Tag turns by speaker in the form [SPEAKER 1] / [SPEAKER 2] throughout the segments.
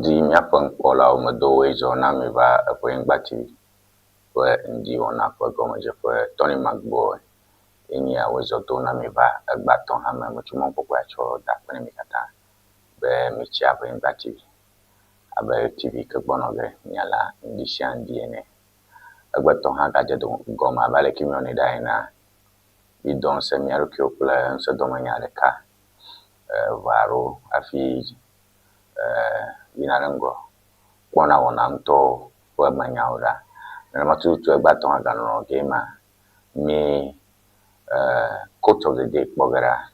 [SPEAKER 1] Ŋdi míaƒe nukpɔlawo medo woe zɔ na mi va eƒe Nyigba TV ƒe ŋdi wɔna ƒe gɔmedzeƒe Tony Magbɔe ye nye ya wozɔ do na mi va egbea tɔ hã me metso mɔkpɔkpɔa tsɔ da akpe na mi katã be mitsi aƒe Nyigba TV abe TV ke gbɔ nɔ ge miala ŋdi sia ŋdi ene. Egbetɔ hã gadze do gɔme abe aleke míewɔnɛ ɖa enea, mído ŋusẽ mía ɖokuiwo kple ŋusẽdɔmenya ɖeka eve alo hafi yina ɖe ŋgɔ kpɔna wɔna ŋutɔ ƒe menyawo ɖa. Nenema tututu egbea tɔ hã ganɔ ge ma mí quote of the day kpɔ ge ɖa.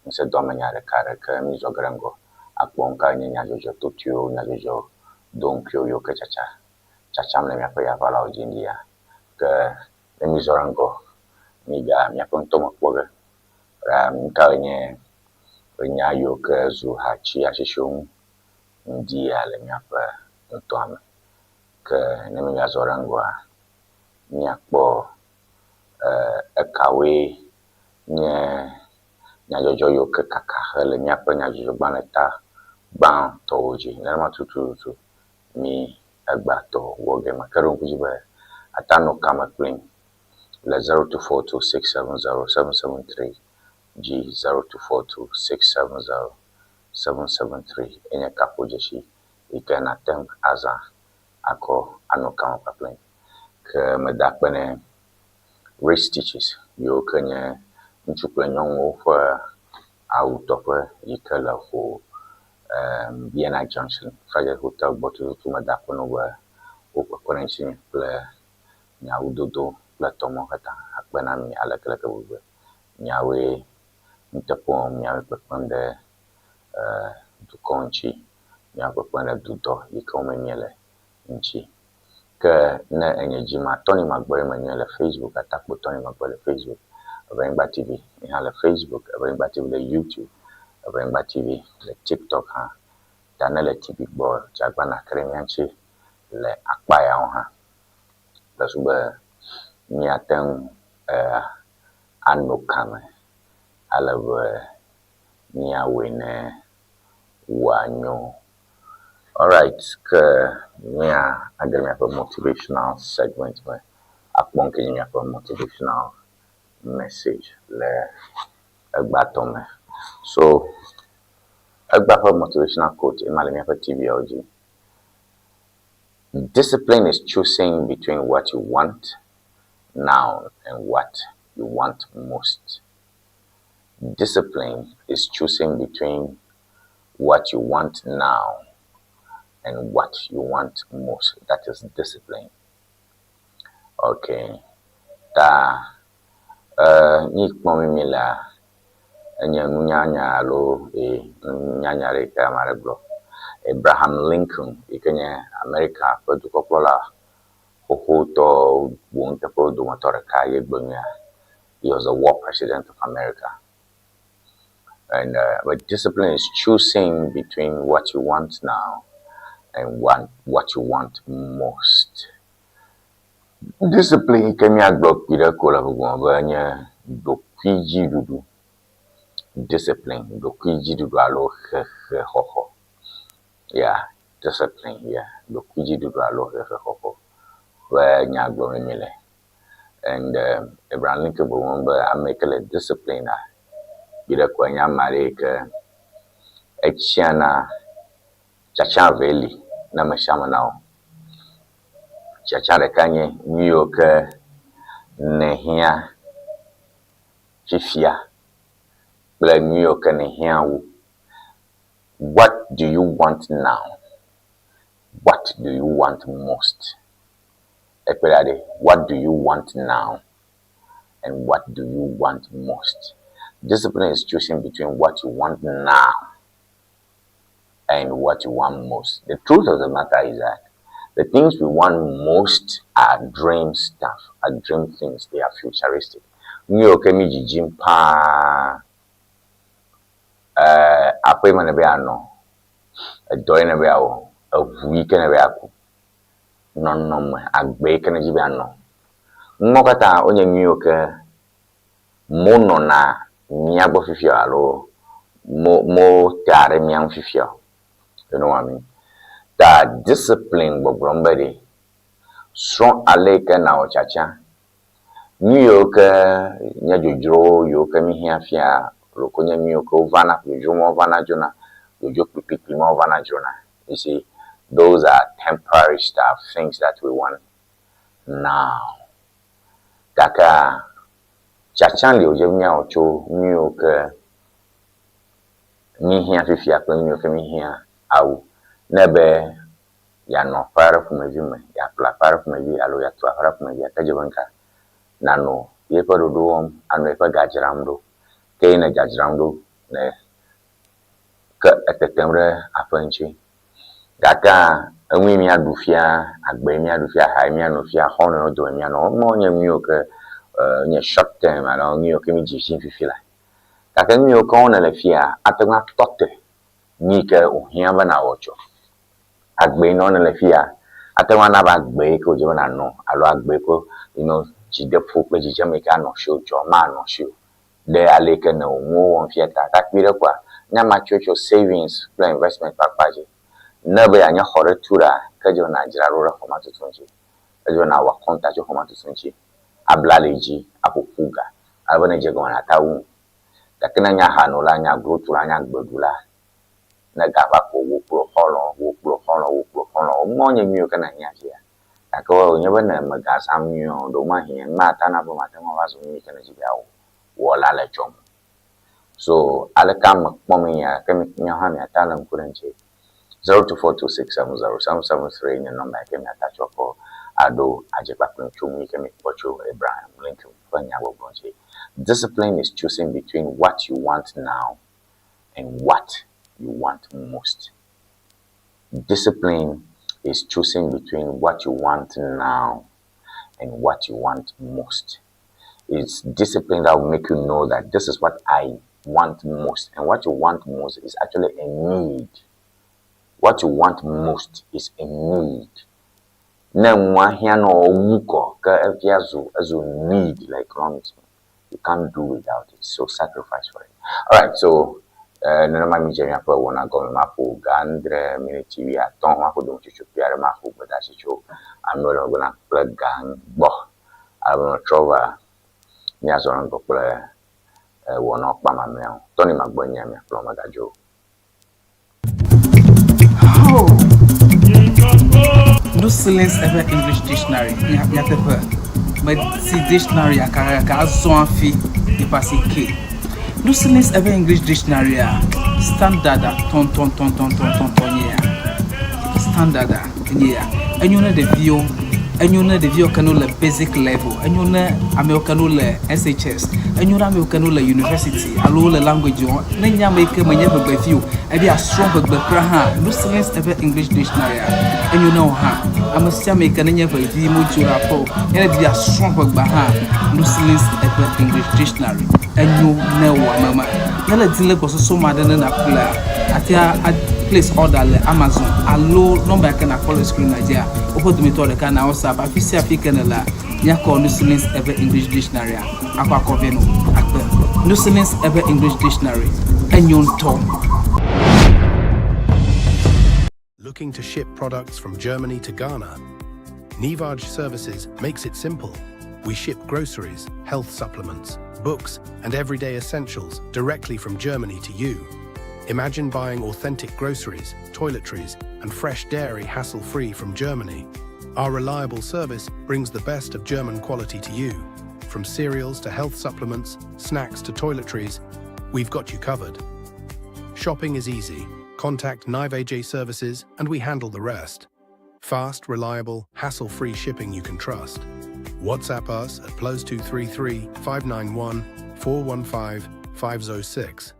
[SPEAKER 1] Ŋusẽdɔmenya ɖeka ɖeke mízɔ ge ɖe ŋgɔ akpɔ nu ka nye nyadzɔdzɔ totoewo, nyadzɔdzɔ doŋkuiwo yiwo ke tsatsa tsatsam le míaƒe yaʋalawo dzi ŋdi ya. Ke ne mízɔ ɖe ŋgɔ míga míaƒe ŋutɔ me kpɔ ge ɖa nu kawoe nye enya yiwo ke zu hatsi asisiwo ŋu ŋdi ya le míaƒe nutoa me. Ke ne mígazɔ ɖe ŋgɔa, míakpɔ ekawoe nye nyadzɔdzɔ yiwo ke kaka hele míaƒe nyadzɔdzɔgbalẽ ta gbãtɔwo dzi. Nenema tututu mí egbea tɔ wɔ ge ma. Ke ɖo ŋku dzi be ate anɔ kame kplim le 0242670773 dzi 0242670773 enye kaƒodzesi yi ke nàte ŋu azã akɔ anɔ kame kpakplim. Ke meda akpe ne Race Stitches yiwo ke nye ŋutsu kple nyɔnuwo ƒe awutɔƒe yi ke le Ho Vienna Junction, Friday Hotel gbɔ tututu meda akpe na wo be wo kpekpe ɖe ŋutinye kple nye awudodo kple tɔmɔwo katã akpe na mi aleke leke gbegbe. Miawoe nuteƒe wɔm, miawoe kpekpem ɖe dukɔ ŋuti, miawoe kpekpem ɖe dudɔ yi ke wɔm míele ŋuti. Ke ne enye dzi ma, Tony Magbɔe menye le Facebook, atakpo Tony Magbɔe le Facebook, Eʋenyigba TV hã le Facebook, Eʋenyigba TV le YouTube, Eʋenyigba TV le TikTok hã. Ta ne le TV gbɔ dze agbagba nàke ɖe mía ŋuti le akpa yawo hã. Susu be míate ŋu ano kame ale be míawɔe ne wòanyo. Alright, ke mía age ɖe míaƒe motivational segment me akpɔ nu ke nye míaƒe motivational message le egbea tɔ me. So egbea ƒe motivational quote ema le míaƒe TV-awo dzi. Discipline is choosing between what you want now and what you want most. Discipline is choosing between what you want now and what you want most. That is discipline. Okay. Ta ni kpɔm mi lea, enye nunyanya alo nunyanya ɖe yi ke ame aɖe gblɔ. Abraham Lincoln yi ke nye Amerika ƒe dukɔkplɔla xoxotɔ wɔnuteƒewo dometɔ ɖeka ye gblɔ nu ya. He was the war president of America. And but discipline is choosing between what you want now and what you want most. Discipline yi ke míagblɔ kpui ɖe ko le gbɔgblɔ be enye ɖokuidziɖuɖu. Discipline, ɖokuidziɖuɖu alo hehexɔxɔ. Yeah, discipline, yeah, ɖokuidziɖuɖu alo hehexɔxɔ ƒe nya gblɔm míle. And Abraham Lincoln gblɔ be ame yi ke le discipline a, kpui ɖe koe nye ame aɖe yi ke etsiana tsatsa evee li na ame sia ame na wo. Tsatsa ɖeka nye nu yiwo ke nèhiã fifia kple nu yiwo ke nèhiã wu. What do you want now? What do you want most? Ekpe ɖa ɖe, what do you want now and what do you want most? Discipline is choosing between what you want now and what you want most. The truth of the matter is that the things we want most are dream stuff, are dream things. They are futuristic. Nu yiwo ke mi dzidzim paa, aƒe me ne be yeanɔ, edɔ yi ne be yeawɔ, eʋu yi ke ne be yeaku, nɔnɔme, agbe yi ke ne dzi be yeanɔ. Numɔwo katã wonye nu yiwo ke monɔna mía gbɔ fifia o alo mo motea ɖe mía ŋu fifia o. You know what I mean? Ta discipline gbɔgblɔm be ɖe, srɔ̃ ale yi ke nàwɔ tsatsa. Nu yiwo ke nye dzodzrowo yiwo ke míhiã fia loko nye nu yiwo ke wovana, dzodzro mawo vana dzona, dzodzro kpuikpuikpui mawo vana dzona. You see, those are temporary stuff, things that we want now. Gakea, tsatsa li wòdze be míawɔ tso nu yiwo ke míhiã fifia kple nu yiwo ke míhiã awu. Ne ebe yeanɔ aƒe aɖe ƒomevi me, yeaƒle aƒe aɖe ƒomevi alo yeatu aƒe aɖe ƒomevia, ke edze be nuka? Nànɔ yeƒe ɖoɖo wɔm, anɔ yeƒe ga dzram ɖo. Ke ye nè dzadzram ɖo ne ke etetem ɖe aƒe ŋuti. Gakea enue míaɖu fia, agbe ye míaɖu fia, aha ye míano fia, xɔlɔ̃wo dome míanɔ. Emɔ nye nu yiwo ke nye short term alo nu yiwo ke mídzi sim fifi la. Gake nu yiwo ke wɔm nèle fia ate ŋu atɔ te nu yi ke wòhiã be nàwɔ tsɔ. Agbe yi nɔm nèle fia ate ŋu ana be agbe yi ke wòdze be nànɔ alo agbe yi ke you know dzideƒo kple dzidzeme yi ke anɔ asiwò tsɔ manɔ asiwò o. Ɖe ale yi ke nèwɔ nuwo wɔm fia ta. Gakpui ɖe koa, ne amea tso tso savings kple investment ƒe akpa dzi. Ne ebe yeanye xɔ ɖe tu ɖa, ke edze be nàdzra ɖo ɖe xɔ ma tutu ŋuti. Edze be nàwɔ akɔnta tso xɔ ma tutu ŋuti, abla ali dzi, aƒo ƒu ga ale be ne edze egɔme nàte awu nu. Gake ne enye ahanola, enye agrotula, enye agbeɖula, ne ga va ko wò kple wò xɔlɔ̃, wò kple wò xɔlɔ̃, wò kple wò xɔlɔ̃, mɔ nye nyuiwo ke nèhiã fia. Gake wònye be ne mègazãm nyuie o, ɖewomahi mate ana be mate ŋu ava zu nu yi ke nèdi be yeawɔ la le edzɔm o. So aleke ame kpɔm nye ke míawo hã míate alé ŋku ɖe eŋuti. 0242670773 nye nɔmba yi ke míate atsɔ kɔ aɖo adze kpakple tso nu yi ke míekpɔ tso Abraham Lincoln ƒe nyagbɔgblɔ ŋuti. Discipline is choosing between what you want now and what you want most. Discipline is choosing between what you want now and what you want most. It's discipline that will make you know that this is what I want most. And what you want most is actually a need. What you want most is a need. Ne nua hiã na wò wu kɔ ke evia zu ezu need le economics me. You can't do without it. So sacrifice for it. Alright, so eh, nenema mi dze míaƒe wɔna gɔme maƒo ga andre miniti wuiatɔ̃ maƒo dometsotso kpui aɖe maƒo gbedeasi tso amewo le megbe nam kple ga gbɔ. Ale be metrɔ va míazɔ ŋgɔ kple wɔnawo kpe mamlɛawo. Tony Magbɔ nye miakplɔ megadzo o.
[SPEAKER 2] Oh. No silence ever English dictionary. Nyateƒe. Meti dictionary kakaka azɔ hafi eƒe asi ke. No silence ever English dictionary a standard a tɔntɔntɔntɔntɔntɔn nye ya. Standard a. Enye ya. Enyo ne ɖeviwo, enyo ne ɖeviwo ke no le basic level, enyo ne amewo ke no le SHS, enyo ne amewo ke no le university alo wole language wɔm. Ne nye ame yi ke menye ʋegbevi o, ebe yeasrɔ̃ ʋegbe kura hã, Lucilins eƒe English dictionary-a, enyo ne wò hã. Ame sia ame yi ke nenye ʋevi modzo ɖe aƒe o, ye ne di be yeasrɔ̃ ʋegbea hã, Lucilins eƒe English dictionary, enyo ne wò ame ma. Ne le di le gbɔsɔsɔ me aɖe ne nàƒlea, àte a place order le Amazon alo nɔmba yi ke nàkpɔ le screen dzia, woƒe dometɔ ɖeka na WhatsApp. Afi sia afi ke nèlea, míakɔ Nusilin's Ewe English Dictionary-a akɔ akɔ vɛ nɔ akpe. Nusilin's Ewe English Dictionary, enyo ŋutɔ.
[SPEAKER 3] Looking to ship products from Germany to Ghana? Nivaj Services makes it simple. We ship groceries, health supplements, books, and everyday essentials directly from Germany to you. Imagine buying authentic groceries, toiletries, and fresh dairy hassle-free from Germany. Our reliable service brings the best of German quality to you. From cereals to health supplements, snacks to toiletries, we've got you covered. Shopping is easy. Contact Nivaj Services and we handle the rest. Fast, reliable, hassle-free shipping you can trust. WhatsApp us at +233 591 415 506.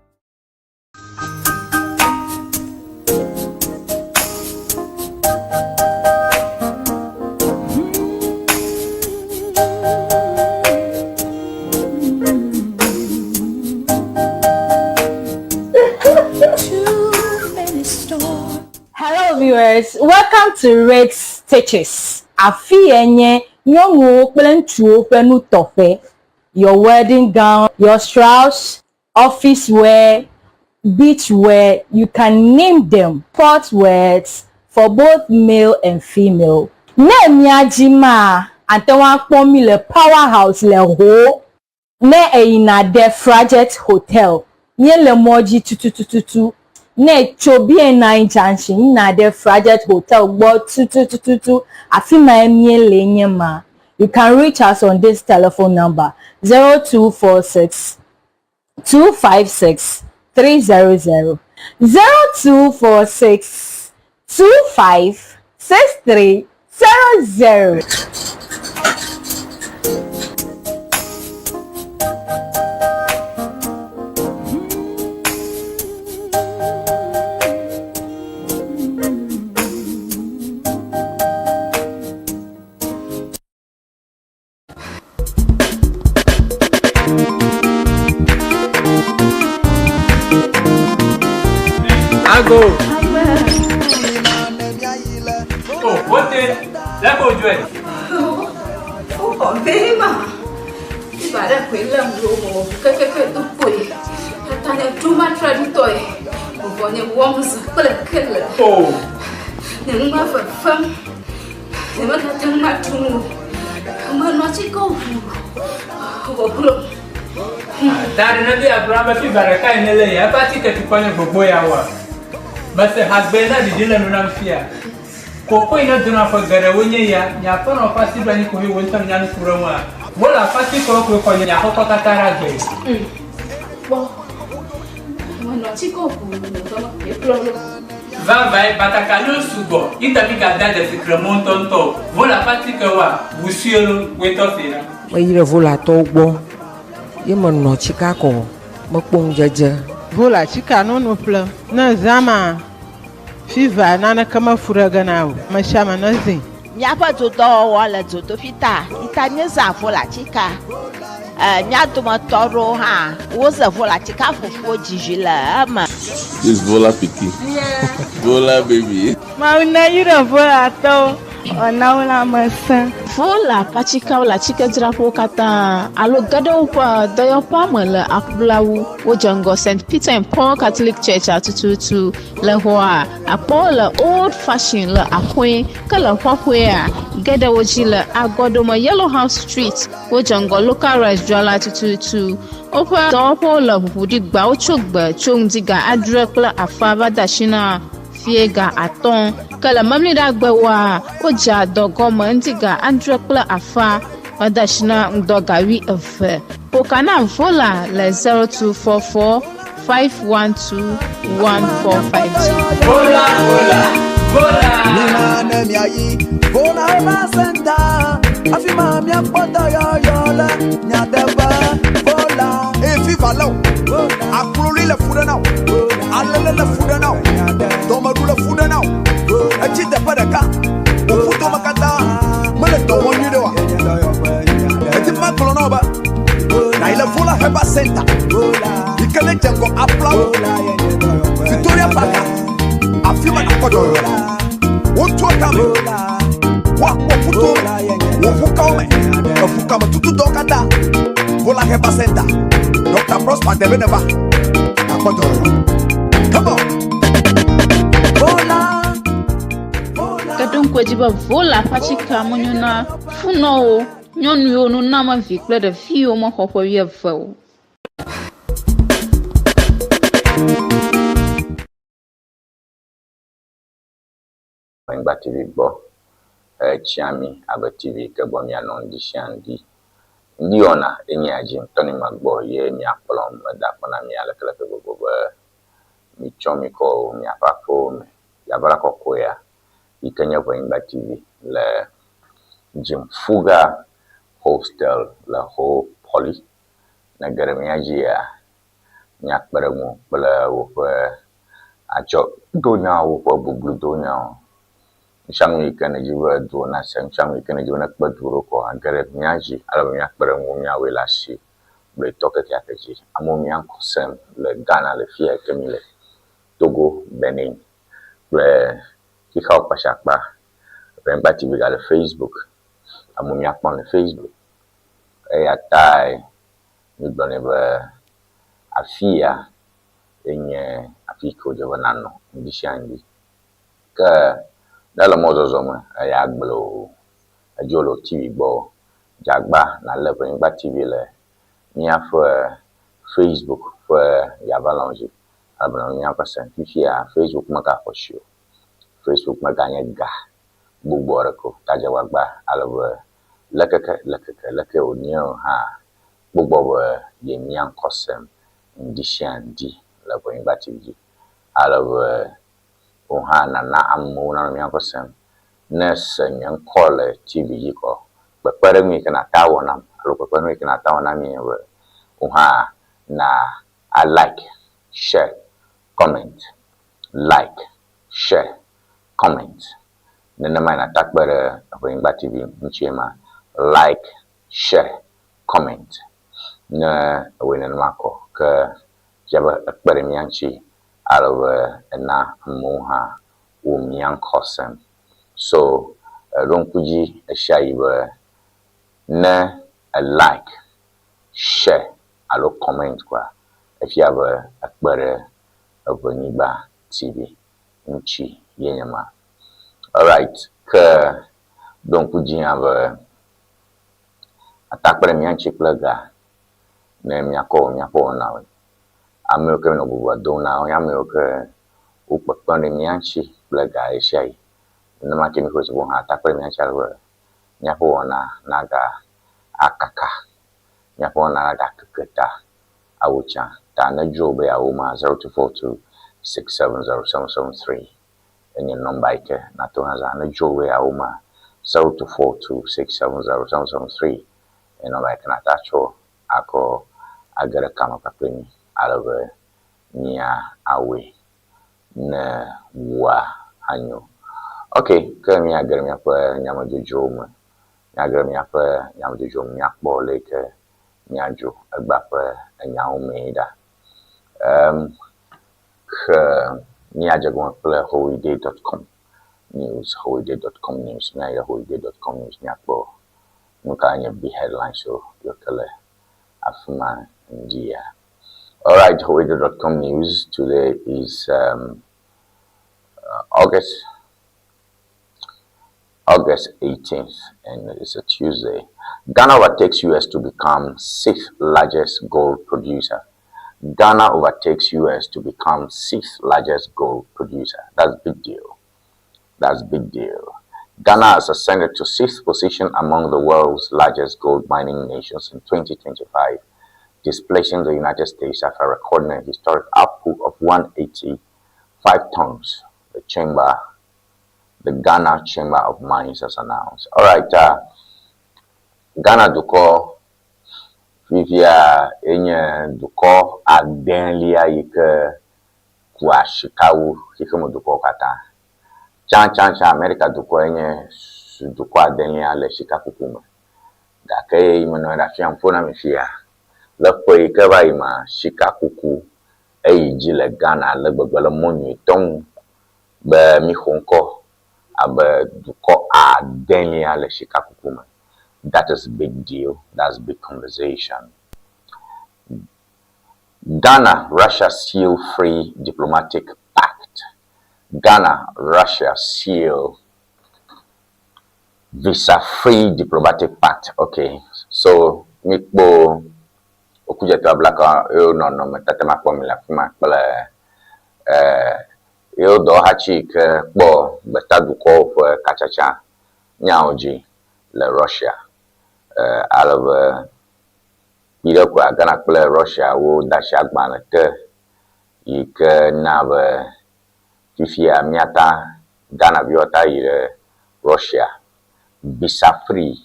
[SPEAKER 4] Hello viewers, welcome to Red Stitches. Afi ye nye nyɔnuwo kple ŋutsuwo ƒe nutɔƒe. Your wedding gown, your shrouds, office wear, beach wear, you can name them. Sport wears, for both male and female. Ne mía dzi maa, ate ŋu akpɔ mí le Power House le Ho. Ne èyina ɖe Frajet Hotel, míele mɔ dzi tutututu. Ne ètso BNI Junction yina ɖe Frajet Hotel gbɔ tutututu, afi mae míele nye ma. You can reach us on this telephone number 0246 256 300 0246 25 63 00.
[SPEAKER 2] Ago. Oh, wote, lẹ́kọ̀ọ́ ojú ẹ̀.
[SPEAKER 5] Ó bema. Ibà rẹ̀ pé lẹ́mu ló mọ̀ kẹ́kẹ́kẹ́ tó pò yìí. Tani duma traditɔe. Vɔ nye wɔm zã kple kele.
[SPEAKER 2] Oh.
[SPEAKER 5] Nye nu ma fefem. Nye megate ŋu atu nu o. Menɔ atike ʋu. Vɔ glo.
[SPEAKER 2] Tari ne bi agblɔ be fiva ɖeka yi ne le ya eƒe atike tukɔ nye gbogbo ya wa. Mese hagbe na ɖiɖi le nu nam fia. Koko yi ne dona ƒe geɖewo nye ya, nye aƒenɔ ƒe asi ɖo anyi ko he wo ŋutɔ nya nu ku ɖe ŋua. Wole aƒe atikewo koe xɔ nye aƒekɔ katã ɖe agbe.
[SPEAKER 5] Kpɔ. Menɔ atike ʋu vɔ ekplɔ ɖo.
[SPEAKER 2] Vavae batakaliwo sugbɔ yi ta mi gada dzesi kremo ŋutɔŋutɔ o. Wole aƒe atikewoa, ʋu lo woetɔ se la.
[SPEAKER 6] Meyi ɖe Volatɔwo gbɔ ye menɔ tsika kɔ mekpɔ ŋudzedze.
[SPEAKER 7] Vola tsika nono ƒlem. Ne zã ma fiva naneke mefu ɖe ge na o. Ame sia ame ne zĩ.
[SPEAKER 8] Míaƒe dodɔwɔwɔ le dzodoƒi ta ita míezã volatsika. Mía dometɔ aɖewo hã woze volatsika fufuwo dzidzi le eme.
[SPEAKER 9] This Vola pikin. Vola baby.
[SPEAKER 10] Mawu na yra Volatɔwo wòana wo lãmesẽ.
[SPEAKER 11] Vola ƒe atsikewo le atsikedzraƒewo katã alo ge ɖe woƒe dɔyɔƒea me le aƒlawu. Wodze ŋgɔ St. Peter and Paul Catholic Church atututu le xɔa akpɔwo le Old Fashion le Axɔe ke le xɔxɔea ge ɖe wo dzi le Agɔdome Yellow House Street. Wodze ŋgɔ Local Rice dzrala tututu. Woƒe dɔwɔƒewo le ʋuʋuɖigba wotso gbe tso ŋdi ga adre kple afã va de asi na fie ga atɔ̃. Ke le memleɖagbewoa, wodzea dɔ gɔme ŋdi ga adre kple afã va de asi na ŋdɔ ga wuieve. Ƒo na Vola le 0244 512 1452.
[SPEAKER 2] Vola, vola, vola.
[SPEAKER 12] Mina ne miayi Vola Herbal Center. Afi ma miakpɔ dɔyɔyɔ le miateƒe Vola.
[SPEAKER 13] Eye fiva lé o, akloli le fu ɖe na o, alele le fu ɖe na o, dɔmeɖu le fu ɖe na o, etsi teƒe ɖeka, wò ƒutome katã mele dɔ wɔm nyuie ɖe oa? Edi be magblɔ na wò be nàyi le Vola Herbal Center yi ke ne dze ŋgɔ aƒlawo Victoria Park afi ma nàkpɔ dɔyɔyɔ le. Wotu tame, woakpɔ ƒuto me, wò ʋukawo me, eʋukame tututɔwo katã. Vola Herbal Center, Dr. Prosper Debe neva, nàkpɔ dɔyɔyɔ. Come on.
[SPEAKER 12] Vola.
[SPEAKER 11] Ke ɖo ŋku edzi be Vola ƒe atsike menyo na funɔwo, nyɔnu yiwo noname vi kple ɖevi yiwo mexɔ ƒe wuieve o.
[SPEAKER 1] Anyigba TV gbɔ etsia mi abe TV ke gbɔ mianɔ ŋdi sia ŋdi. Ŋdi wɔna enye ya dzi ŋutɔ ne magbɔ ye miakplɔ meda akpɔ na mi aleke leke gbogbo be mitsɔ mi kɔ miaƒe aƒewo me. Yavra kɔkɔea yi ke nye Ʋenyigba TV le Dzimfuga Hostel le Ho Poly. Ne ge ɖe mía dzia, míakpe ɖe ŋuwò kple woƒe adzɔdonyawo ƒe bubludonyawo. Nu sia nu yi ke nèdi be duwo nase, nu sia nu yi ke nèdi be nekpe du ɖo kɔ age ɖe mía dzi ale be míakpe ɖe ŋuwò míawɔe le asi gblɔetɔ kekeake dzi. Amewo mía ŋkɔ sem le Ghana le fi ya yi ke mi le, Togo, Benin kple xexeawo kpatsa-kpa. Ʋenyigba TV gale Facebook. Amewo míakpɔm le Facebook. Eya tae mígblɔ nɛ be afi ya enye afi yi ke wòdze be nanɔ ŋdi sia ŋdi. Ke Ne ele mɔzɔzɔ me eya gblẽ o, edzo le wò TV gbɔ, dze agba nàlé Ʋenyigba TV le míaƒe Facebook ƒe yavalãwo dzi elabena míaƒe se fifia Facebook megaxɔ asi o. Facebook meganye ga gbogbo aɖeke o ta dze agbagba ale be lekeke lekeke leke wònye o hã kpɔ gbɔ be ye mía ŋkɔ sem ŋdi sia ŋdi le Ʋenyigba TV dzi ale be wò hã nàna amewo nanɔ mía ŋkɔ sem. Ne èse nye ŋkɔ le TV dzi kɔ, kpekpeɖeŋu yi ke nàte awɔ nam alo kpekpeɖeŋu yi ke nàte awɔ na mí nye be wò hã na a like, share, comment, like, share, comment. Nenemae nàte akpe ɖe Ʋenyigba TV ŋutie ma. Like, share, comment. Ne èwɔe nenema kɔ, ke fia be èkpe ɖe mía ŋuti ale be èna amewo hã wo mía ŋkɔ sem. So ɖo ŋku dzi ɣesiaɣi be ne èlike, share alo comment koa, efia be èkpe ɖe Eʋenyigba TV ŋuti ye nye ma. Alright, ke ɖo ŋku dzi hã be ate akpe ɖe mía ŋuti kple ga ne míakɔ wɔ míaƒe wɔnawoe. Ame yiwo ke míenɔ bubua dom na wonye ame yiwo ke wo kpekpem ɖe mía ŋuti kple ga ɣesiaɣi. Nenema ke míƒe suku hã ate akpe ɖe mía ŋuti ale be míaƒe wɔna naga akaka, míaƒe wɔna naga keke ta awu tsã. Ta ne edzro wò be yeawɔ ma, 0242 670773 enye nɔmba yi ke nàte ŋu azã. Ne edzro wò be yeawɔ ma, 0242 670773 enye nɔmba yi ke nàte atsɔ akɔ age ɖe kame kpakple mí ale be mía awɔe ne wua anyo. Ok, ke míage ɖe míaƒe nyamedzodzrowo me. Míage ɖe míaƒe nyamedzodzrowo me míakpɔ le yi ke míadzo egbea ƒe enyawo mee ɖa. Em, ke míadze gɔme kple howiday.com news, howiday.com news. Míayi ɖe howiday.com news míakpɔ nu ka nye big headlines wo yiwo ke le afi ma ŋdi ya. Alright, howiday.com news today is August 18th, and it's a Tuesday. Ghana overtakes US to become sixth largest gold producer. Ghana overtakes US to become sixth largest gold producer. That's big deal. That's big deal. Ghana has ascended to sixth position among the world's largest gold mining nations in 2025, displacing the United States after recording a historic output of 185 tons. The Ghana Chamber of Mines has announced. All right, Ghana dukɔ fifia enye dukɔ adelia yi ke kua sika wu xexeme dukɔwo katã. Tsãtsãtsã Amerika dukɔe nye dukɔ adelia le sikakuku me. Gake yi menɔ anyi ɖe afi ya ƒo na mi fia, le ƒe yi ke va yi mea, sikakuku eyi dzi le Ghana ale gbegbe le mɔ nyuitɔ nu be míxɔ ŋkɔ abe dukɔ adelia le sikakuku me. That is big deal. That's big conversation. Ghana, Russia seal free diplomatic pact. Ghana, Russia seal visa-free diplomatic pact. Okay, so mikpo okudzeto ablaka yewo nɔnɔmetata ma kpɔm le afi ma kple yewo dɔwɔhatsi yi ke kpɔ gbetadukɔwo ƒe katsatsa nyawo dzi le Russia. Ale be kpi ɖe koa Ghana kple Russia woda asi agbalẽ te yi ke na be fifia míata Ghana viwo ta yi ɖe Russia visa free,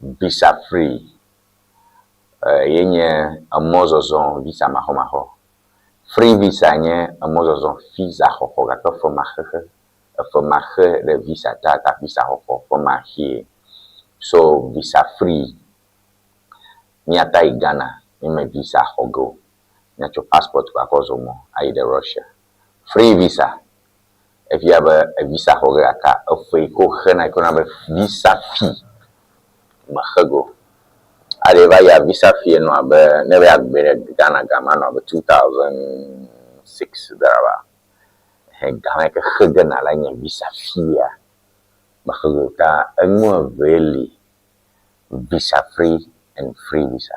[SPEAKER 1] visa free ye nye emɔzɔzɔ visa maxɔmaxɔ. Free visa nye emɔzɔzɔ visa xɔxɔ gake femaxexe efemaxe ɖe visa ta ta visa xɔxɔ femaxee. So visa free míata yi Ghana míeme visa xɔ ge o. Míatsɔ passport ko akɔ zɔ mɔ ayi ɖe Russia. Free visa efia be visa xɔ ge gake efe yi ke woxena yi ke woyɔna be visa fee mexe ge o. Ale va yia visa fee nɔ abe ne be yeagbe ɖe Ghana ga ma nɔ abe 2006 thereabout. Ehe ga ma yi ke xe ge nala nye visa fee-a mexe ge o. Ta enu evee li, visa free and free visa.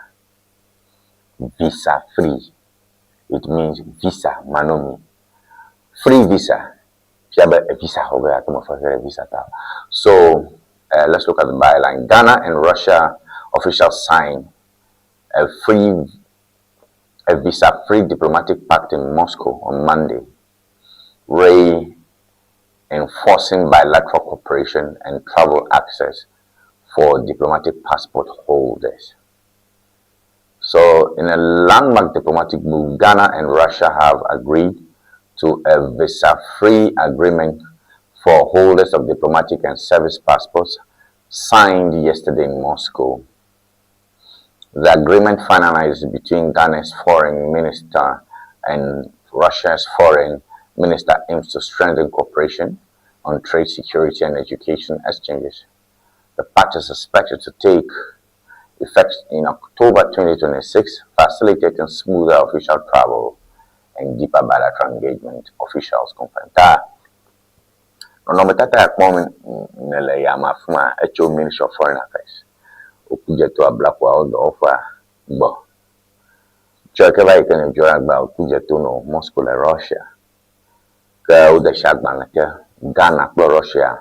[SPEAKER 1] Visa free, it means visa manɔmee. Free visa fia be visa xɔ ge gake mefe xe ɖe visa ta o. So let's look at the byline. Ghana and Russia officials sign a free a visa-free diplomatic pact in Moscow on Monday, reinforcing bilateral cooperation and travel access for diplomatic passport holders. So, in a landmark diplomatic move, Ghana and Russia have agreed to a visa-free agreement for holders of diplomatic and service passports signed yesterday in Moscow. The agreement finalized between Ghana's foreign minister and Russia's foreign minister aims to strengthen cooperation on trade, security, and education exchanges. The pact is expected to take effect in October 2026, facilitating smoother official travel and deeper bilateral engagement, officials confirmed. Ta nɔnɔmetata ya kpɔm nele ya me afi ma etso Ministry of Foreign Affairs. Okudzeto Ablakwa wo dɔwɔƒea gbɔ. Tsɔ ke va yi ke ne dzɔ agba Okudzeto nɔ Moscow le Russia. Ke wode si agbalẽ ke Ghana kple Russia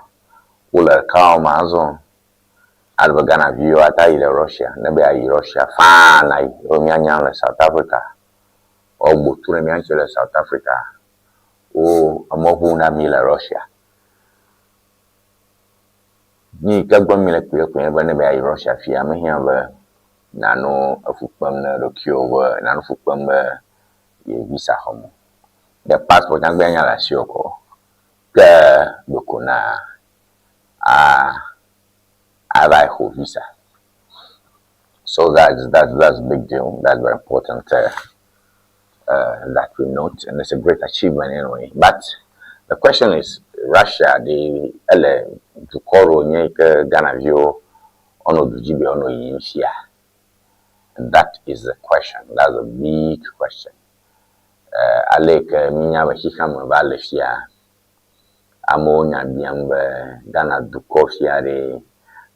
[SPEAKER 1] wole ɖeka wɔm azɔ. Ale be Ghana viwo ate ayi ɖe Russia. Ne be ayi Russia faa na yi. Wo míanya le South Africa. Woagbo tu ɖe mía ŋuti le South Africa. Wo emɔ ʋum na mí le Russia. Nu yi ke gbɔ mi le kpuie koe nye be ne be ayi Russia fia, mehiã be nànɔ efu kpem ne ɖokuiwò be nànɔ fu kpem be ye visa xɔm o. Ɖe passport nyagbe nya le asiwò ko ke ɖeko na a ava yi xɔ visa. So that's big deal. That's very important that we note, and it's a great achievement anyway. But the question is, Russia, de ele dukɔ ɖewo nye yi ke Ghana viwo woanɔ du dzi be woanɔ yiyim fia. That is the question. That's a big question. Ale yi ke mínya be xexeame va le fia, amewo nya biam be Ghana dukɔ fia ɖe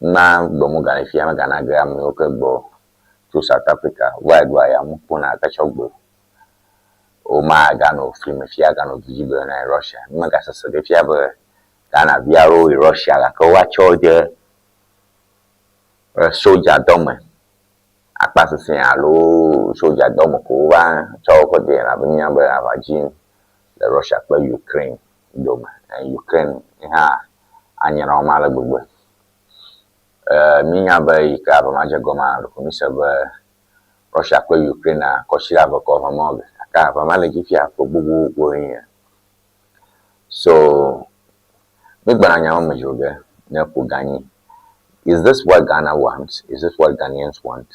[SPEAKER 1] ma gbɔm gale fia megana ge amewo ke gbɔ tso South Africa va yi ɖo aya kpɔna gake tsɔ gbɔ. Womaganɔ fli me fia ganɔ du dzi be na yi Russia. Megasese ɖe fia be Ghana vi aɖewo yi Russia gake woatsɔ wo de sodza dɔme akpasesẽ alo sodza dɔme ko wova tsɔ wo kɔ de elabe míenya be aʋa dzi le Russia kple Ukraine dome. Ukraine hã anyra wɔm ale gbegbe. Mínya be yi ke aʋa ma dze gɔmea, ɖeko míse be Russia kple Ukraine kɔsiɖa eve kɔ aʋa ma wɔ ge gake aʋa ma le dzi fia ƒe gbogbowo nye. So mígbɔna nya me dzro ge ne ƒo ganyi. Is this what Ghana wants? Is this what Ghanaians want?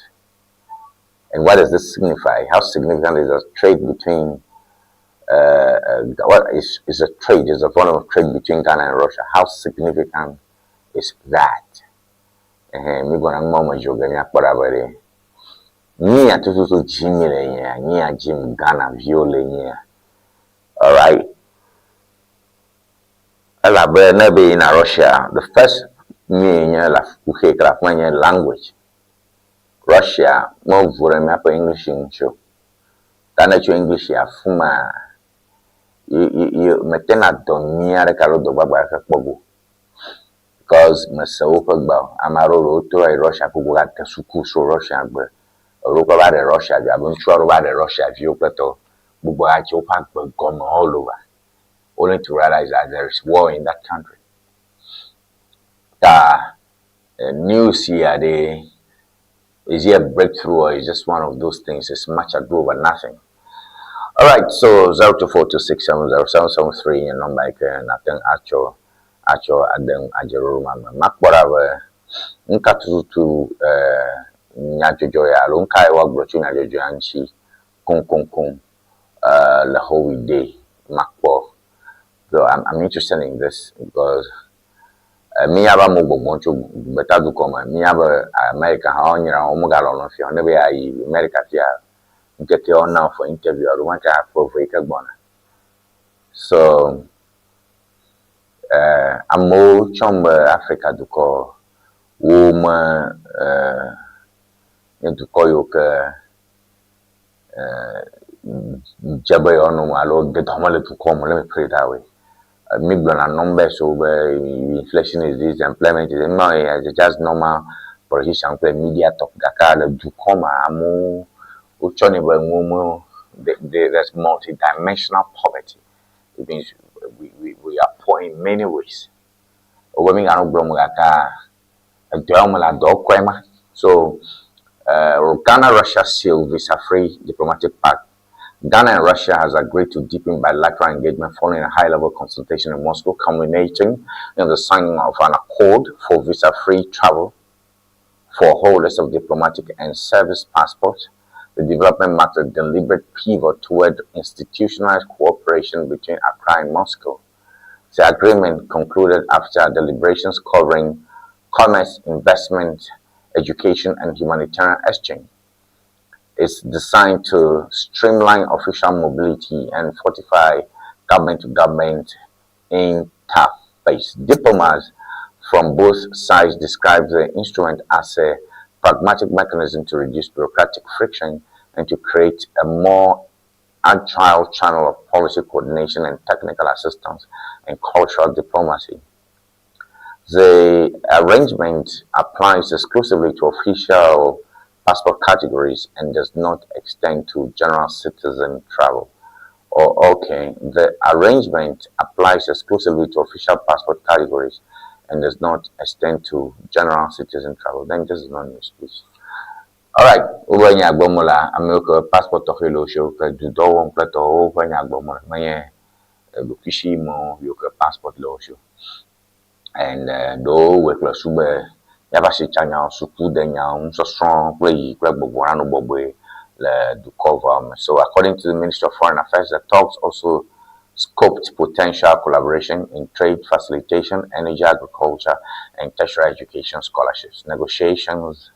[SPEAKER 1] And what does this signify? How significant is the trade between what is a trade, is a volume of trade between Ghana and Russia? How significant is that? Mígbɔna nu me dzro ge míakpɔ ɖa be ɖe nyia tututu dzim mi le nyia, nyia dzim Ghana viwo le nyia. Alright. Elabe ne be yina Russia, the first nyui nye le kuxi yi ke le afi ma nye language. Russia mevo ɖe míaƒe English ŋuti o. Ta ne tso English afi ma, ye metena dɔ nyui aɖeke alo dɔ gbagba aɖeke kpɔ go. Because mese woƒe gbe o. Ame aɖewo ɖewo trɔ yi Russia gbogbo gade suku srɔ̃ Russia gbe. Eɖewo kɔ va ɖe Russia vi abe ŋutsu aɖewo va ɖe Russia viwo kple tɔwo. Gbogbo atse woƒe agbe gɔme all over. Only to realize that there is war in that country. Ta news here, they, is it a breakthrough or is just one of those things? It's much ado over nothing. All right, so 0242670773 your number ke nothing actual actual adem ajero mama. Makpɔra be nka tututu nyadzɔdzɔ ya alo nka ye woagblɔ tso nyadzɔdzɔ ya ŋuti koŋkoŋkoŋ le holiday makpɔ. So I'm interested in this because mínya be amewo gbɔgbɔm tso gbetadukɔ me. Mínya be America hã wonyra wo megalɔlɔm fia o. Ne be yeayi America fia ŋkekewo na wo for interview alo maka ƒe eve yi ke gbɔna. So Eh, amewo tsɔm be Afrika dukɔ wo me eh, nye dukɔ yiwo ke eh, dze be yewoanɔ me alo dɔ mele dukɔ me, let me put it that way. Mi gblɔna numbers wo be inflation is this, employment is this, no, it's just normal politician kple media talk gake le dukɔ me amewo wotsɔnɛ be nuwo me there's multi-dimensional poverty. It means we, we are poor in many ways. Wobe mi ganɔ gblɔm gake edɔ yawo me le adɔ kɔe ma. So Ghana Russia seal visa-free diplomatic pact. Ghana and Russia has agreed to deepen bilateral engagement following a high-level consultation in Moscow, culminating in the signing of an accord for visa-free travel for holders of diplomatic and service passports. The development marks a deliberate pivot toward institutionalized cooperation between Accra and Moscow. The agreement concluded after deliberations covering commerce, investment, education, and humanitarian exchange. It's designed to streamline official mobility and fortify government-to-government interface. Diplomats from both sides describe the instrument as a pragmatic mechanism to reduce bureaucratic friction and to create a more agile channel of policy coordination and technical assistance and cultural diplomacy. The arrangement applies exclusively to official passport categories and does not extend to general citizen travel. Oh, okay. The arrangement applies exclusively to official passport categories and does not extend to general citizen travel. Then this is not news, please. All right. Wobe nya gbɔm la amewo ke passport tɔxɛ le wo si ke dudɔwɔm kple tɔwo ƒe nya gbɔm le menye ɖokuisi me yiwo ke passport le wo si o. And ɖewo wɔe kple su be míava asitsanyawo, sukudenyawo, nusɔsrɔ̃ kple yi kple gbɔgbɔ nanɔ bɔbɔe le dukɔ vɔ me. So according to the Ministry of Foreign Affairs, the talks also scoped potential collaboration in trade facilitation, energy, agriculture, and tertiary education scholarships. Negotiations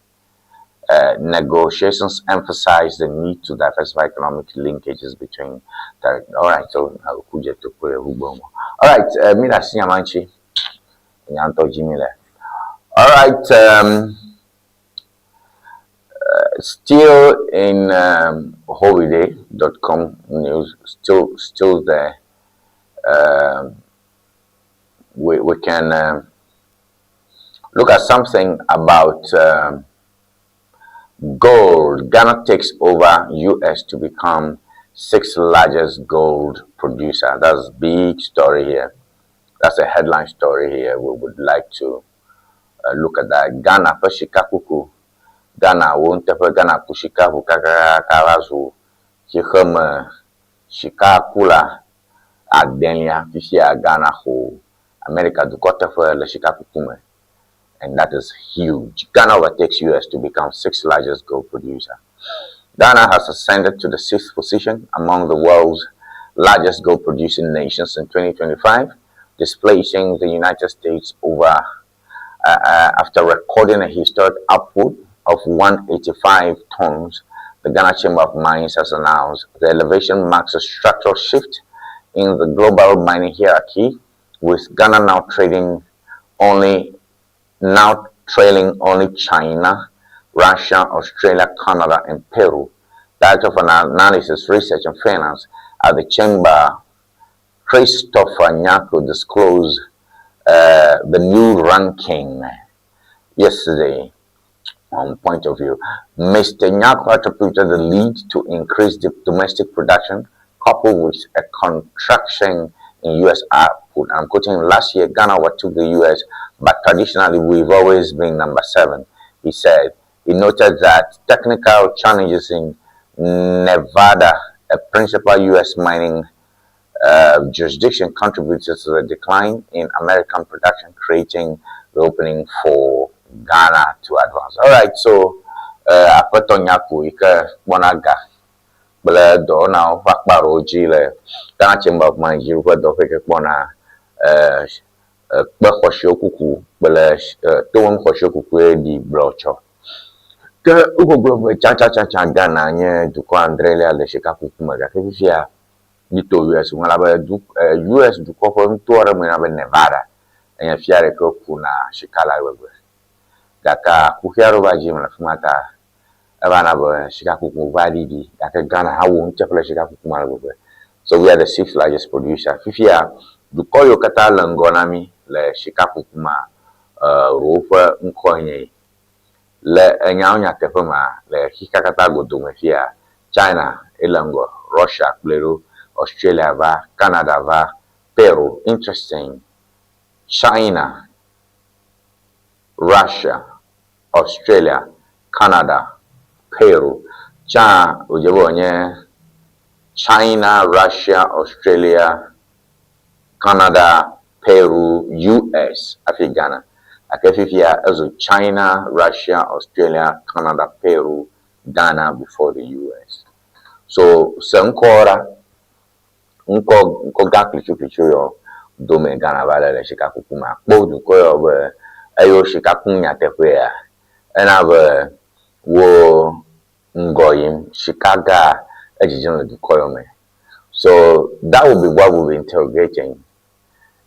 [SPEAKER 1] emphasize the need to diversify economic linkages between the, all right, so all right, mi la si nyamanchi nyanto jimmy le. All right, still in holiday.com news, still there. We can look at something about gold. Ghana takes over US to become sixth largest gold producer. That's big story here. That's a headline story here. We would like to look at that. Ghana ƒe sikakuku. Ghana wo ŋutɔ ƒe Ghana ku sika ʋu kakaka va zu xexeme sikakula adelia fifia Ghana xɔ America dukɔ teƒe le sikakuku me. And that is huge. Ghana overtakes US to become sixth largest gold producer. Ghana has ascended to the sixth position among the world's largest gold producing nations in 2025, displacing the United States over after recording a historic output of 185 tons. The Ghana Chamber of Mines has announced the elevation marks a structural shift in the global mining hierarchy, with Ghana now trailing only China, Russia, Australia, Canada, and Peru. Director of Analysis, Research, and Finance at the Chamber, Christopher Nyako, disclosed the new ranking yesterday on Point of View. Mr. Nyako attributed the lead to increased domestic production coupled with a contraction in U.S. output. I'm quoting, last year, Ghana overtook the U.S., but traditionally we've always been number 7, he said. He noted that technical challenges in Nevada, a principal U.S. mining jurisdiction, contributed to the decline in American production, creating the opening for Ghana to advance. All right, so Aƒetɔ Nyako yi ke kpɔna ga kple dɔwɔnawo ƒe akpa ɖewo dzi le Ghana Chamber of Mines dziɖuƒe dɔwɔƒe yi ke kpɔna kpe xɔasiwo kuku kple tomenu xɔasiwo kuku ye ɖi gblɔ tsɔ. Ke wogbɔgblɔ be tsãtsãtsãtsã Ghana nye dukɔ adrelia le sikakuku me gake fifia Mito US ŋu elabe du US dukɔ ƒe nuto aɖe me woyɔna be Nevada enye fia ɖe ke kuna sika le ale gbegbe. Gake kuxi aɖewo va dzim le afi ma ta eva na be sikakuku va ɖiɖi gake Ghana hã wɔ nuteƒe le sikakuku me ale gbegbe. So we are the sixth largest producer. Fifia dukɔ yiwo katã le ŋgɔ na mí le sikakuku mea, ɖewo ƒe ŋkɔe nye yi. Le enyawo nyateƒe mea, le xexea katã godoo me fia, China ye le ŋgɔ, Russia kplɔe ɖo, Australia va, Canada va, Peru, interesting, China, Russia, Australia, Canada, Peru. Tsã wòdze be wònye China, Russia, Australia, Canada, Peru, US hafi Ghana. Gake fifia ezu China, Russia, Australia, Canada, Peru, Ghana before the US. So se ŋkɔ ɖa. Ŋkɔ ŋkɔ gã klitsuklitsu yɔ dome Ghana va le le sikakuku me. Akpɔ dukɔ yɔ be eyiwo sika kum nyateƒea ena be wo ŋgɔ yim. Sika gã edzidzim le dukɔ yɔ me. So that will be what we'll be interrogating.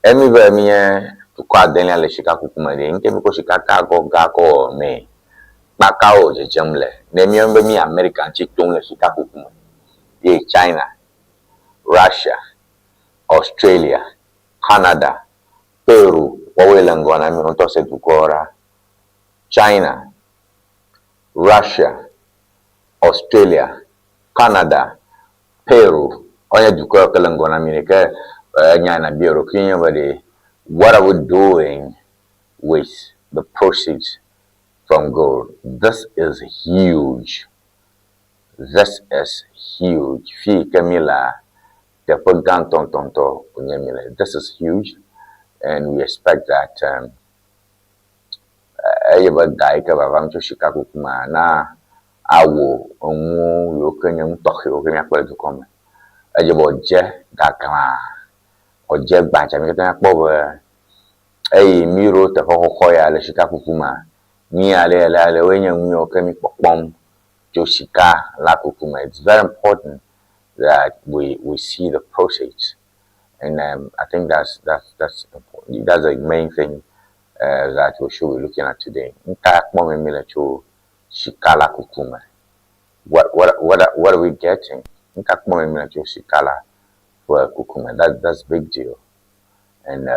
[SPEAKER 1] Emi be míenye dukɔ adelia le sikakuku me ɖe, ŋke míkɔ sika ka kɔ ga kɔ wɔ mee? Kpakawo dzedzem le. Ne míeyɔm be mí Amerika ŋuti tom le sikakuku me ye China, Russia, Australia, Canada, Peru woawoe le ŋgɔ na mí ŋutɔ se dukɔwo ɖa. China, Russia, Australia, Canada, Peru wonye dukɔ yiwo ke le ŋgɔ na mí ɖe ke enya yi nàbia ɖokuiwò nye be ɖe what are we doing with the proceeds from gold? This is huge. This is huge. Fi yi ke mí lea, teƒe gã ŋutɔŋutɔŋutɔ wònye mí le. This is huge and we expect that um, eye be ga yi ke vavam tso sikakuku mea na awɔ enuwo yiwo ke nye nu tɔxɛwo ke míakpɔ le dukɔ me. Edze be wòdze gaglã, wòdze gbadza mí katã míakpɔ be eyi míɖo teƒe xɔxɔ ya le sikakuku mea, nu ale ale ale woe nye nu yiwo ke mí kpɔkpɔm tso sika la kuku me. It's very important that we see the proceeds and I think that's important. That's the main thing that we should be looking at today. Nuka kpɔm mi le tso sika la kuku me? What are we getting? Nuka kpɔm mi le tso sika la ƒe kuku me? That's big deal, and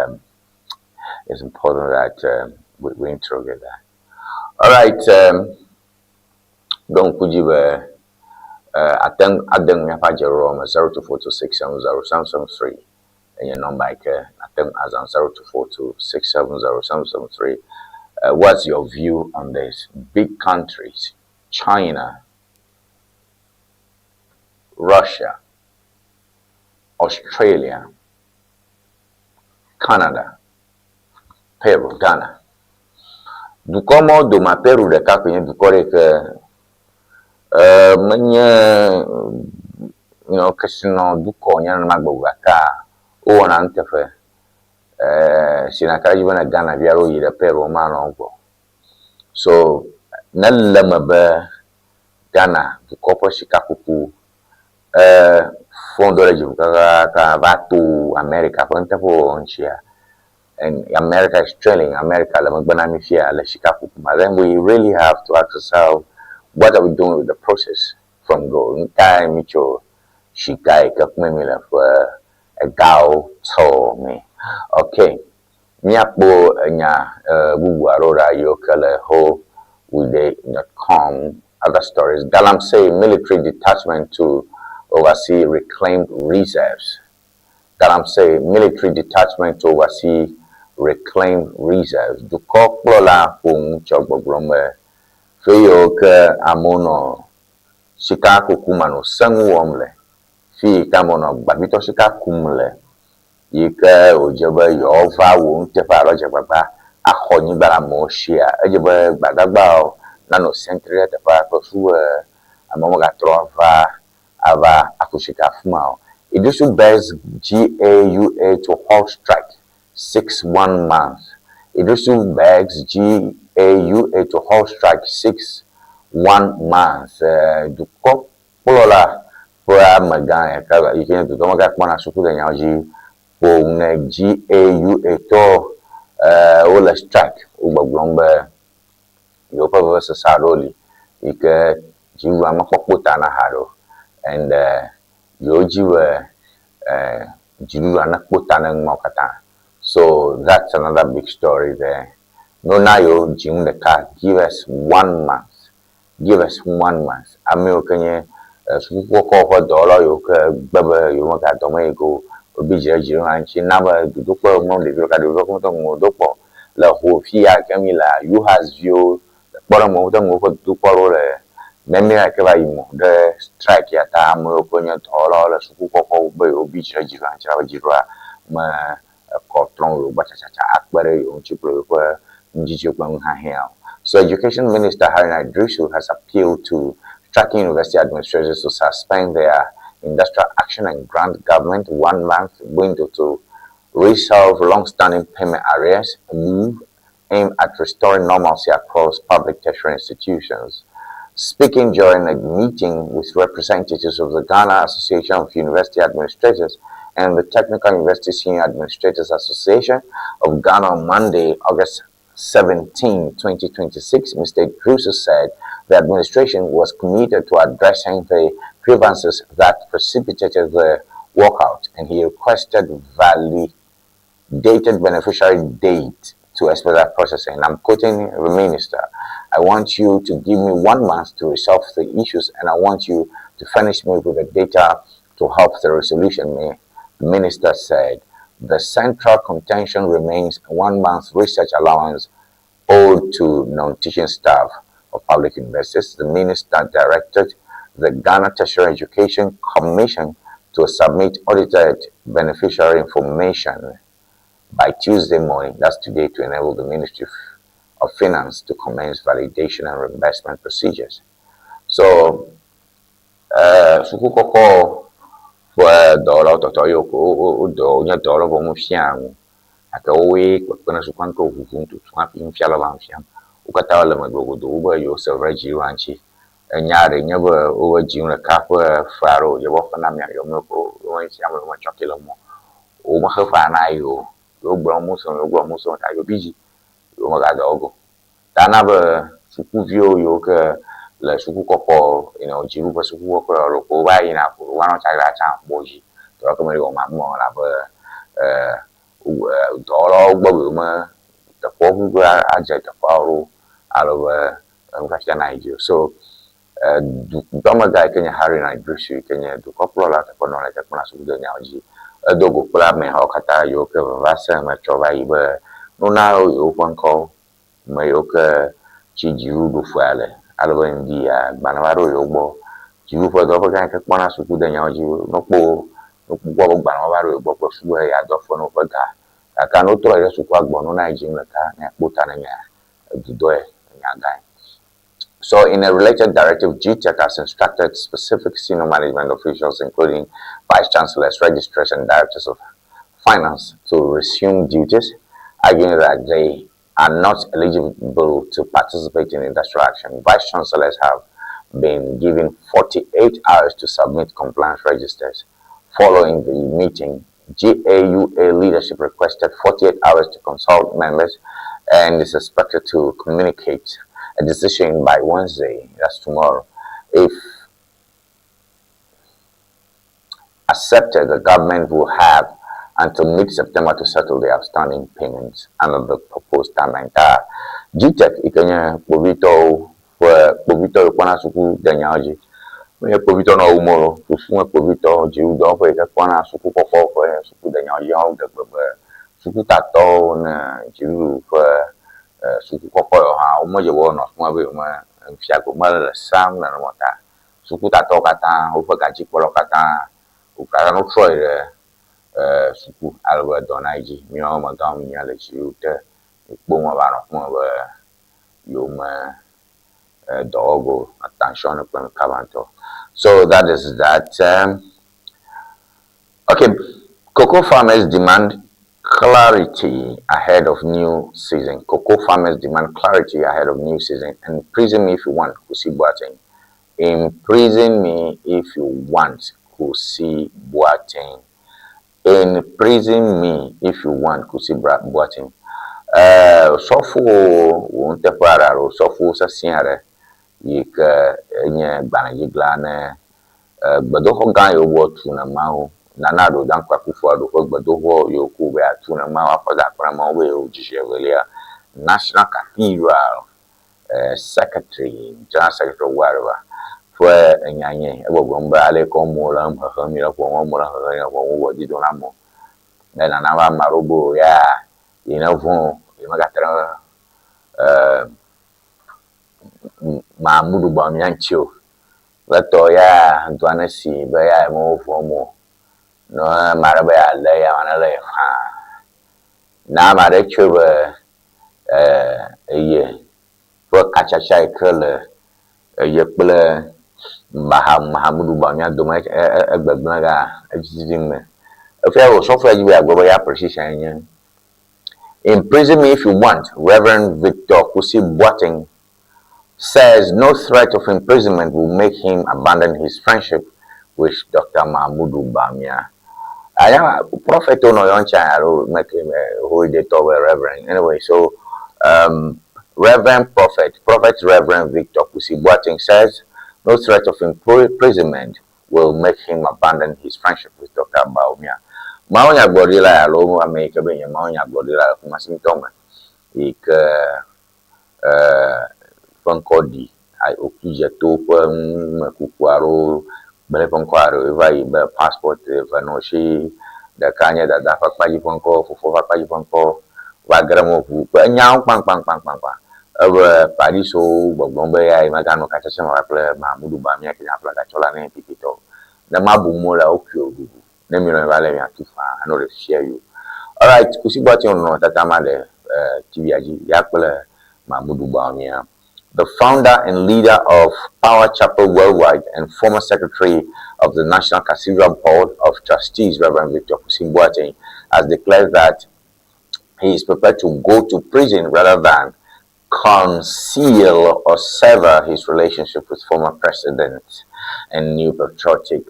[SPEAKER 1] it's important that we interrogate that. All right. Ɖo ŋku dzi be ate ŋu ade nu míaƒe adzeɖoɖo me 0242670773 enye nɔmba yi ke ate ŋu azã 0242670773. What's your view on this? Big countries, China, Russia, Australia, Canada, Peru, Ghana. Dukɔ mawo dome Peru ɖeka koe nye dukɔ ɖe ke menye kesinɔ dukɔ nye nenema gbegbe gake wowɔna nuteƒe. Si naka ɖe edzi be ne Ghana vi aɖewo yi ɖe Peru womalɔ̃ wo gbɔ. So ne le eme be Ghana dukɔ ƒe sikakuku fɔ ŋdɔ ɖe dziƒo kakaka va to America ƒe nuteƒewɔwɔ ŋutia and America is trailing, America le megbe na mí fia le sikakuku me. Then we really have to ask ourselves, what are we doing with the process from gold? Nukae mi tso sika yi ke kum mi le ƒe egawo tsɔ me? Okay, míakpɔ enya bubu aɖewo ɖa yiwo ke le whoweday.com. Other stories. Galamsey military detachment to oversee reclaimed reserves. Galamsey military detachment to oversee reclaimed reserves. Dukɔkplɔla ƒo nu tsɔ gbɔgblɔm be fi yiwo ke amewo nɔ sikakuku me nɔ sẽŋu wɔm le, fi yi ke amewo nɔ gbavitɔ sika kum le, yi ke wòdze be yewoava wɔ nuteƒe alo dze agbagba axɔ anyigba le amewo sia, edze be gbadagbawo nanɔ sentry ɖe teƒea kple su be amewo megatrɔ ava ava aku sika afi ma o. Iddrisu begs GAUA to halt strike 6 1 month. Iddrisu begs GAUA to halt strike 6 1 month. Dukɔkplɔla ƒe amegã yi ke yi ke nye dukɔmegã kpɔna sukudenyawo dzi ƒo nu ne GAUA tɔ wole strike wo gbɔgblɔm be yewoƒe vevesese aɖewo li yi ke dziɖuɖua mekpɔkpɔ ta na haɖe o and yewo dzi be dziɖuɖua nekpɔ ta na numawo katã. So that's another big story there. No na yewo dzinu ɖeka give us one month give us one month. Ame yiwo ke nye suku kɔkɔ ƒe dɔwɔlawo yiwo ke gbe be yewo megadɔ me yi ke o wobi dzi ɖe dziɖuɖua ŋuti na be dodokpɔ mlɔm ɖeviwo ɖeka ɖeviwo ƒe ŋu do kpɔ le ho fi ya ke mi le UHAS viwo le kpɔɖeŋu wote ŋu woƒe dodokpɔ ɖewo le memea yi ke va yi mo ɖe strike ya ta ame yiwo ke nye dɔwɔlawo le suku kɔkɔwo be yewo bi dzi ɖe dziɖuɖua ŋuti be dziɖuɖua me ekɔ trɔm yewo gbɔ tsatsatsa akpe ɖe yewo ŋuti kple yewoƒe nudzidziwo kple nuhiahiãwo. So Education Minister Haruna Iddrisu has appealed to striking university administrators to suspend their industrial action and grant government one month window to resolve long-standing payment arrears, a move aimed at restoring normalcy across public tertiary institutions. Speaking during a meeting with representatives of the Ghana Association of University Administrators and the Technical University Senior Administrators Association of Ghana on Monday, August 17, 2026, Mr. Iddrisu said the administration was committed to addressing the grievances that precipitated the walkout, and he requested validated beneficiary date to expedite processing. I'm quoting the minister. I want you to give me one month to resolve the issues, and I want you to furnish me with the data to help the resolution. The minister said the central contention remains one month research allowance owed to non-teaching staff of public universities. The minister directed the Ghana Tertiary Education Commission to submit audited beneficiary information by Tuesday morning, that's today, to enable the Ministry of Finance to commence validation and reimbursement procedures. So, suku kɔkɔ ƒe dɔwɔlawo tɔtɔ yi wodɔ wonye dɔwɔlawo vɔ ŋu fiam gake wowoe kpekpe ɖe sukua ŋutɔ ʋuʋum tutum hafi nufialawo va nu fiam. Wo katã wole megbe godoo wobe yewo se veve ɖe dziɖuɖua ŋuti. Enya ɖe nye be wobe dzinu ɖeka ƒe fe aɖewo wòdze be woaxe na mia yewo yewo fiam yewo metsɔ ke le mɔ. Womexe fea na yewo o. Yewo gblɔ ŋusẽ yewo gblɔ ŋusẽ ta yewo bi dzi yewo megadɔ wo go. Ta na be sukuviwo yiwo ke le suku kɔkɔ dziɖuɖu ƒe suku kɔkɔ alo ko wova yina ko woanɔ tsaɖa tsã kpɔ dzi. Dɔ ke me wɔm abe elabe dɔwɔlawo gbɔ be yewome teƒewo ʋuʋu adze teƒeawo ɖo ale be nufiafia nayi dzi o. So dukɔmegã yi ke nye Haruna Iddrisu yi ke nye dukɔkplɔla teƒenɔla yi ke kplɔna sukudenyawo dzi edo go kple amehawo katã yiwo ke veva se metsɔ va yi be nuna yewoƒe ŋkɔwo me yiwo ke tsi dziɖuɖu fea le ale be ŋdi ya gbalẽ va ɖo yewo gbɔ. Dziɖuɖu ƒe dɔwɔƒe gã yi ke kpɔna sukudenyawo dzi nokpɔ nokpɔ be gbalẽwo va ɖo yewo gbɔ kple suku be yeadɔ fe na woƒe ga. Gake ne wotrɔ yi ɖe sukua gbɔ nona yi dzinu ɖeka ne akpɔ ta ne nya edudɔe nya gãe. So in a related directive, GTEC has instructed specific senior management officials, including vice chancellors, registrars, and directors of finance, to resume duties, arguing that they are not eligible to participate in industrial action. Vice chancellors have been given 48 hours to submit compliance registers. Following the meeting, GAUA leadership requested 48 hours to consult members and is expected to communicate a decision by Wednesday, that's tomorrow. If accepted, the government will have until mid-September to settle the outstanding payments under the proposed timeline. GTEC yi ke nye kpovitɔwo ƒe kpovitɔ yi kpɔna suku denyawo dzi. Menye kpovitɔ nɔ wu mo o, susu me kpovitɔ dziɖuɖuawo ƒe yi ke kpɔna suku kɔkɔ ƒe suku denyawo dzi woɖe gbe be sukutatɔwo ne dziɖuɖu ƒe suku kɔkɔ yawo hã womedze be woanɔ afi ma be yewome fia go mele le sam nenema ta. Sukutatɔwo katã woƒe gadzikpɔlawo katã wo katã wotrɔ yi ɖe suku ale be dɔ nayi dzi. Míawo amegãwo míenya le dziɖuɖu te kpɔ ŋu va nɔ afi ma be yewome dɔ wɔ go attention kple nu kaba ŋutɔ. So that is that. Okay, cocoa farmers demand clarity ahead of new season. Cocoa farmers demand clarity ahead of new season. And prison me if you want, Kusi Boateng. Imprison me if you want, Kusi Boateng. Imprison me if you want, Kusi Boateng. Sɔfo wò ŋuteƒe aɖe alo sɔfo sesẽ aɖe yi ke enye gbalẽdzigla ne gbedoxɔ gã yi wobɔ tu ne Mawu. Nana Addo Dankwa Akufo-Addo ƒe gbedoxɔ yi woku be yeatu ne Mawu akɔ da akpe na Mawu be yewo dzesi evelia. National Cathedral secretary, general secretary whatever ƒe enya nye egbɔgblɔm be ale yi ke amewo le hehem mi le ƒom, amewo le hehem mi le ƒom, wowɔ dzi do na amewo. Ne nana be ame aɖewo be ya yi ne vɔ̃ yi megate ɖe Mahamudu Bawumia ŋuti o. Le tɔ ya ŋdɔa ne si be ya mewo vɔ̃m o. Ne ame aɖe be yealé ya ne lé faa. Na ame aɖe tsɔe be eye ƒe katsatsa yi ke le eye kple Mahamudu Bawumia dome egbegblẽ ga edzidzi me. Efia wò sɔfo ya dzi be yeagblɔ be ya precision nye. Imprison me if you want, Reverend Victor Kusi Boateng says no threat of imprisonment will make him abandon his friendship with Dr. Mahamudu Bawumia. I am a prophet no yon alo make him who they talk Reverend. Anyway, so Reverend Prophet, Prophet Reverend Victor Kusi Boateng says no threat of imprisonment will make him abandon his friendship with Dr. Bawumia. Mawu nyagblɔɖila alo ame yi ke be nye Mawu nyagblɔɖila le Kumasi ŋutɔ me yi ke ƒe ŋkɔ ɖi Okudzeto ƒe numekuku alo gblẽ eƒe ŋkɔ alo eva yi be passport eve nɔ si ɖeka nye dada ƒe akpadzi ƒe ŋkɔ, fofoa ƒe akpadzi ƒe ŋkɔ va ge ɖe eme ʋu kple enyawo kpaŋkpaŋkpaŋkpaŋ. Ebe Parisowo gbɔgblɔm be ya yi meganɔ katsatsa me kple Mahamudu Bawumia ke nye aflagatsɔla ne NPP tɔ. Ne mabu mo la wokui wò ɖuɖu. Ne mi lɔ va le miatu faa, I no dey fear you. Alright, Kusi Boateng nɔ tata ma le TV dzi ya kple Mahamudu Bawumia. The founder and leader of Power Chapel Worldwide and former secretary of the National Cathedral Board of Trustees, Reverend Victor Kusi Boateng, has declared that he is prepared to go to prison rather than conceal or sever his relationship with former president and New Patriotic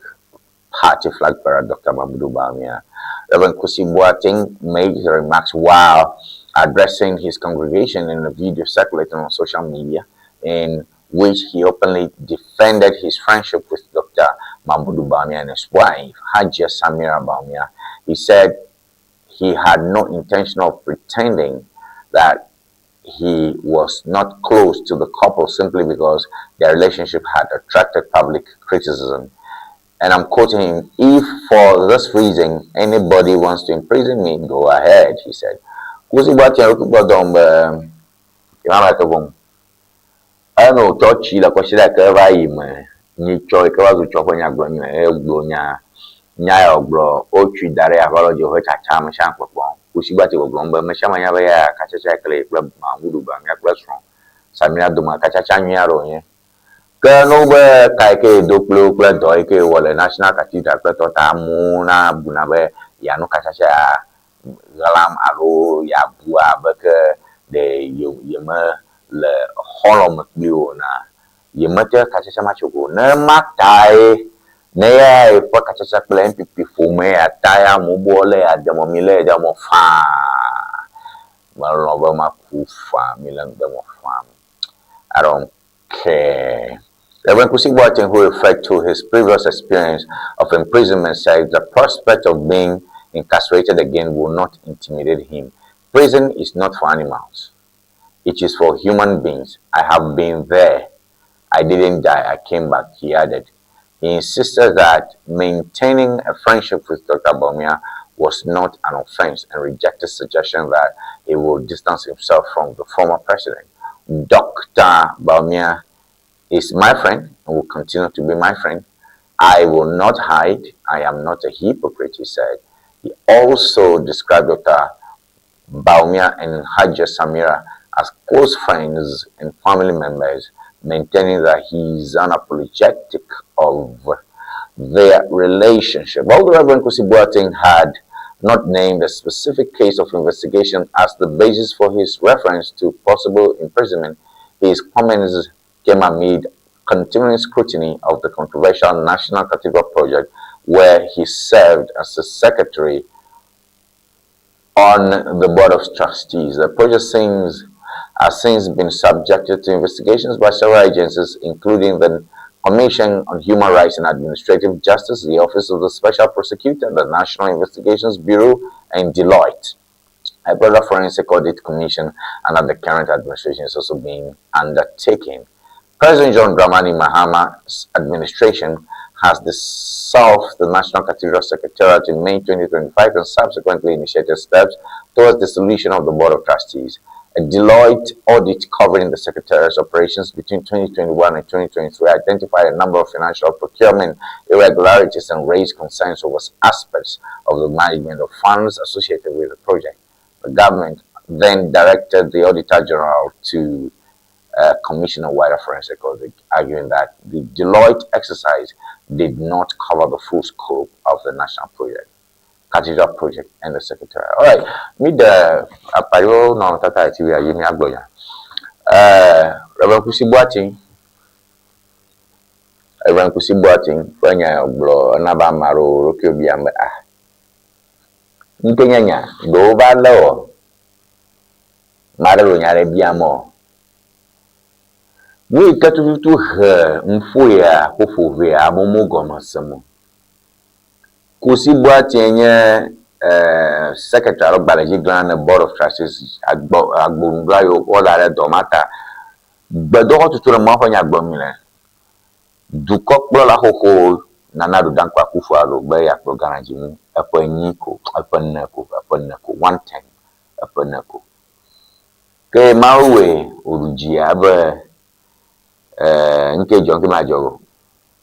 [SPEAKER 1] Party flag bearer Dr. Mahamudu Bawumia. Reverend Kusi Boateng made the remarks while addressing his congregation in a video circulating on social media in which he openly defended his friendship with Dr. Mahamudu Bawumia and his wife, Hajia Samira Bawumia. He said he had no intention of pretending that he was not close to the couple simply because their relationship had attracted public criticism. And I'm quoting him, "If for this reason anybody wants to imprison me, go ahead," he said. Kusi Boateng gbɔdɔ be imama ke vom. Eno tsɔtsi le kɔsi ɖe va yi me nyitsɔ yi ke va zu tsɔ ƒe nyagblɔ nye egblɔ nya nya ya wògblɔ wotsui da ɖe aʋalɔ dzi woƒe tsatsa me sia kpɔkpɔ. Kusi Boateng gbɔgblɔm be me sia me nya be ya katsatsa yi ke le yi kple Mahamudu Bawumia kple srɔ̃ Samira dome katsatsa nyui aɖe wònye. Ke ne wobe ka yi ke do kple wo kple dɔ yi ke wɔ le National Cathedral kple tɔta amewo na buna be yeanu katsatsa ya ɣlam alo yeabu abe ke ɖe yeme le xɔlɔ̃ me kpli wo na yemete katsatsa ma tso go. Ne ma tae ne ya ƒe katsatsa kple NPP ƒome ya ta ya amewo be wolé ya demɔ mi lé demɔ faa. Melɔ̃ be maku faa mi lé demɔ faa. I don't care. Reverend Kusi Boateng, who referred to his previous experience of imprisonment, said the prospect of being incarcerated again will not intimidate him. "Prison is not for animals. It is for human beings. I have been there. I didn't die. I came back," he added. He insisted that maintaining a friendship with Dr. Bawumia was not an offense and rejected suggestion that he will distance himself from the former president. "Dr. Bawumia is my friend and will continue to be my friend. I will not hide. I am not a hypocrite," he said. He also described Dr. Bawumia and Hajia Samira as close friends and family members, maintaining that he is unapologetic of their relationship. Although Reverend Kusi Boateng had not named a specific case of investigation as the basis for his reference to possible imprisonment, his comments came amid continuing scrutiny of the controversial National Cathedral project, where he served as the secretary on the Board of Trustees. The project seems, has since been subjected to investigations by several agencies, including the Commission on Human Rights and Administrative Justice, the Office of the Special Prosecutor, the National Investigations Bureau, and Deloitte. A broader forensic audit commission under the current administration is also being undertaken. President John Dramani Mahama's administration has dissolved the National Cathedral Secretariat in May 2025 and subsequently initiated steps towards dissolution of the Board of Trustees. A Deloitte audit covering the Secretariat's operations between 2021 and 2023 identified a number of financial procurement irregularities and raised concerns over aspects of the management of funds associated with the project. The government then directed the Auditor General to commission a wider forensic audit, arguing that the Deloitte exercise did not cover the full scope of the national project, cathedral project, and the secretariat. All right, mi de apariwo nɔ tata TV ayi mi agblɔ nya. Reverend Kusi Boateng, Reverend Kusi Boateng ƒe nya gblɔ ena be ame aɖewo ɖokuiwo biam be ah, ŋke nye nya ɖewo va lé wɔ, ame aɖe le nya ɖe biam wɔ. Nu yi ke tututu he ŋƒo ya ƒoƒo vɛ amewo mo gɔme sem o. Kusi Boateng nye secretary alo gbalẽdzigã ne Board of Trustees agbɔ agbonugla yiwo wokɔ da ɖe dɔ ma ta. Gbedoxɔ tutu ɖe Mawu ƒe nya gblɔm mi le. Dukɔkplɔla xoxo Nana Addo Dankwa Akufo-Addo be yeakplɔ Ghana dzi ŋu eƒe enyi ko, eƒe ene ko, eƒe ene ko, one term, eƒe ene ko. Ke Mawu wɔe wòɖu dzia be nke dzɔ nke madzɔ o.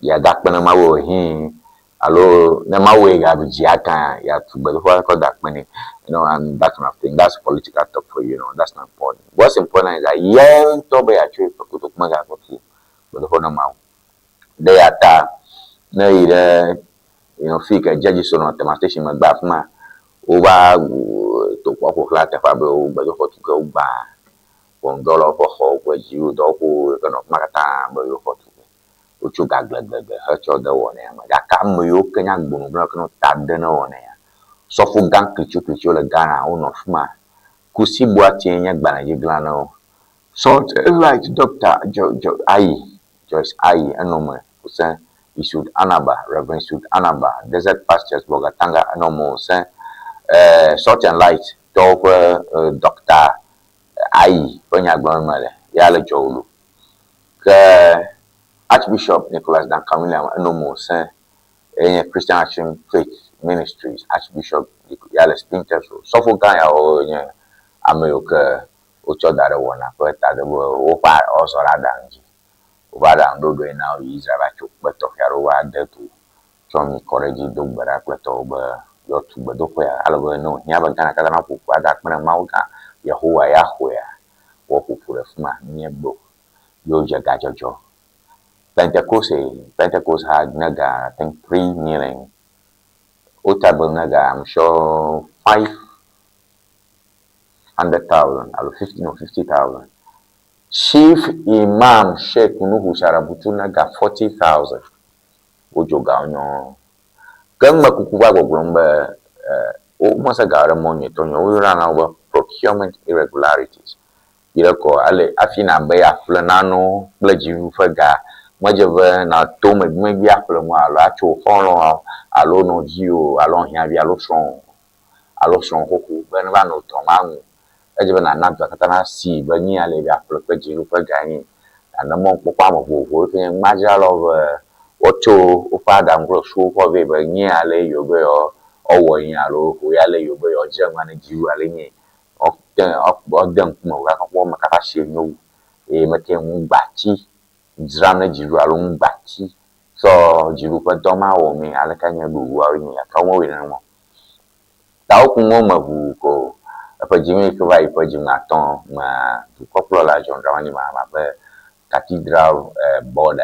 [SPEAKER 1] Yeada akpe na Mawu o hĩ alo ne Mawu wɔe gaɖu dzia kã yeatu gbedoxɔa kɔ da akpe nɛ. And that kind of thing. That's political talk for you. That's not important. What's important is that ye ŋutɔ be yeatso eƒe kotoku me gakɔ tu gbedoxɔ na Mawu. Ɖe ya ta ne yi ɖe fi ke Dzedzi so nɔ Tema station megbe afi ma wova to kpɔ ƒo xlã teƒea be wo gbedoxɔ tu ge wogbã ʋɔnudrɔ̃lawo ƒe xɔwo kple dziɖuɖudɔwɔƒewo yi ke nɔ afi ma katã be yewo xɔ tu ge. Wotso ga gleglegle hetsɔ de wɔnɛ me. Gake ame yiwo ke nye agbonugblẽlawo ke nɔ ta de ne wɔnɛa, sɔfo gã klitsoklitsowo le Ghana wonɔ afi ma. Kusi Boateng nye gbalẽdzigblẽla na wo. Salt Light Doctor Jo Jo Ayi Joyce Ayi enɔ eme wòse Isud Anaba, Rev. Isud Anaba, Desert Pastures Bolgatanga enɔ eme wòse Salt and Light tɔwo ƒe Doctor Ayi ƒe nya gblɔm mele, ya le Dzɔwulu. Ke Archbishop Nicholas Duncan William enɔ eme wòse enye Christian Action Faith Ministries Archbishop ya le Spintex Road. Sɔfo gã yawo nye ame yiwo ke wotsɔ da ɖe wɔna ƒe ta de be woƒe woazɔ ɖe aɖaŋu dzi. Woƒe aɖaŋuɖoɖoe na woyi Israel va tso kpe tɔxɛ aɖewo va de to tsɔ ami kɔ ɖe edzi do gbe ɖa kple tɔwo be yewoatu gbedoxɔea ale be ne wòhiã be Ghana katã naƒo ƒu ada akpe na Mawu gã Yehowa ya xɔea, woaƒo ƒu ɖe fi ma míegbe o. Ye wodze gadzɔdzɔ. Pentecost, Pentecost ha ne ga I think 3 million. Otabil ne ga I'm sure 500,000 alo 50, no, 50,000. Chief Imam Sheikh Nuhu Sharabutu ne ga 40,000. Wodzo gawo nyɔɔ. Ke numekuku va gbɔgblɔm be womese ga ɖe mɔ nyuietɔ nu o. Woyɔna na wo be procurement irregularities. Yi ɖe kɔ ale hafi nàbe yeaƒle nanewo kple dziɖuɖu ƒe ga medze be nàto megbemegbe aƒle nu alo atso xɔlɔ̃ alo nɔviwò alo hiãvi alo srɔ̃wò alo srɔ̃wò xoxo be ne va nɔ dɔ ma ŋu. Edze be nàna dua katã nasi be nu ya le ye aƒle kple dziɖuɖu ƒe ga ye. Nàne mɔnukpɔkpɔ ame vovovowo yi ke nye numadzralawo be woatso woƒe aɖaŋu kple susuwo kɔ vɛ be nu ya le yewo be yewoawɔ ye alo ho ya le yewo be yewoadzra nua ne dziɖuɖu alo nye woade ŋkume wo akpɔ ame ka ƒe asie nyo wu eye mete ŋu gbatsi dzram ne dziɖuɖu alo ŋugbatsi tsɔ dziɖuɖu ƒe dɔ ma wɔmee aleke nye ɖoɖoawoe nye gake womewɔe nenema o. Ta woku nuwo me ʋuu ko eƒe dzime yi ke va yi ƒe dzime atɔ̃ mea dukɔkplɔla John Dramani Mahama ƒe cathedral board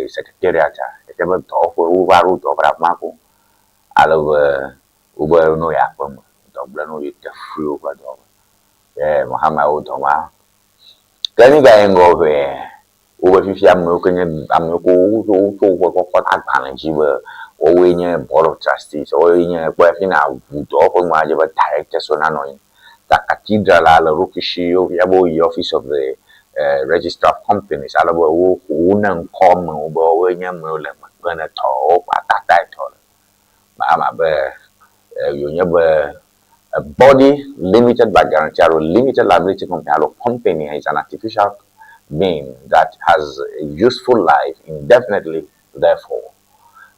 [SPEAKER 1] secretariat efia be dɔwɔƒe wova ɖo dɔwɔƒe ɖe afi ma ko ale be wobe ne woyi aƒeme dɔ gblẽ ne wo yi te free woƒe dɔwɔƒe. Ye Mahama wo dɔ ma. Ke mi gayi ŋgɔ ʋɛe. Wobe fifia amewo ke nye amewo ke wotso wotso woƒe kɔkɔ ɖe agbalẽ dzi be woawoe nye board of trustees, woawoe nye ekpɔe hafi na ʋu dɔwɔƒe nua dze be directors wo nanɔ anyi. Ta cathedral la le eɖokui si wofia be woyi office of the registrar of companies ale be wo wone ŋkɔ amewo be woawoe nye amewo le megbe ne tɔwo ƒe atatae tɔ le. Ame abe wònye be a body limited by guarantee alo limited liability company alo company is an artificial being that has a useful life indefinitely therefore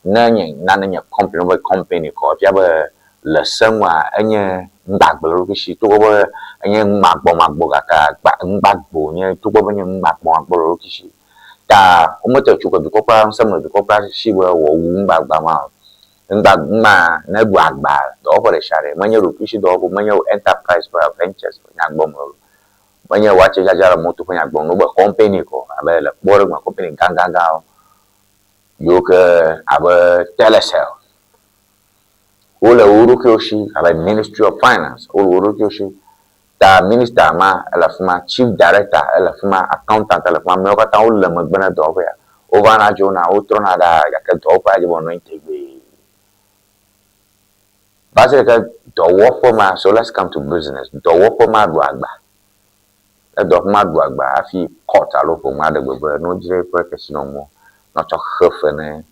[SPEAKER 1] ne nye nane nye company wobe company kɔ efia be le se nua enye nugbagbe le eɖokui si togbɔ be enye numagbɔmagbɔ gake agba nugbagbe wònye togbɔ be enye numagbɔmagbɔ le eɖokui si ta womete tso ke dukɔ kura ŋusẽ mele dukɔ kura si be wòawu nugbagba ma o. Ŋgba ŋma ne ɖu agba dɔwɔƒe ɖesiaɖe, menye ɖokuisidɔwɔƒe o, menye enterprise ƒe ventures ƒe nya gbɔm mele o, menye watse dzadzra le mɔto ƒe nya gbɔm mele o, wobe company ko abe le kpɔɖeŋu me company gãgãgãwo yiwo ke abe Telecel wole wo ɖokuiwo si abe Ministry of Finance wole wo ɖokuiwo si ta minister ma ele afi ma, chief director ele afi ma, accountant ele afi ma, amewo katã wole megbe na dɔwɔƒea. Wovana dzona, wotrɔna ɖaa gake dɔwɔƒea dzi be wòanɔ anyi tegbee. Va se ɖe ke dɔwɔƒe ma, so let's come to business, dɔwɔƒe ma ɖu agba. Ne dɔwɔƒe ma ɖu agba hafi court alo ʋɔnu aɖe gbe be ne wodzra eƒe kesinɔnuwo ne woatsɔ xe fe ne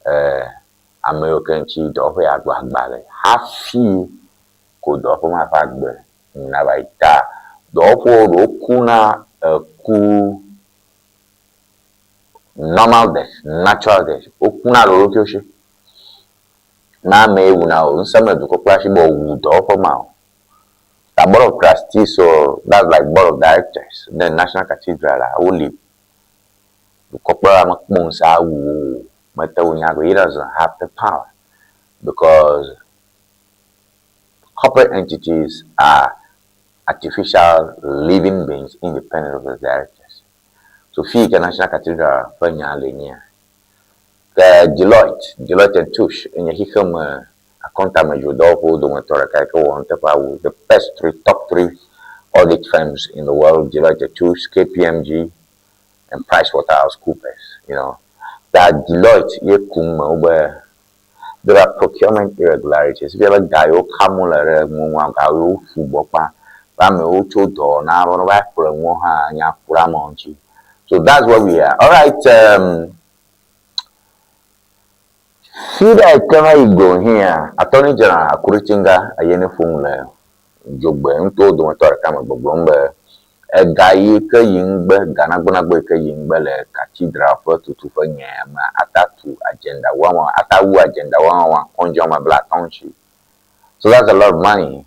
[SPEAKER 1] eh, ame yiwo ke ŋuti dɔwɔƒe ya ɖu agba le hafi ko dɔwɔƒe ma ƒe agbe nu nava yi. Ta dɔwɔƒewo ɖewo kuna eku normal death, natural death. Wokuna le wo ɖokuiwo si. Na amee wuna o, ŋusẽ mele dukɔ kpla si be wòwu dɔwɔƒe ma o. Ta board of trustees or that's like board of directors ne National Cathedral la, woli. Dukɔkplɔla mekpɔ ŋusẽ awu wo o. Mete ŋu nya be he doesn't have the power because corporate entities are artificial living beings independent of the directors. So fi yi ke National Cathedral ƒe nya le nyea. Ke Deloitte, Deloitte and Touche enye xixeme akɔntamedzrodɔwɔƒewo dometɔ ɖeka yi ke wɔ nuteƒe awu the best three, top three audit firms in the world, Deloitte and Touche, KPMG and PricewaterhouseCoopers, you know. Ta Deloitte ye kum me wobe There are procurement irregularities, efia be ga yiwo kam wole ɖe nuwo ŋua, ga yiwo ƒu gbɔ kpa be amewo tso dɔ na be ne wova ƒle nuwo hã nya ku ɖe amewo ŋuti. So that's where we are. Alright, um, fi ɖe ke va yi go here, Attorney General Akuritinga eye ne ƒo nu le dzogbe ŋutɔwo dometɔ ɖeka me gbɔgblɔm be Ega yi ke yi ŋgbe, ga nagbonagbo yi ke yi ŋgbe le cathedral ƒe tutu ƒe nyea me ata tu agenda wawa, ata wu agenda wawa kɔndzi wɔme blatɔ̃ ŋtsi. So that's a lot of money.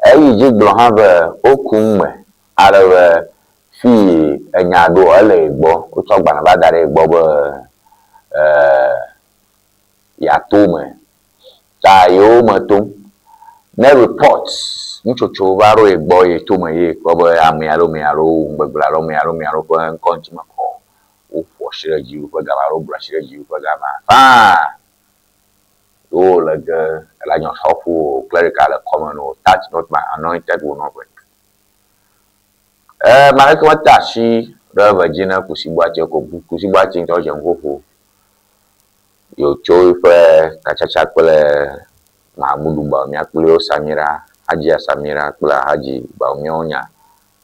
[SPEAKER 1] Eyi dzi gblɔ hã be woku ŋme ale be fiyi enya ɖo ele ye gbɔ, wotsɔ agbalẽ va da ɖe ye gbɔ be eh yeato eme. Ta yewo me tom. Ne report nutsotso va ɖo ye gbɔ ye to me ye kpɔ be ame alo ame alo wu nugbegble alo ame alo ame alo ƒe ŋkɔ ŋuti mekɔ o, woƒo asi ɖe dziwò ƒe gama alo woblu asi ɖe dziwò ƒe gama. Faa! Yewo le ge ela nyɔ sɔƒo o, clerical le kɔme no, touch not my anointed will not work. Eh, maleke mete asi ɖe eve dzi ne kusibuatsi ko kusibuatsi ŋutɔ dze nuƒoƒo. Yewo tso eƒe katsatsa kple Mahamudu Bawumia kple wo Samira, Hajia Samira kple Alhaji Bawumia wo nya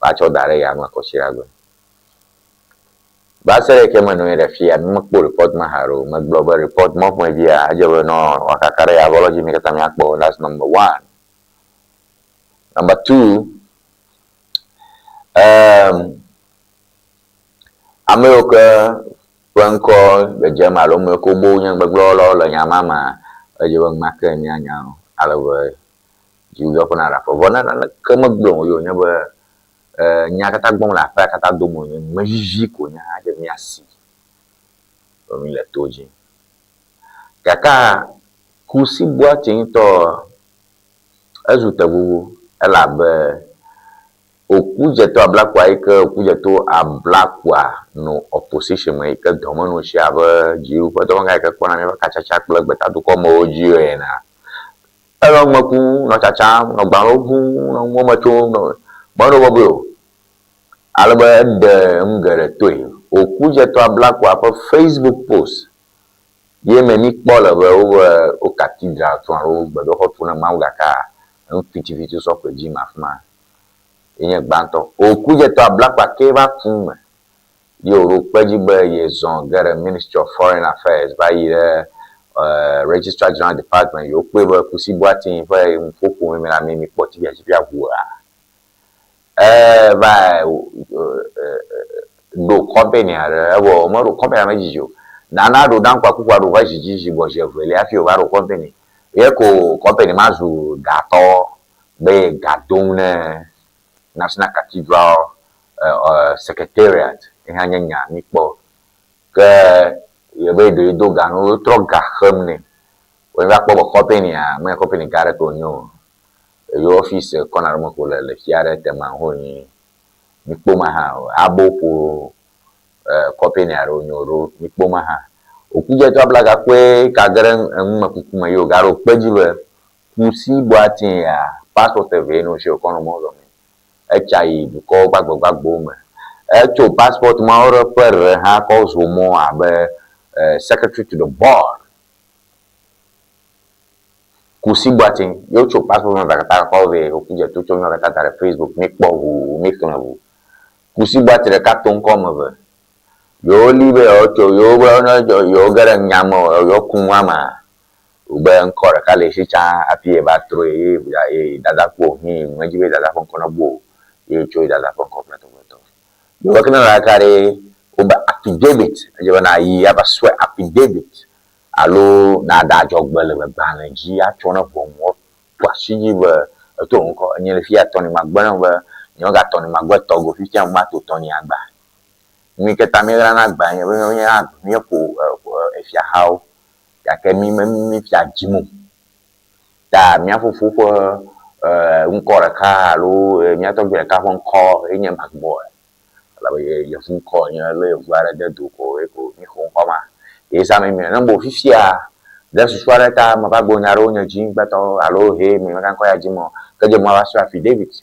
[SPEAKER 1] va tsɔ da ɖe yame kɔsiɖagbe. Va se ɖe ke menɔ anyi ɖe afia, mi mekpɔ report ma haɖe o. Megblɔ be report ma ƒomevia edze be nɔ woakaka ɖe avɔ lɔ dzi mi katã miakpɔ. That's number one. Number two, um, ame yiwo ke ƒe ŋkɔ dzedzem alo ame yiwo ke wobe wonye nugbegblẽwɔlawo le nya ma mea, edze be enumake míanya wo ale be dziwuiwo ƒe naɖe afɔ. Vɔ ne naneke megblẽ o ye wònye be nya katã gbɔm le aƒea katã dome wònye, numevivi ko wònye hã edze be míasi be míle to dzi. Gakea kusi bua ŋutɔ ezu teʋuʋu elabe Okudzeto Ablakwa yi ke Okudzeto Ablakwa nɔ opposition me yi ke dɔmenu si abe dziɖuɖu ƒe dɔwɔgã yi ke kpɔna míaƒe katsatsa kple gbetadukɔmewo dzi enea, enɔ ŋme kum, nɔ tsatsam, nɔ gbalẽwo ʋum, nɔ nuwo me tsom, nɔ menɔ bɔbɔe o. Ale be eɖe nu geɖe toe. Okudzeto Ablakwa ƒe Facebook post ye me míkpɔ le be wobe wo cathedral tum alo gbedoxɔ tum na Mawu gakea enu fitifiti sɔ koe dzi ma afima ye nye gbãtɔ. Okudzeto Ablakwa kee va ku me ye wòɖo kpe edzi be yezɔ ge ɖe Ministry of Foreign Affairs va yi ɖe Registrar General Department yewokpɔe be Kusi Boateng ƒe nuƒoƒo me la mi mikpɔ tsiƒiatsiƒia ʋua. Eva ɖo kɔmpani aɖe evɔ meɖo kɔmpani medzidzi o. Nana ɖo Dankwa Akufo Addo va zi dzi zi gbɔ zi evelia hafi wòva ɖo kɔmpani. Ye ko kɔmpani ma zu gatɔ be ye ga dom ne National Cathedral Secretariat ye hã nye nya míkpɔ. Ke ye be ɖe do ga nu wotrɔ ga xem nɛ. Wo va kpɔ be kɔmpania menye kɔmpani gã aɖeke wònye o. Eyo ɔfisi kɔna ɖe me ko le le fia ɖe te ma ho nyi mikpɔ ma hã o. Abo ƒo kɔmpani aɖewo nyo ɖo mikpɔ ma hã. Okudzetɔ ablaga kɔe ka ge ɖe enumekuku me ye wògaɖo kpe dzi be Kusi Boateng ya passport evee nɔ esi wòkɔ nɔ mɔ zɔmee. Etsa yi dukɔwo gbagbegbagbewo me. Etso passport mawo ɖe ƒe ɖe hã kɔ zo mɔ abe secretary to the board. Kusi Boateng ye wotso passport ma katã kɔ vɛ Okudzeto tsɔ nua katã da ɖe Facebook míkpɔ ʋuu míxlẽ ʋuu. Kusi Boateng ɖeka to ŋkɔ ame eve. Yewo li be yewoatso yewo be yewo ge ɖe nya me o yewoaku nua mea Wòbe ŋkɔ ɖeka le esi tsã hafi yeva trɔe ye ye dada ku o hĩ medzi be dada ƒe ŋkɔ nebu o ye tso ye dada ƒe ŋkɔ kpletɔkpletɔ. Yewo ke ne ɖeka ɖe wobe affidavit edze be nayi ava swear affidavit alo naɖe adzɔgbe le gbalẽ dzi atsɔ ne ʋɔnu woatu asi dzi be eto ŋkɔ enye le fiya tɔni magbe ne be nye megatɔ ni magbe tɔ go fifia mato tɔni agba. Nu yi ke ta míeɣlana agba nye be míeƒo efiahawo gake mí me mí fia dzim o. Ta mía fofo ƒe ŋkɔ ɖeka alo mía tɔgbui ɖeka ƒe ŋkɔ ye nye Magboy. Elabe ye yevu ŋkɔ wònye lé yevu aɖe de do ko ye ko míxɔ ŋkɔ ma. Ye zã mi ne bo fifia ɖe susu aɖe ta meva gblɔ nya ɖewo nye dzi gbãtɔ alo he me mega ŋkɔ ya dzim o. Ke dze mava srɔ̃ affidavit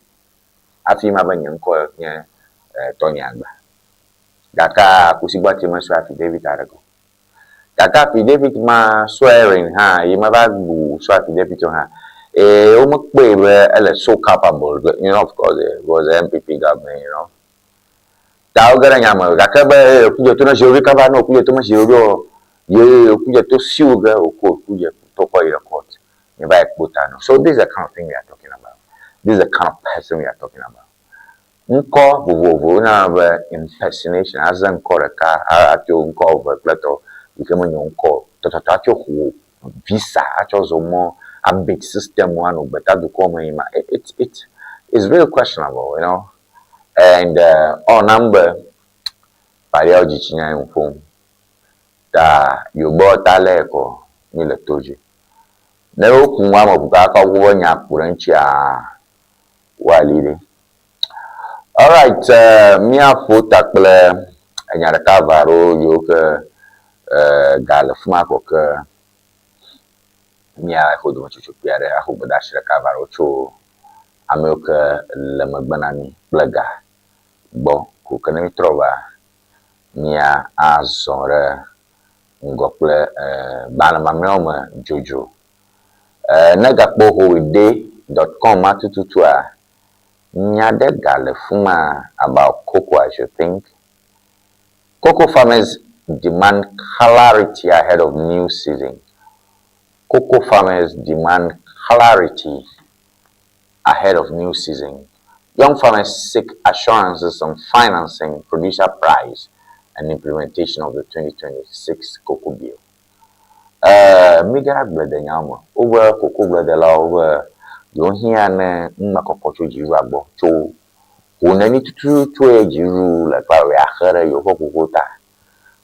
[SPEAKER 1] hafi ma be nye ŋkɔ nye tɔnye agba. Gake kusigbɔti mesrɔ̃ affidavit aɖeke o. Gake affidavit ma swearing hã yi meva bu swear affidavit o hã, eh, womekpɔe be ele so culpable be, you know, of course, it was a NPP government, you know. Ta woge ɖe nya me gake be eh, Okudzeto ne zi ɖoɖoe kaba ne Okudzeto mezi ɖoɖoe o, ye Okudzeto sue ge wòko Okudzeto kɔ yi ɖe court. Míeva yi kpo ta nɔ. So this is the kind of thing we are talking about. This is the kind of person we are talking about. Ŋkɔ vovovowo woyɔna be impersonation, aze ŋkɔ ɖeka atso ŋkɔ eve kple etɔ yi ke menye wò ŋkɔ o. Tɔtɔtɔ atsɔ xɔ visa atsɔ zɔ mɔ update system anɔ gbetadukɔ me yi ma. It it it's very questionable, you know. And ewɔ nam be Paɖiawo dzitsinya ye nu ƒom. Ta yewo ta lé kɔ mi le to dzi. Ne woku ŋu ame ʋu kaka woƒe nya ku ɖe eŋutia, woali ɖi. Alright, míaƒo ta kple enya ɖeka eve aɖewo yiwo ke ga le fi ma ko ke míaxɔ dometsotso kpui aɖe axɔ gbedeasi ɖeka eve aɖewo tso ame yiwo ke le megbe na mí kple ga gbɔ ko ke ne mítrɔ va mía azɔ ɖe ŋgɔ kple gbalẽ mamlɛawo me dzodzro. Ne gakpɔ howide.com ma tututua, nya ɖe gale fi ma about cocoa I should think. Cocoa farmers demand clarity ahead of new season. Cocoa farmers demand clarity ahead of new season. Young farmers seek assurances on financing, producer price, and implementation of the 2026 cocoa bill. Míge ɖe agbledenyawo me. Wobe kokogbledelawo be yewohiã ne numekɔkɔ tso dziɖuɖua gbɔ tso ho neni tututue dziɖuɖu le kple alo yeaxe ɖe yewoƒe koko ta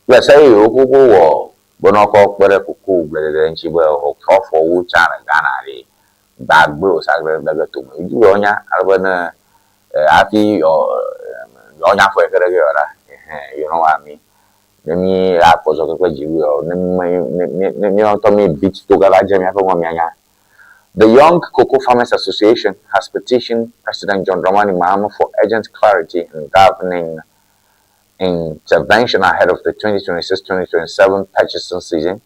[SPEAKER 1] kple se ye yewo koko wɔ be ne woakɔ kpe ɖe kokogbledede ŋuti be woatsɔ afɔ wu tsã le Ghana ɖe gbagbe o sa gbe tome. Dziɖuɖua nya ale be ne hafi yewoanya afɔ yi ke ɖe ge yewoaɖa. You know what I mean? Ne mí akpɔ zɔhɛ kple dziwuiɔ, ne mí ne míawo ŋutɔ mí beat to gava dze míaƒe ŋua míanya. The Young Cocoa Farmers Association has petitioned President John Dramani Mahama for urgent clarity in governing. intervention ahead of the 2026-2027 purchasing season,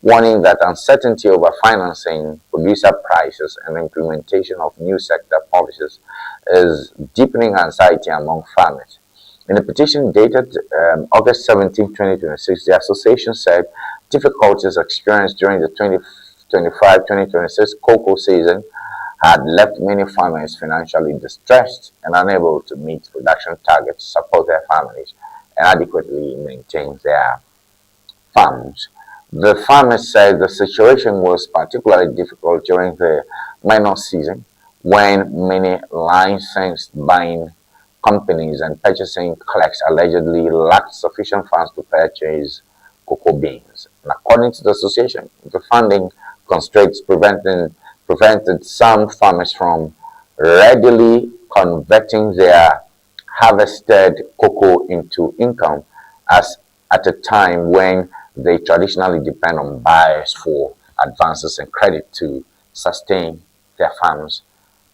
[SPEAKER 1] warning that uncertainty over financing, producer prices, and implementation of new sector policies is deepening anxiety among farmers. In a petition dated August 17, 2026, the association said difficulties experienced during the 2025-2026 cocoa season had left many farmers financially distressed and unable to meet production targets, support their families, and adequately maintain their farms. The farmers said the situation was particularly difficult during the minor season when many licensed buying companies and purchasing clerks allegedly lacked sufficient funds to purchase cocoa beans. And according to the association, the funding constraints prevented some farmers from readily converting their harvested cocoa into income as at a time when they traditionally depend on buyers for advances and credit to sustain their farms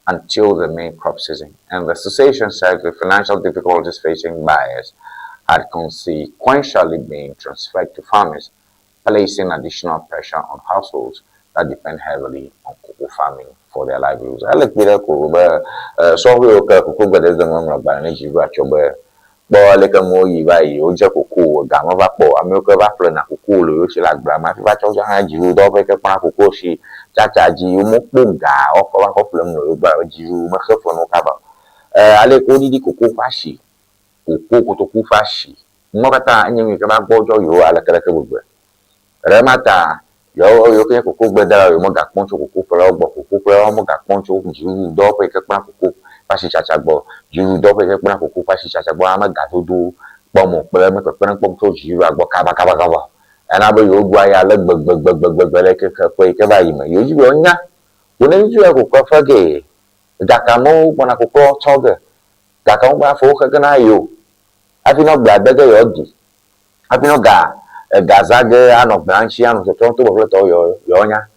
[SPEAKER 1] until the main crop season. And the association said the financial difficulties facing buyers had consequentially been transferred to farmers, placing additional pressure on households that depend heavily on cocoa farming for their livelihoods. Ele kpi ɖe ko be sɔhɛwo ke koko gbedede ŋɔŋlɔ gbalẽ ne dziɖuɖu atsɔ be kpɔ aleke nuwo yi va yi wodze koko ga meva kpɔ o. Amewo ke va ƒlena koko le yewo si le agblea me hafi va tsɔ hã dziɖuɖu dɔwɔƒe yi ke kpɔna koko si tsatsa dzi womekpɔ ga woakɔ va kɔ ƒle nu le yewo gbɔ alo dziɖuɖu mexe fe na wo kaba o. Ale ke woɖiɖi koko ƒe asi, koko kotoku ƒe asi, nuwo katã enye nu yi ke va gbɔdzɔ yewo alekeleke gbegbe. Le ema ta yewo yewo ke nye kokogbedelawo yewo megakpɔ tso kokoƒlelawo gbɔ o. Kokoƒlelawo megakpɔ tso dziɖuɖu dɔwɔƒe yi ke kpɔna koko ƒe asitsatsa gbɔ o. Dziɖuɖu dɔwɔƒe yi ke kpɔna koko ƒe asitsatsa gbɔ hã megadodo kpɔm o kple mekpekpeɖeŋu kpɔm tso dziɖuɖua gbɔ kabakabakaba o. Ena be yewoɖua ya ale gbegbegbegbe le keke ƒe yi ke va yi me. Yewo dzi be yewoanya wo ne ŋutsu ya koklo ƒe gee. Gake amewo gbɔna koklo tsɔ ge. Gake amewo gbɔna afɔwo xe ge na yewo hafi nɔ gbea de ge yewoaɖi. Hafi nɔ ga ega zã ge anɔ gbea ŋuti anɔ tsɔtsɔm to kpakple tɔwo yewo yewoanya.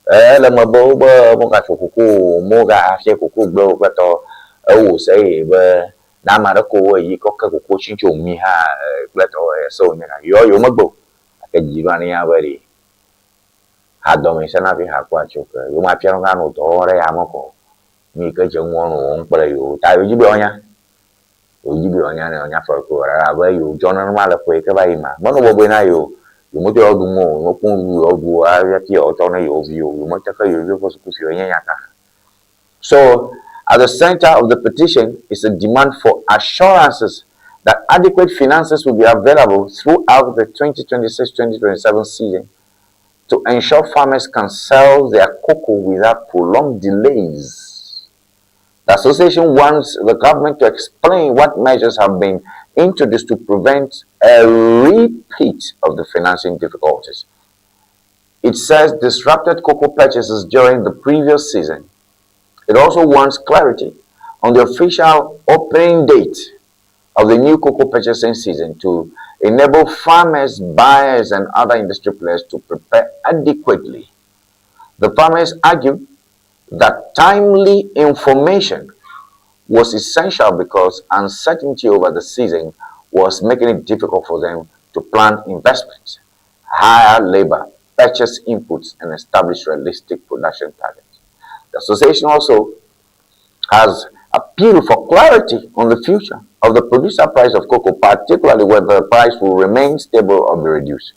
[SPEAKER 1] Ele eme be wobe womegatso koko o, womegafia koko gble o kple tɔ ewɔ se eye be ne ame aɖe ko ɣeyiɣi kɔ ke koko tsi tso mi hã kple tɔ ese wònye gake yewo yewomegbe o. Gake dziɖuɖua nenya be ɖe hadɔme sena hafi ha kpɔa tso ke yewomafia nu anɔ dɔ wɔm ɖe yame kɔ o. Nu yi ke dze ŋuwɔ nɔ wɔm kple yewo ta yewo dzi be yewoanya. Yewo dzi be yewoanya ne yewoanya fe ko elabe yewo dzɔ nenema le ƒe yi ke va yi mea, menɔ bɔbɔe na yewo o. Yewomete yewoaɖu nu o, yewomekpɔ nuɖuɖu yewoaɖu o hafi yewoatsɔ ne yewo viwo o. Yewomete xe yewo viwo ƒe sukufi o, enye nya ka? So, at the center of the petition is a demand for assurances that adequate finances will be available throughout the 2026-2027 season to ensure farmers can sell their cocoa without prolonged delays. The association wants the government to explain what measures have been introduced to prevent a repeat of the financing difficulties. It says disrupted cocoa purchases during the previous season. It also wants clarity on the official opening date of the new cocoa purchasing season to enable farmers, buyers, and other industry players to prepare adequately. The farmers argue that timely information was essential because uncertainty over the season was making it difficult for them to plan investments, hire labor, purchase inputs, and establish realistic production targets. The association also has appealed for clarity on the future of the producer price of cocoa, particularly whether the price will remain stable or be reduced.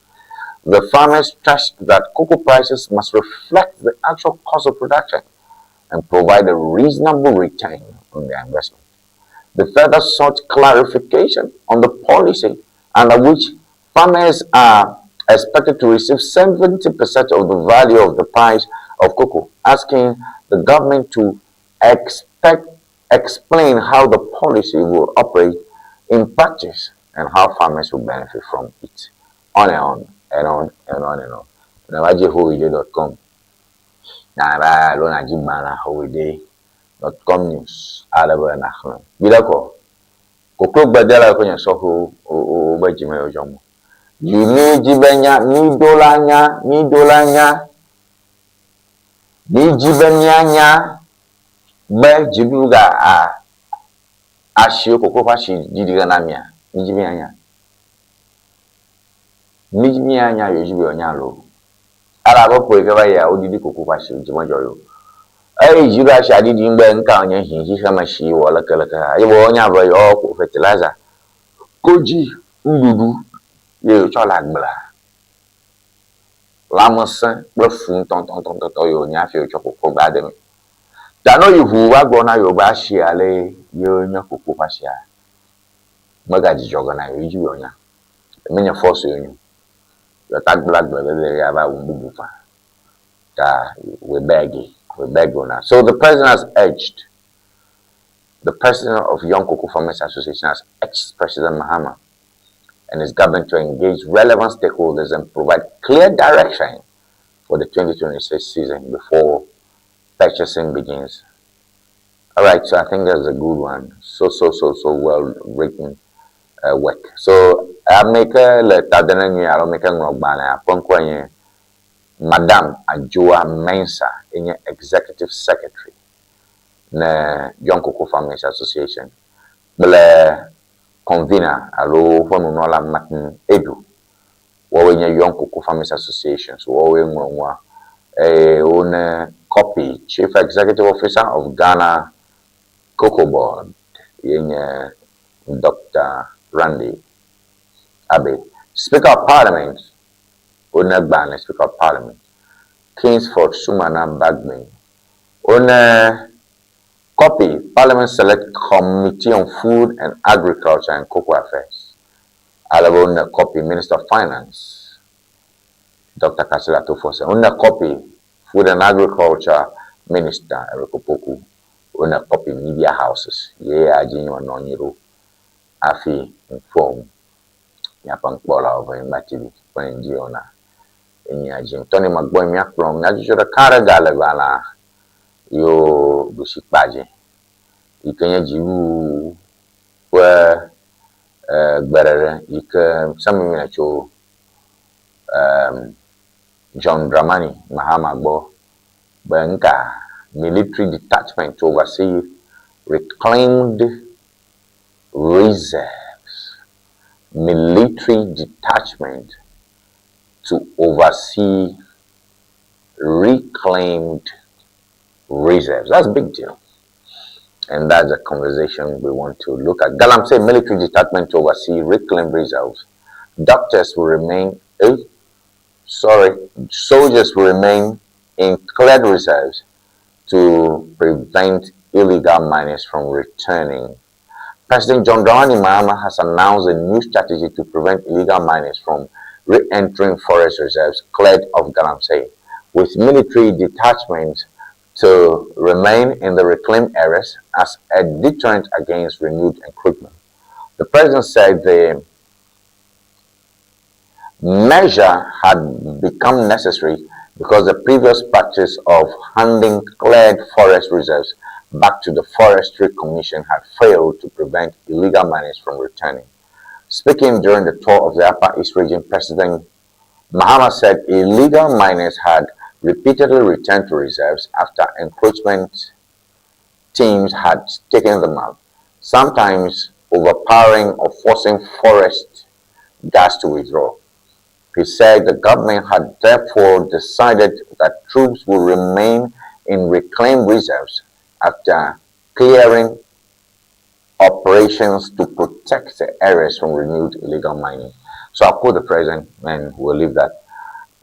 [SPEAKER 1] The farmers stressed that cocoa prices must reflect the actual cost of production and provide a reasonable return on their investment. They further sought clarification on the policy under which farmers are expected to receive 70% of the value of the price of cocoa, asking the government to expect, explain how the policy will operate in practice and how farmers will benefit from it. On and on and on and on and on. Na howide.com. Na ba lo na jibana howide.com news. Ale be na xlẽ. Gbi ɖe kɔ. Koklo gbedela ko nye sɔhɛwo wobe dzime yewo dzɔm. Yi mi dzi be nya, mi do la nya, mi do la nya. Mi dzi be mianya be dziɖuɖu ga a asiwo koklo ƒe asi ɖiɖi ge na mia. Midzi be mianya. Midzi be mianya yewo dzi be yewoanya loo. Elabe ƒe yi ke va yia, woɖiɖi koko ƒe asi dzi medzɔ yewo o. Eyi dzi ɖo asia ɖiɖi ŋgbe ŋka wònye hi xixeme shi wɔ leke leke ha. Ye wonya be yewoaxɔ fertilizer, kodzi, nuɖuɖu ye yewotsɔ le agblea. Lãmesẽ kple fu ŋutɔŋutɔŋutɔŋutɔ ye wònye hafi yewotsɔ koko gba demee. Ta ne woyi ʋuu va gblɔ na yewo be asia lee ye nye koko ƒe asia, megadzidzɔ ge na yewo o, ye dzi be yewoanya. Menye force ye wonye o. Yewoate agblẽ agble lele ya va wu nu bubu faa. Ta we beg, we beg una. So the president has urged, the president of Young Cocoa Farmers Association has urged President Mahama and his government to engage relevant stakeholders and provide clear direction for the 2026 season before purchasing begins. All right, so I think that's a good one. So, so, so, so well written work. So, ame ke le tadene nyui alo ame ke ŋlɔ gbalẽa ƒe ŋkɔe nye Madam Adjoa Mensah enye Executive Secretary ne Young Cocoa Farmers Association kple convener alo woƒe nunɔla Martin Edu. Woawoe nye Young Cocoa Farmers Association, so woawoe ŋlɔ nua eye wone copy Chief Executive Officer of Ghana Cocoa Board ye nye Doctor Randy Abbey. Speaker of Parliament wone gbalẽ Speaker of Parliament Kingsford Sumana Bagbin wone copy Parliament Select Committee on Food and Agriculture and Cocoa Affairs ale be wone copy Minister of Finance Doctor Cassiel Ato Forson wone copy Food and Agriculture Minister Eric Opoku wone copy Media Houses ye ya dzi nye menɔ anyi ɖo hafi ŋfɔm míaƒe nukpɔlawo be Nyigba TV ƒe ŋdi wɔna enyia dzi ŋutɔ ne megbɔ míakplɔ nyadzɔdzɔ ɖeka aɖe gale gbalẽa yewo ɖusi kpa dzi yi ke nye dziɖuɖu ƒe gbeɖeɖe yi ke sem míele tso John Dramani Mahama gbɔ be nuka military detachment to oversee reclaimed reserves, military detachment to oversee reclaimed reserves. That's a big deal. And that's a conversation we want to look at. Galamsey military detachment to oversee reclaimed reserves. Doctors will remain, eh, sorry, soldiers will remain in cleared reserves to prevent illegal miners from returning. President John Dramani Mahama has announced a new strategy to prevent illegal miners from re-entering forest reserves cleared of Galamsey, with military detachments to remain in the reclaimed areas as a deterrent against renewed encroachment. The president said the measure had become necessary because the previous practice of handing cleared forest reserves back to the Forestry Commission had failed to prevent illegal miners from returning. Speaking during the tour of the Upper East Region, President Mahama said illegal miners had repeatedly returned to reserves after encroachment teams had taken them out, sometimes overpowering or forcing forest guards to withdraw. He said the government had therefore decided that troops will remain in reclaimed reserves after clearing operations to protect the areas from renewed illegal mining. So I'll quote the president and we'll leave that.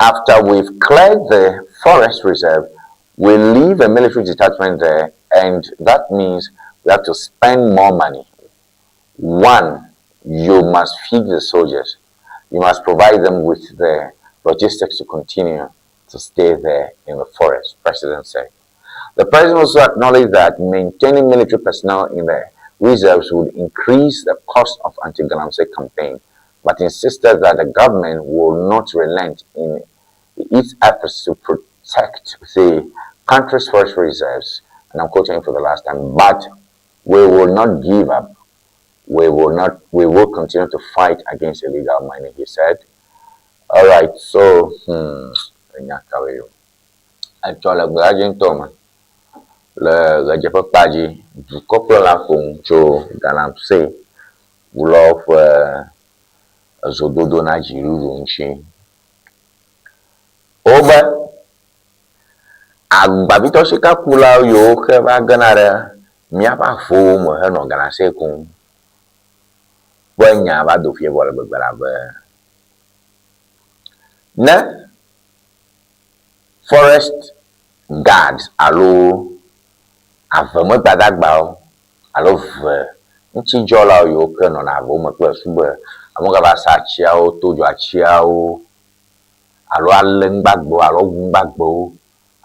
[SPEAKER 1] After we've cleared the forest reserve, we leave a military detachment there, and that means we have to spend more money. One, you must feed the soldiers. You must provide them with the logistics to continue to stay there in the forest, President said. The president also acknowledged that maintaining military personnel in the reserves would increase the cost of anti-Galamsey campaign, but insisted that the government will not relent in its efforts to protect the country's forest reserves. And I'm quoting for the last time, but we will not give up. We will not, we will continue to fight against illegal mining, he said. All right, so, etsɔ le gbeadzi ŋutɔ me le ɣedzeƒekpa dzi, dukɔkplɔla ƒo nu tso galamsey Kulawo ƒe ezododo na dziɖuɖu ŋuti. Wobe agbavitɔ sikakula yiwo ke va gena ɖe míaƒe avewo me henɔ galamsey kum ƒe nya va do fie vɔ le gbegbe la be ne forest guards alo avemegbadagbawo alo ve ŋutidzɔlawo yiwo ke nɔna avewo me kple susu be amewo gava sa atsiawo, to dzo atsiawo alo alé nugbagbewo alo awu nugbagbewo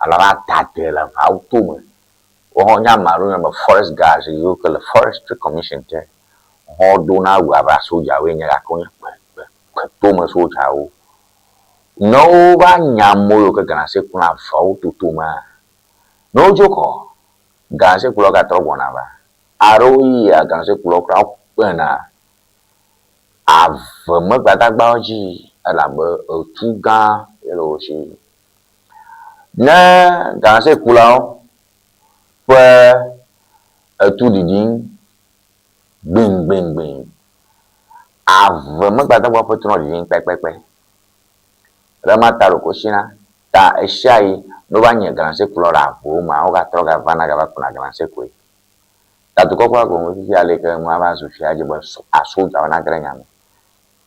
[SPEAKER 1] alo ava da de le aveawo tome. Woawo hã wonye ame aɖewo woyɔna be forest guards yiwo ke le forestry commission te. Woawo hã wodona awu abe sodzawoe ene gake wonye kpe kpe kpetome sodzawo. Ne wova nya amewo yiwo ke galamsey kuna aveawo totomea, ne wodzo kɔ, galamsey-kulawo gatrɔ gbɔna va. Aɖewo yia galamsey-kulawo kura wokpena avemegbadagbawo dzi elabe etu gã ye le wo si. Ne galamsey-kulawo ƒe etu ɖiɖim gbĩngbĩngbĩŋ, avemegbadagbawo ƒe tu nɔ ɖiɖim kpɛkpɛkpɛ. Ɖe ma ta ɖeko wosina ta ɣesiaɣi ne wova nye galamsey-kulawo le avewo mea, wogatrɔ gavana gava kuna galamsey koe. Ta dukɔ kura gɔme fifia ale yi ke nua va zu fia edze be asodzawo nage ɖe nya me.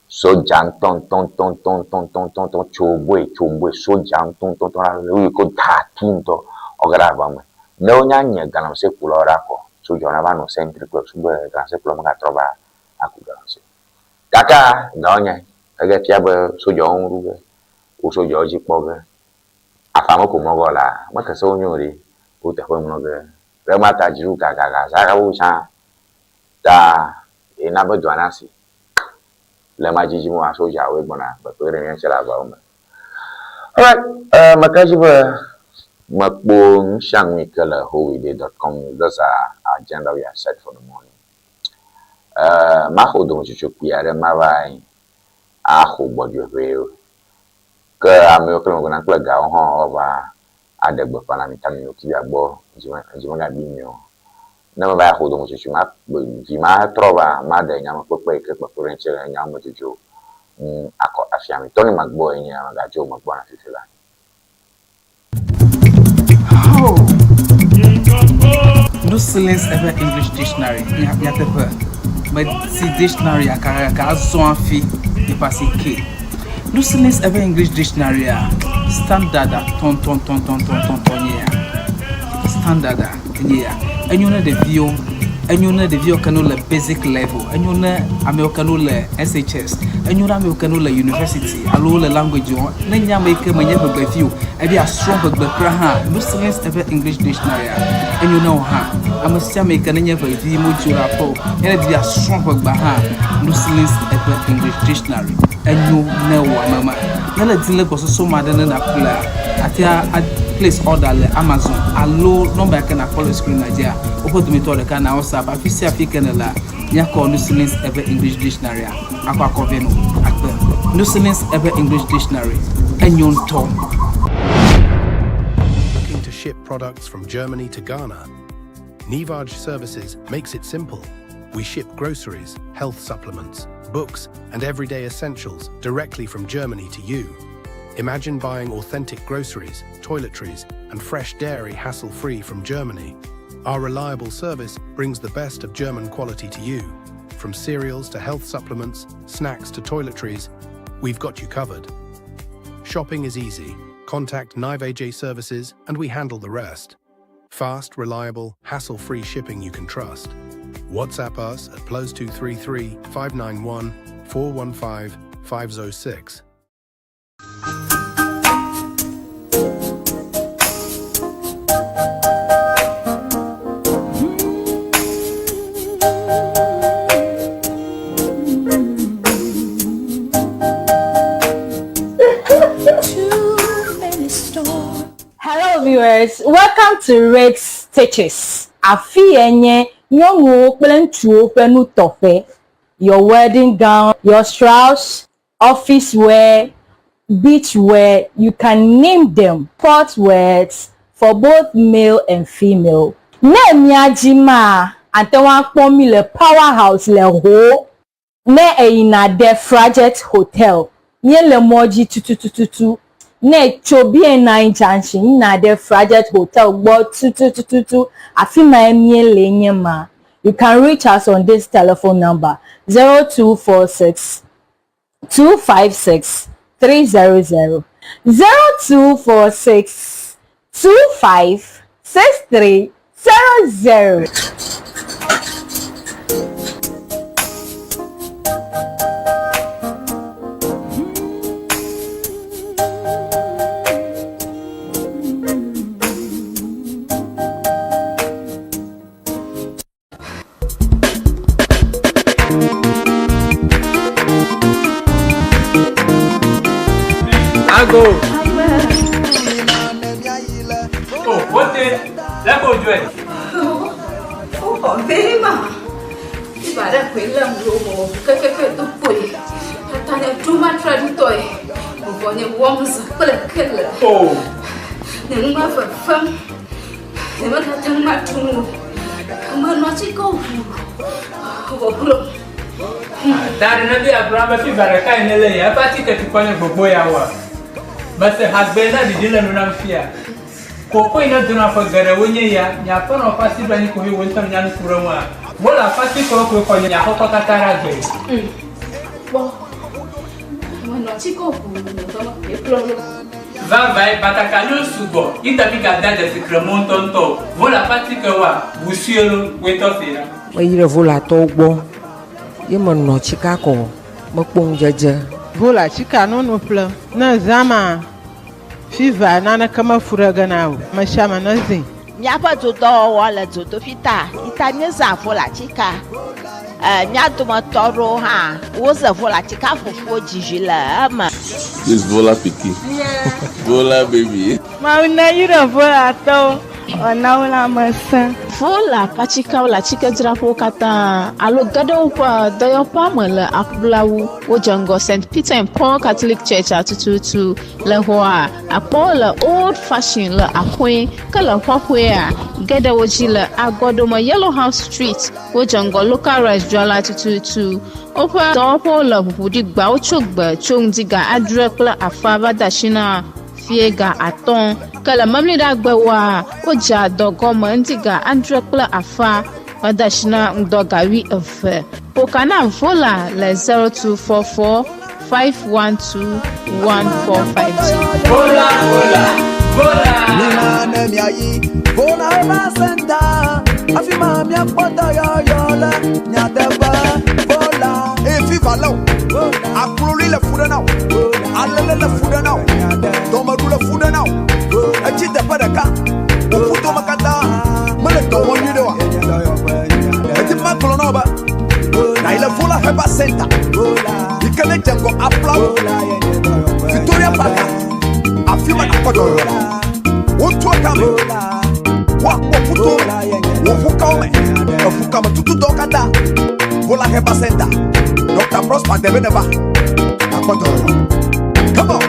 [SPEAKER 1] Sodza ŋutɔŋutɔŋutɔŋutɔŋutɔŋutɔŋutɔ tsoboe tsoboe sodza ŋutɔŋutɔŋutɔ la wo yi ke wodaa tu ŋutɔ woage ɖe avea me. Ne wonya nye galamsey-kulawo ɖa kɔ, sodzawo nava nɔ sentry kple susu be galamsey-kulawo megatrɔ va aku galamsey o. Gakea gawo nyae. Ege fia be sodzawo ŋu ɖu ge, wo sodzawo dzi kpɔ ge. Afa me ko mlɔ ge wolea, meke se wonyo o ɖe, wo teƒe mlɔ ge. Ɖe ma ta dziɖuɖu gagaga zã tsã ta ye na be dɔa nasi. Le ma dzidzi me woa sodzawoe gbɔna kpekpe ɖe mía ŋuti le aʋawo me. Alright, meka edzi be mekpɔ nusianu yi ke le howide.com. Those are agenda we have set for the morning. Maxɔ dometsotso kpui aɖe mava axo gbɔdzɔe ʋee. Ke amewo ke le megbe nam kple gawo hã woava aɖe gbeƒã na mi ta mi ɖokui gbɔ dzi megabi mi o. Ne meva yi axo dometsotso ma vi ma hetrɔ va maɖe nyamekpekpe yi ke kpekpe ɖe ŋuti le nyawo me dzodzro ŋu akɔ afia mi. Tony Magbɔ ye nye megadzo megbɔna fifi la.
[SPEAKER 2] Oh. No silence ever English dictionary. Nyateƒe. Meti dictionary gake azɔ hafi nipa si ke. No silence ever English dictionary a standard a tɔntɔntɔntɔntɔntɔn nye ya. Standard a enye ya. Enyo ne ɖeviwo, enyo ne ɖeviwo ke no le basic level, enyo ne amewo ke no le SHS, enyo ne amewo ke no le university alo wole language wɔm. Ne nye ame yi ke menye ʋegbevi o, ebe yeasrɔ̃ ʋegbe kura hã, no silence eƒe English dictionary a, enyo ne wò hã. Ame sia ame yi ke nenye ʋevi medzo le aƒe o, ye ne di be yeasrɔ̃ ʋegbea hã, no silence eƒe English dictionary enyo ne wò ame ma. Ne le di le gbɔsɔsɔ me aɖe ne nàƒlea, àte a place order le Amazon alo nɔmba yi ke nàkpɔ le screen dzia, woƒe dometɔ ɖeka na WhatsApp. Afi sia afi ke nèlea, míakɔ Nusilis eƒe English Dictionary akɔ akɔ vɛ nɔ akpe. Nusilis eƒe English Dictionary enyo ŋutɔ.
[SPEAKER 3] Looking to ship products from Germany to Ghana? Nivaj Services makes it simple. We ship groceries, health supplements, books, and everyday essentials directly from Germany to you. Imagine buying authentic groceries, toiletries, and fresh dairy hassle-free from Germany. Our reliable service brings the best of German quality to you. From cereals to health supplements, snacks to toiletries, we've got you covered. Shopping is easy. Contact Nivaj Services and we handle the rest. Fast, reliable, hassle-free shipping you can trust. WhatsApp us at +233 591 415 506.
[SPEAKER 4] Hello viewers, welcome to Red Stitches. Afi ye nye nyɔnuwo kple ŋutsuwo ƒe nutɔƒe. Your wedding gown, your shrouds, office wear, beach wear, you can name them. Sport wears for both male and female. Ne mia dzi maa, ate ŋu akpɔ mí le Power House le Ho. Ne èyina ɖe Frajet Hotel, míele mɔ dzi tutututu. Ne ètso BNI Junction yina ɖe Frajet Hotel gbɔ tutututu, afi mae míele nye ma. You can reach us on this telephone number, 0246 256 300, 0246 25 63 00.
[SPEAKER 2] Ago. Oh, wote, lẹ́kọ̀ọ́ ojú ẹ̀.
[SPEAKER 5] Wòxɔ vɛ ma. Fiva ɖe koe lém ɖo mewɔ ʋu kekeake do kpoe. Tata nye ɖo matraɖitɔe. Vɔvɔ nye wɔm zã kple kele.
[SPEAKER 2] Oh.
[SPEAKER 5] Nye nu ma vevem. Nyemegate ŋu aɖu nu o. Menɔ atikewo ʋuu vɔ glo.
[SPEAKER 2] Ta ɖe ne bia gblɔ be fiva ɖeka yi nele ya eƒe atike tukɔ nye gbogbo ya woa? Mese hagbe na ɖiɖi le nu nam fia. Koko yi ne dona ƒe geɖe wo nye ya, nye aƒenɔ ƒe asi ɖo anyi koe wo ŋutɔ nya nu ku ɖe ŋua. Wo le aƒe atikewo koe xɔ nye aƒekɔ katã ɖe agbe.
[SPEAKER 5] Kpɔ. Menɔ atikewo ʋuu vɔ glo.
[SPEAKER 2] Vavãe, batakaliwo sugbɔ yi ta mígadea dzesi kremɔ ŋutɔŋutɔ o. Vola ƒe atikewoa, ʋu sue lo, woe tɔ see ɖa.
[SPEAKER 6] Meyi ɖe Volatɔwo gbɔ ye menɔ tsika kɔ mekpɔ ŋudzedze.
[SPEAKER 7] Vola tsika nono ƒlem. Ne zã ma, fiva naneke mefu ɖe ge na o. Amesiame nezĩ.
[SPEAKER 8] Míaƒe dodɔwɔwɔ le dzodoƒi ta yi ta míezã volatika. E, mía dometɔ aɖewo hã woze volatika fufuwo dzi vi le eme.
[SPEAKER 9] This Vola pikin. Vola baby.
[SPEAKER 10] Mawu neyra Volatɔwo wòana wo lãmesẽ.
[SPEAKER 11] Vola ƒe atikeawo le atikedzraƒewo katã alo ge ɖe woƒe dɔyɔƒea me le aƒulawu. Wodze ŋgɔ St. Peter and Paul Catholic Church-a tututu. Le xɔa, akpɔ wo le Old Fashion le Axoe, ke le xɔxɔea, ge ɖe wo dzi le Agɔɖome Yellow House Street. Wodze ŋgɔ Local Rice dzrala tututu. Woƒe dɔwɔƒewo le ʋuʋu ɖi gbeawo tso gbe tso ŋdi ga adre kple afã va de asi na fiẽ ga atɔ̃. Ke le Memliɖagbewoa, wodzea dɔ gɔme ŋdi ga adre kple afã va de asi na ŋdɔ ga wuieve. Ƒo ka na Vola le 0244 512 145 dzi.
[SPEAKER 2] Vola, vola, vola.
[SPEAKER 12] Mina ne miayi Vola Herbal Center, afi ma miakpɔ dɔyɔyɔ le nyateƒe. Vola.
[SPEAKER 13] Eye fifa lé wò, akloli le fu ɖe na wò, alele le fu ɖe na wò, dɔmeɖu le fu ɖe na wò, etsi teƒe ɖeka, wò ƒudome katã mele dɔ wɔm nyuiɖe oa? Edi be magblɔ na wò be nàyi le Vola Herbal Center yi ke nedze ŋgɔ Aflawo, Victoria Park, afi ma nàkpɔ dɔyɔyɔ le. Wotua kame, woakpɔ ƒuto me, wò ʋukawo me, eʋukame tutudɔwo katã. Vola Herbal Center, Dr. Prosper Debe neva, nàkpɔ dɔyɔyɔ. Come on!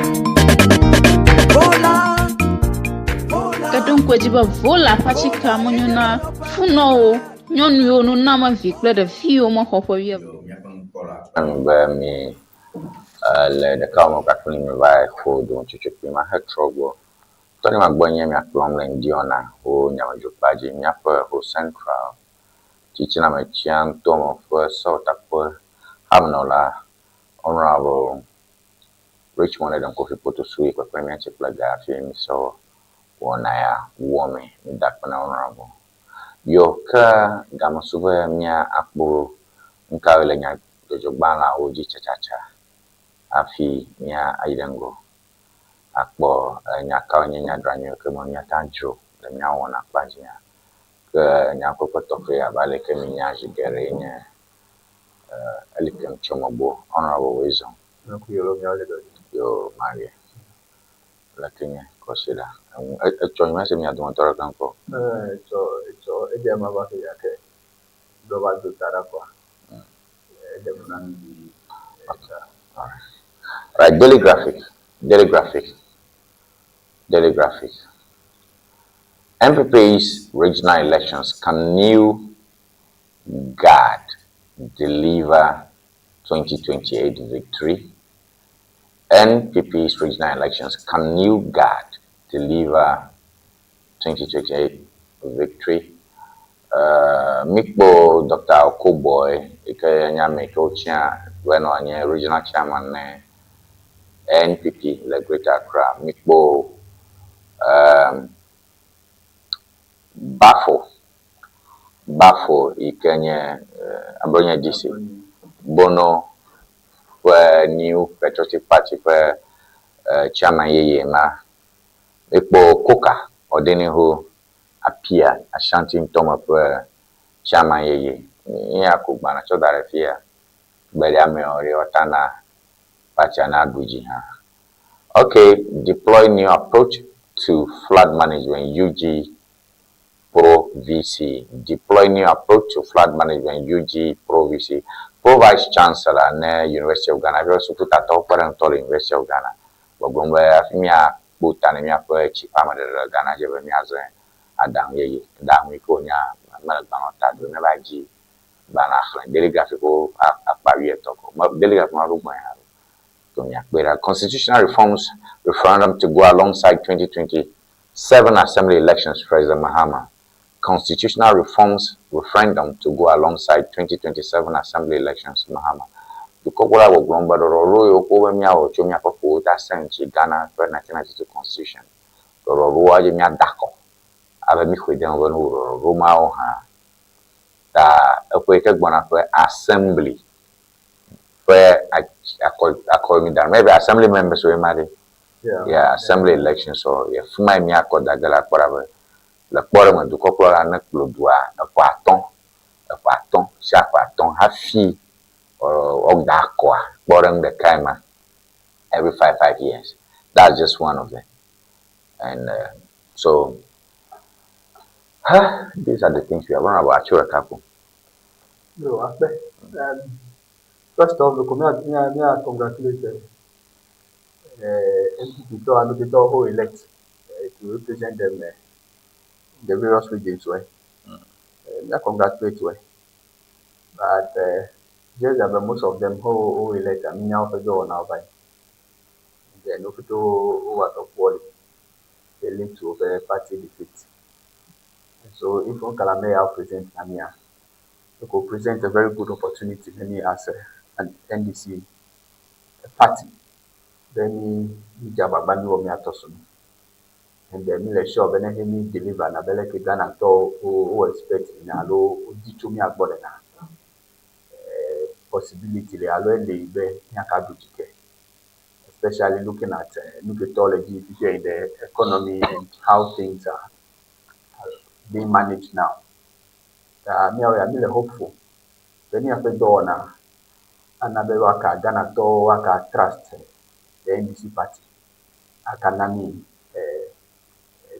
[SPEAKER 12] Vola.
[SPEAKER 11] Ke ɖo ŋku edzi be Vola ƒe atikea menyo na funɔwo, nyɔnu yiwo no na ame vi kple ɖevi yiwo mexɔ ƒe wuieve o.
[SPEAKER 1] Enu be mi le ɖekawɔme kpakple mi va xo dometsotso kpli ma hetrɔ gbɔ. Tɔnye ma gbɔ nye mia kplɔm le ŋdiɔna ho nyamedzokpa dzi míaƒe ho Central tsitsina me tsia ŋutɔ me ƒe sewɔtakpe hamenɔla Honourable Richmond Edem Kofi Kpotosu yi kpekpe mía tsi kple ga hafi mi sɔ wɔna ya wɔme. Mi da akpe na Honourable. Yo ke game su be mía akpɔ nukawoe le nyadzɔdzɔgbalẽawo dzi tsatsatsa hafi mía ayi ɖe ŋgɔ akpɔ enya kawoe nye nya dranyiwo ke me míate ŋu adzro le mía wɔna kpa dzia. Ke nyakpɔkpɔ tɔxɛ abe aleke mínya zi geɖe nye Elikem Tsɔmegbo, Honourable Wisdom. Yo Maria. Leke nye kɔsiɖa eŋu etsɔ nye mese mia dometɔ ɖeka ŋkɔ.
[SPEAKER 14] Etsɔ etsɔ edze ma va ke gake dɔ va do ta ɖa kɔa. Eɖe fu na mi vi.
[SPEAKER 1] Alright. Right, Daily Graphic. Daily Graphic. Daily Graphic. NPP's regional elections can new guard deliver 2028 victory? NPP's regional elections, can New Guard deliver 2028 victory? Mikpo Dr. Okoboy, ike nye ame ke wotia be nɔ nye regional chairman ne NPP le Greater Accra. Mikpo Bafo Bafo yi ke nye Abronye DC Bono ƒe New Patriotic Party ƒe chairman yeye ma. Mikpo Koka Ɔdenihu Apia Ashanti ŋutɔme ƒe chairman yeye. Nye ko gbana tsɔ da ɖe fia. Gbe ɖe amewo ɖe wɔta na party na ɖu dzi hã. Okay, deploy new approach to flood management, UG Pro VC. Deploy new approach to flood management, UG Pro VC. Pro Vice Chancellor ne University of Ghana. Eƒe sukutatɔwo kpe ɖe ŋutɔ le University of Ghana. Gbɔgblɔm be hafi míakpo ta ne míaƒe tsi ƒe ameɖeɖe le Ghana dzi be míazẽ aɖaŋu yeye. Aɖaŋu yi ke wònya mele gbalẽ ta do ne va dzi gbalẽa xlẽ. Daily Graphic wo akpa 50 ko. Daily Graphic ma ɖo gbɔe hã. So míakpɔe ɖa. Constitutional reforms referendum to go alongside 2027 assembly elections, President Mahama. Constitutional reforms referendum to go alongside 2027 assembly elections, Mahama. Dukɔkplɔla gbɔgblɔm be ɖɔɖɔɖo yiwo ko be míawɔ tso míaƒe ƒowo ta sẽ ŋuti Ghana ƒe 1992 constitution. Ɖɔɖɔɖoa dzi míada akɔ abe míxɔe de eme be nu ɖɔɖɔɖo mawo hã. Ta eƒe yi ke gbɔna ƒe assembly ƒe akɔ akɔ mi da maybe assembly members wo ma ɖe. Yeah, assembly election so yɛ fi ma yi míakɔ da ge le akpɔ ɖa be le kpɔ ɖe me dukɔkplɔla ne kplɔ dua eƒe 3 sia ƒe 3 hafi woda akɔa kpɔ ɖe nu ɖekae ma every 5 5 years. That's just one of them. And so these are the things we are running about. Acho ɖeka ko.
[SPEAKER 14] No, akpe. First off, look, me congratulate NPP to and the who elect to represent them in the various regions. Well, me congratulate well. But just that most of them who elect, I mean, now for now by then who who are poorly, they lead to a party defeat. And so if one Kalame present Namia, it could present a very good opportunity many as an NDC party. Then mi agbagba mi wɔ miatɔ so no. And then mi le sure be ne mi deliver na be leke Ghana tɔ wo expect na alo wodi tso mia gbɔ ɖena. Possibility le alo ele be miaka ɖu dzi ke. Especially looking at nu ke tɔ le dzi fifia in the economy and how things are being managed now. Míawo ya mi le hopeful be míaƒe dɔwɔna ana be woaka Ghana tɔwo woaka trust the NDC party aka na mi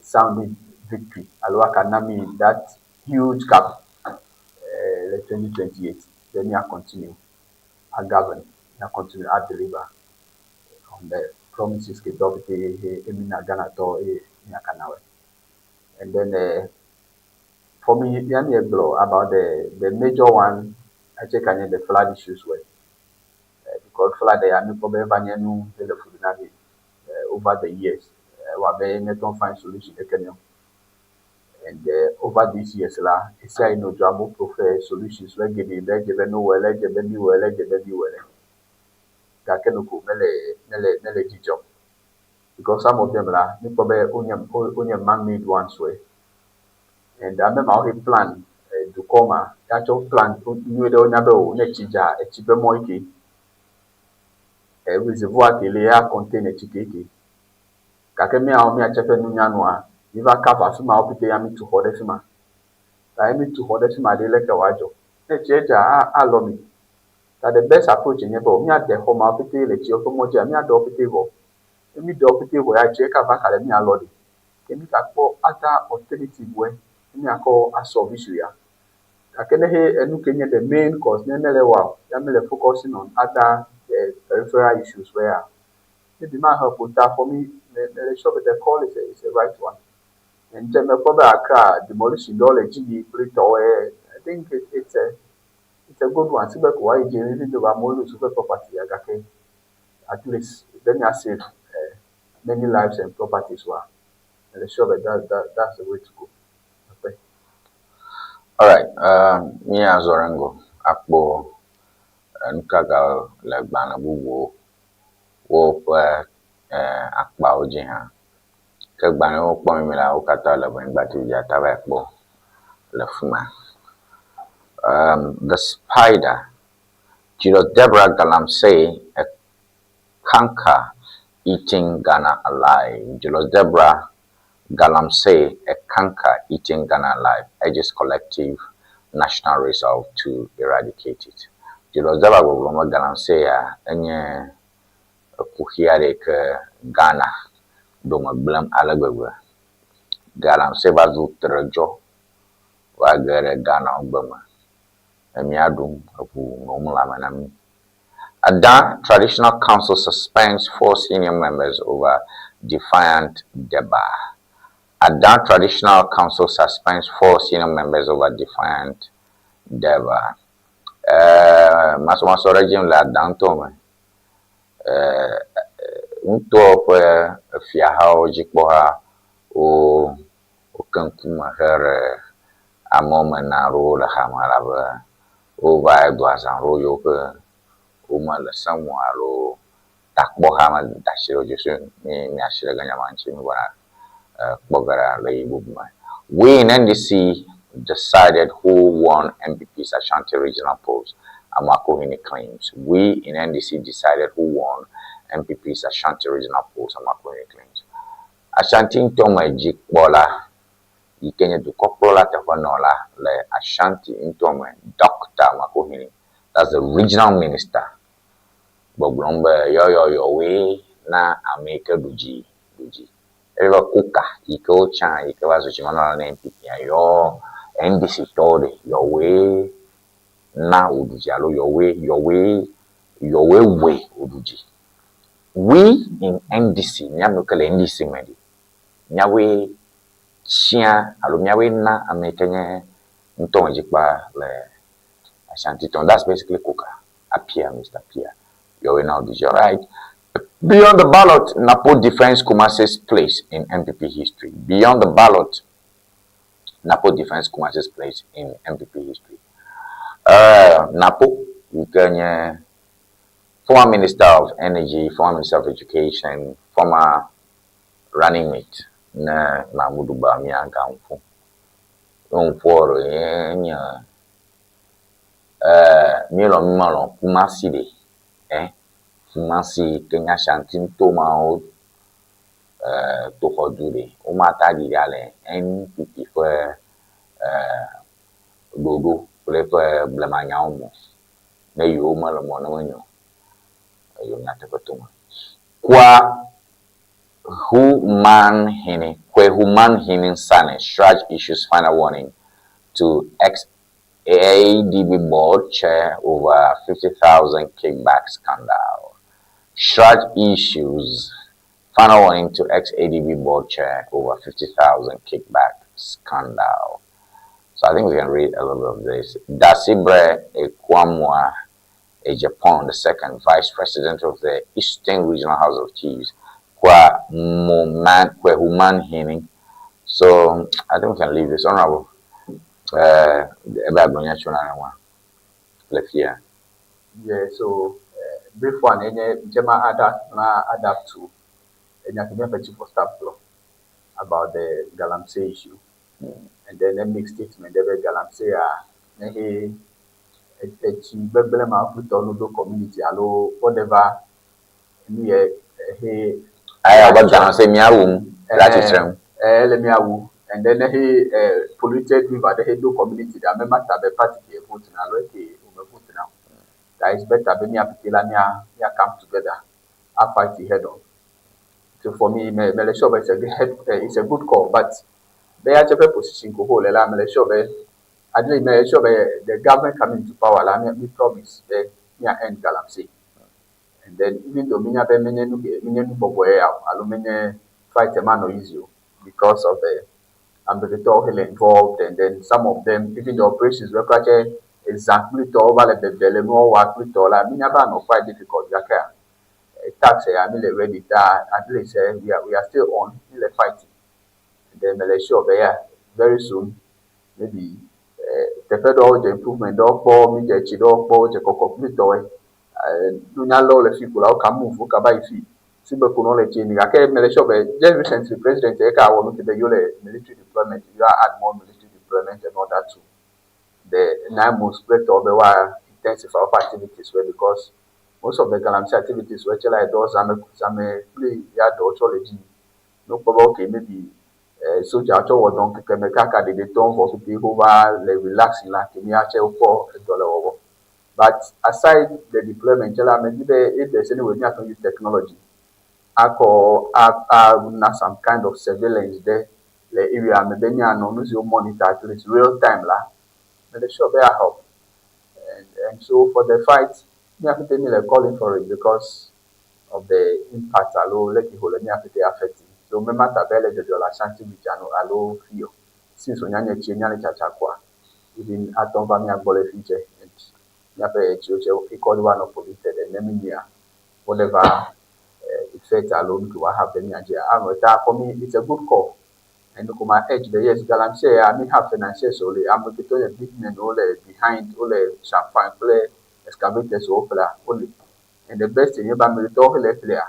[SPEAKER 14] sounding victory alo aka na mi that huge cup le 2028 then mia continue a govern, mia continue a deliver on the promises ke tɔ pete emi na Ghana tɔ eye miaka na wɔe. And then for me, yanni egblɔ about the major one etse ka nye the flood issues were because flood ya mi kpɔ be eva nye nu le fu na mi over the years wa be ne find solution eke ne and over these years la esia yi no dzɔ amewo prefer solutions le geɖe be edze be no wɔ le edze be mi wɔ le edze be mi wɔ le gake noko mele mele dzidzɔm because some of them la mi kpɔ be wonye man-made ones wɛ and ame mawo he plan dukɔ ma yatsɔ plan nyuie ɖe wonya be o ne tsi dza etsi ƒe mɔ yi ke reservoir ke le ya contain etsi keke gake míawo míatse ƒe nunyanua mi va cover afi ma wo pete ya mi tu xɔ ɖe fi ma ta ye mi tu xɔ ɖe fi ma ɖe leke wòadzɔ ne tsie dza alɔ mi ta the best approach nye be o míade xɔ mawo pete le tsiwo ƒe mɔ dzia míaɖe wo pete vɔ ne mi ɖe wo pete vɔ ya tsie kava ka ɖe míalɔ ɖi ke mi gakpɔ other alternative wɔe ne míakɔ asolve issue ya gake ne he enu ke nye the main cause ne mele wa o ya mi le focusing on other peripheral issues where maybe ma help o ta for me me me sure that the call is a right one and then mekpɔ be Accra demolition ɖewo le dzi yim kple tɔwoe. I think it's a It's a good one. Sigbe ko woayi dzi even though amewo lose woƒe property ya gake at least be mía save many lives and properties wa, mele sure be that's the way to go. Akpe.
[SPEAKER 1] Alright, míazɔ ɖe ŋgɔ akpɔ nuka gale gbalẽ bubuwo woƒe akpawo dzi hã. Ke gbalẽwo kpɔm mi la, wo katã le Anyigba TV dzi ata va kpɔ le fi ma. The Spider, Julius Debrah Galamsey, a canker eating Ghana alive. Julius Debrah Galamsey, a canker eating Ghana alive, urges collective national resolve to eradicate it. Julius Debrah gbɔgblɔm be Galamsey ya enye ekuxi aɖe yi ke Ghana dome gblẽm ale gbegbe. Galamsey va zu tredzɔ va ge ɖe Ghana gbe me. Emía ɖum eʋu nom lãme na mí. Ada Traditional Council suspends four senior members over defiant Durbar. Ada Traditional Council suspends four senior members over defiant Durbar. Masɔmasɔ ɖe dzim le Ada ŋutɔ me. Ŋutɔ ƒe fiahawo dzikpɔha wo woke ŋkume he ɖe amewo me na ɖewo le hame elabe wova do azã ɖewo yiwo ke womele se ŋu alo takpɔha me da asi ɖe wo dzi so mi miasi ɖe ge nya ma ŋuti mi gbɔna kpɔ ge ɖa le yi bubu me. We in NDC decided who won NPP's Ashanti regional polls. Amoakohene claims. We in NDC decided who won NPP's Ashanti regional polls. Amoakohene claims. Ashanti ŋutɔ me dzikpɔla yi ke nye dukɔkplɔla teƒenɔla le Ashanti ŋutɔ me, Dr. Amoakohene, that's the regional minister, gbɔgblɔm be yɔyɔyɔwoe na ame yi ke ɖu dzi ɖu dzi. Eye be kuka yi ke wotsã yi ke va zu dzimenɔla na NPP yɔ NDC tɔwo ɖe yɔwoe na wòɖu dzi alo yɔwoe yɔwoe yɔwoe wɔe wòɖu dzi. We in NDC, míame ke le NDC me ɖi, míawoe tia alo míawoe na ame yi ke nye ŋutɔ me dzikpɔla le Ashanti town. That's basically Kuka. Appiah, Mr. Appiah. Yɔwoe na wòɖu dzi. Alright. Beyond the ballot, Napo defends Kumasi's place in NPP history. Beyond the ballot, Napo defends Kumasi's place in NPP history. Napo, yi ke nye former Minister of Energy, former Minister of Education, former running mate ne Mahamudu Bawumia Gaŋfu. Ŋƒoa ɖe ye nye míelɔ̃ mímelɔ̃ Kumasi ɖe Kumasi ke nye Ashanti ŋutɔmawo toxɔdu ɖe womate aɖi ɖa le NPP ƒe ɖoɖo kple eƒe blemanyawo me o. Ne yewo mele mɔ ne menyo eyo nyateƒe to me. Kwahumanhene Sane, CHRAJ issues final warning to ex-ADB board chair over 50,000 kickback scandal. CHRAJ issues final warning to ex-ADB board chair over 50,000 kickback scandal. So I think we can read a little bit of this. Dasibre Ekwamwa Japan, the second vice president of the Eastern Regional House of Chiefs, Kwa Kwehumanhene. So I think we can leave this. Honorable. Left here.
[SPEAKER 14] Yeah, so brief one, enye Jema add ma add up to enya ke chief of staff law about the Galamsey issue. And then a make statement ebe Galamsey a nehe etsi gbegblẽ ma ƒutɔ nu ɖo community alo whatever nu yɛ he.
[SPEAKER 1] Aya ɔbɛ Galamsey miawu le atsitre ŋu.
[SPEAKER 14] Ele miawu and then he polluted river de he do community da me matter be party ke vote na alo ke o me vote na. That is better be mia pete la mia come together a fight it head on. So for me, me le sure be it's a good call, but be ya chepe position ko hold la me le sure be at least me le sure be the government coming to power la me promise be mia end galamsey. And then even though minya be menye nu menye nu bɔbɔe ya alo menye fight ma no easy o because of the amegbetɔwo hele involved, and then some of them, even the operations were quite Ezã kple tɔ wova le bebe le nuwo wɔa kple tɔ la, mi nya be anɔ quite difficult gakea tax ya mi le ready ta at least we are still on, mi le fight. And then me le sure be yeah, very soon maybe teƒe ɖewo dze improvement ɖewo kpɔ, mi dze tsi ɖewo kpɔ, wodze kɔkɔ kple tɔwoe. Nunyalawo le fi ko la, woka move, woka va yi fi. Si be konɔ le tsi ni gake me le sure be just recently president eka wɔ nu ke be yewo le military deployment, yewo add more military deployment and all that too. The NAIMOS kple tɔwo be woa intensify woƒe activities wɛ because most of the galamsey activities wɛ tse la edɔ zãme zãme kple ya dɔwo tsɔ le dzi. Ne wokpɔ be okay maybe sodza tsɔ wɔ dɔ ŋkeke me kaka ɖeɖe tɔ vɔ pɛpɛ wova le relaxing la ke mía tse wokpɔ edɔ le wɔwɔ. But aside the deployment tse la, medi be if there's any way míate ŋu use technology akɔ a a na some kind of surveillance ɖe le area me be míanɔ nu siwo monitor at least real time la, mele sure be ahelp. And so for the fight, mía pɛtɛ mi le calling for it because of the impact alo leke wòle mía pɛtɛ affecting. So me matter be ele dzɔdzɔ le Ashanti region alo fi o. Since wònya nye tsie míale tsatsa koa, even atɔ va mía gbɔ le fi tse and míaƒe etsiwo tse equally woanɔ polluted and ne mi nyia whatever effect alo nu ke wòaha be mía dzia anɔ ta for me it's a good call. And ko ma urge be yes, galamsey ya mi have financiers wole ame ke tɔ nye big men wole behind wole changfan kple excavators wo ƒlea wole. And the best thing nye be ame ɖetɔwo hele eƒlea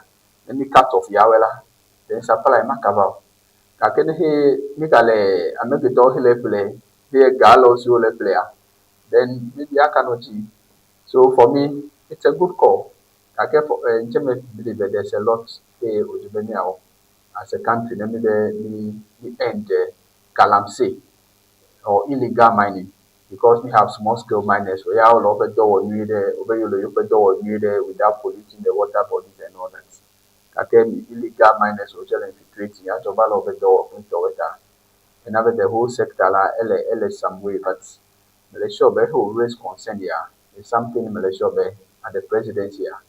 [SPEAKER 14] ne mi cut off yawoe la then supply ma kaba o. Gake ne he mi gale ame ketɔwo hele eƒle he ga le wo si wole ƒlea then maybe aka nɔ dzi. So for me it's a good call. Gake for ŋtse me believe that there's a lot ke wòdze be míawɔ as a country ne mi be mi end the galamsey or illegal mining because we have small scale miners wo ya wole woƒe dɔ wɔ nyuie ɖe wobe yewo le yewoƒe dɔ wɔ nyuie ɖe without polluting the water bodies and all that. Gake mi illegal miners wo tse le infiltrating atsɔ va le woƒe dɔ wɔ kple tɔwoe ta ena be the whole sector la ele some way but mele sure be ehe raise concern ya is something mele sure be at the presidency ya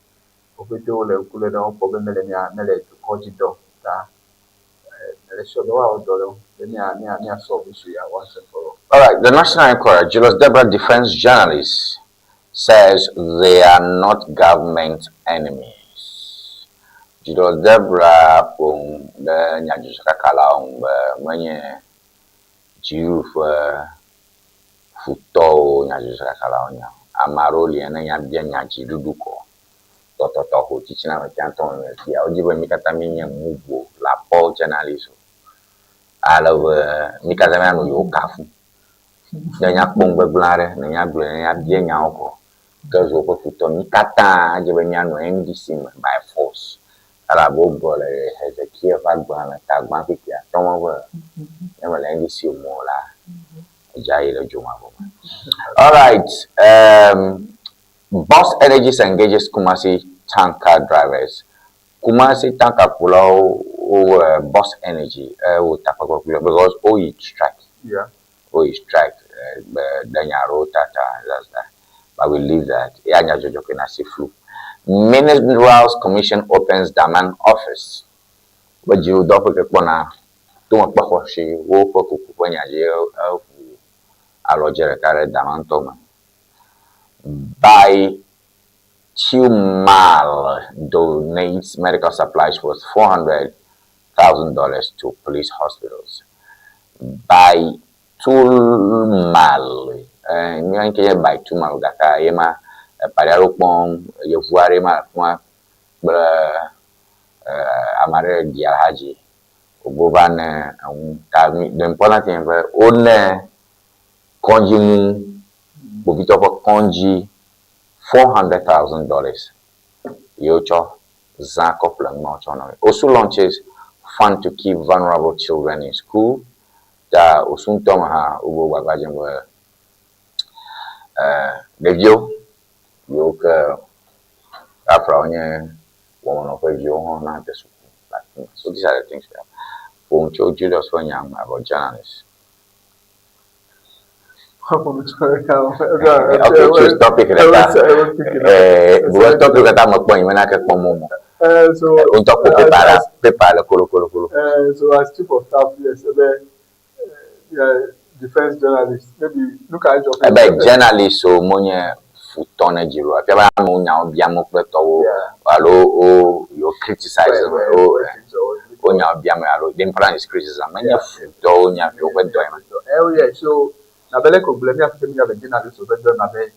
[SPEAKER 14] wo pɛtɛ wole ŋku lé ɖe wo kpɔ be mele mía mele dukɔ dzi dɔ ta mele sure be woawɔ dɔ le ŋu be mía solve issue ya once and for all.
[SPEAKER 1] All right, the National Inquirer, Julius Debrah defense journalists says they are not government enemies. Julius Debrah ƒo nu ɖe nyadzɔdzɔkakalawo ŋu be menye dziɖuɖu ƒe futɔwo nyadzɔdzɔkakalawo nye o. Ame aɖewo li ne nya bia nya dziɖuɖu ko tɔtɔtɔ ho tsitsina me tiatɔ me fia. Wodzi be mí katã míenye mugu le apɔ journalist o. Ale be mí katã míanɔ yewo kafu. Ne nya kpɔ nu gbegblẽ aɖe, ne nya gblɔe, ne nya bia nyawo ko ke zu woƒe futɔ. Mí katã edze be míanɔ NDC me by force. Elabe wogblɔ le Hezekiel ƒe agbalẽ ta gbã kpukpui atɔ̃ me be ne mele NDC me o la, edze ayi ɖe dzomavɔ me. All right. Boss Energies engages Kumasi tanker drivers. Kumasi tanker kulawo wowɔ Boss Energy wɔ takpekpe kple because woyi strike. Woyi strike be ɖe nya aɖewo tata that's that. But we leave that. Ya nyadzɔdzɔ ke na si flu. Minerals Commission opens Daman office. Be dziɖuɖudɔwɔƒe ke kpɔna tomekpexɔ si woƒe kuku ƒe nya dzi eʋu alɔdze ɖeka ɖe Damantɔ me. Baitulmaal donates medical supplies worth $400,000 to police hospitals. Baitulmaal, nye ke nye Baitulmaal gake ye ma epaɖi aɖewo kpɔm yevu aɖe ma le afi ma kple ame aɖe ɖi alhadzi wògbo va ne eŋu ta the important thing be wone kɔdzi ŋu kpovitɔ ƒe kɔdzi $400,000 ye wotsɔ zã kɔ ƒle nu ma wotsɔ nɔ. Osu launches fund to keep vulnerable children in school. Ta Osu ŋutɔ me hã wobe wo gbagba dzem be ɖeviwo yiwo ke afra wonye wɔmenɔ ƒe viwo hã nade suku le afi ma. So these are the things we have. Ƒo nu tso Julius ƒe nya ŋu about journalists. Okay, choose topic ɖeka. Because topic katã mekpɔ nyi mena ke kpɔm mo.
[SPEAKER 14] So
[SPEAKER 1] Ŋutɔ kpo paper la, paper le kolokolokolo.
[SPEAKER 14] So as chief of staff, yes, ebe yeah, Defense journalist, maybe nu ka dzɔ?
[SPEAKER 1] Ebe journalist wo menye futɔ ne dziɖuɖua. Fia be amewo nyawo biam wo kple tɔwo alo wo yewo criticize wo wo nyawo biam alo the important is criticism. Menye futɔwo nye hafi woƒe dɔe ma.
[SPEAKER 14] Oh yeah, so na be leke wògblɔe mía ƒe míabe journalist ƒe dɔe ma be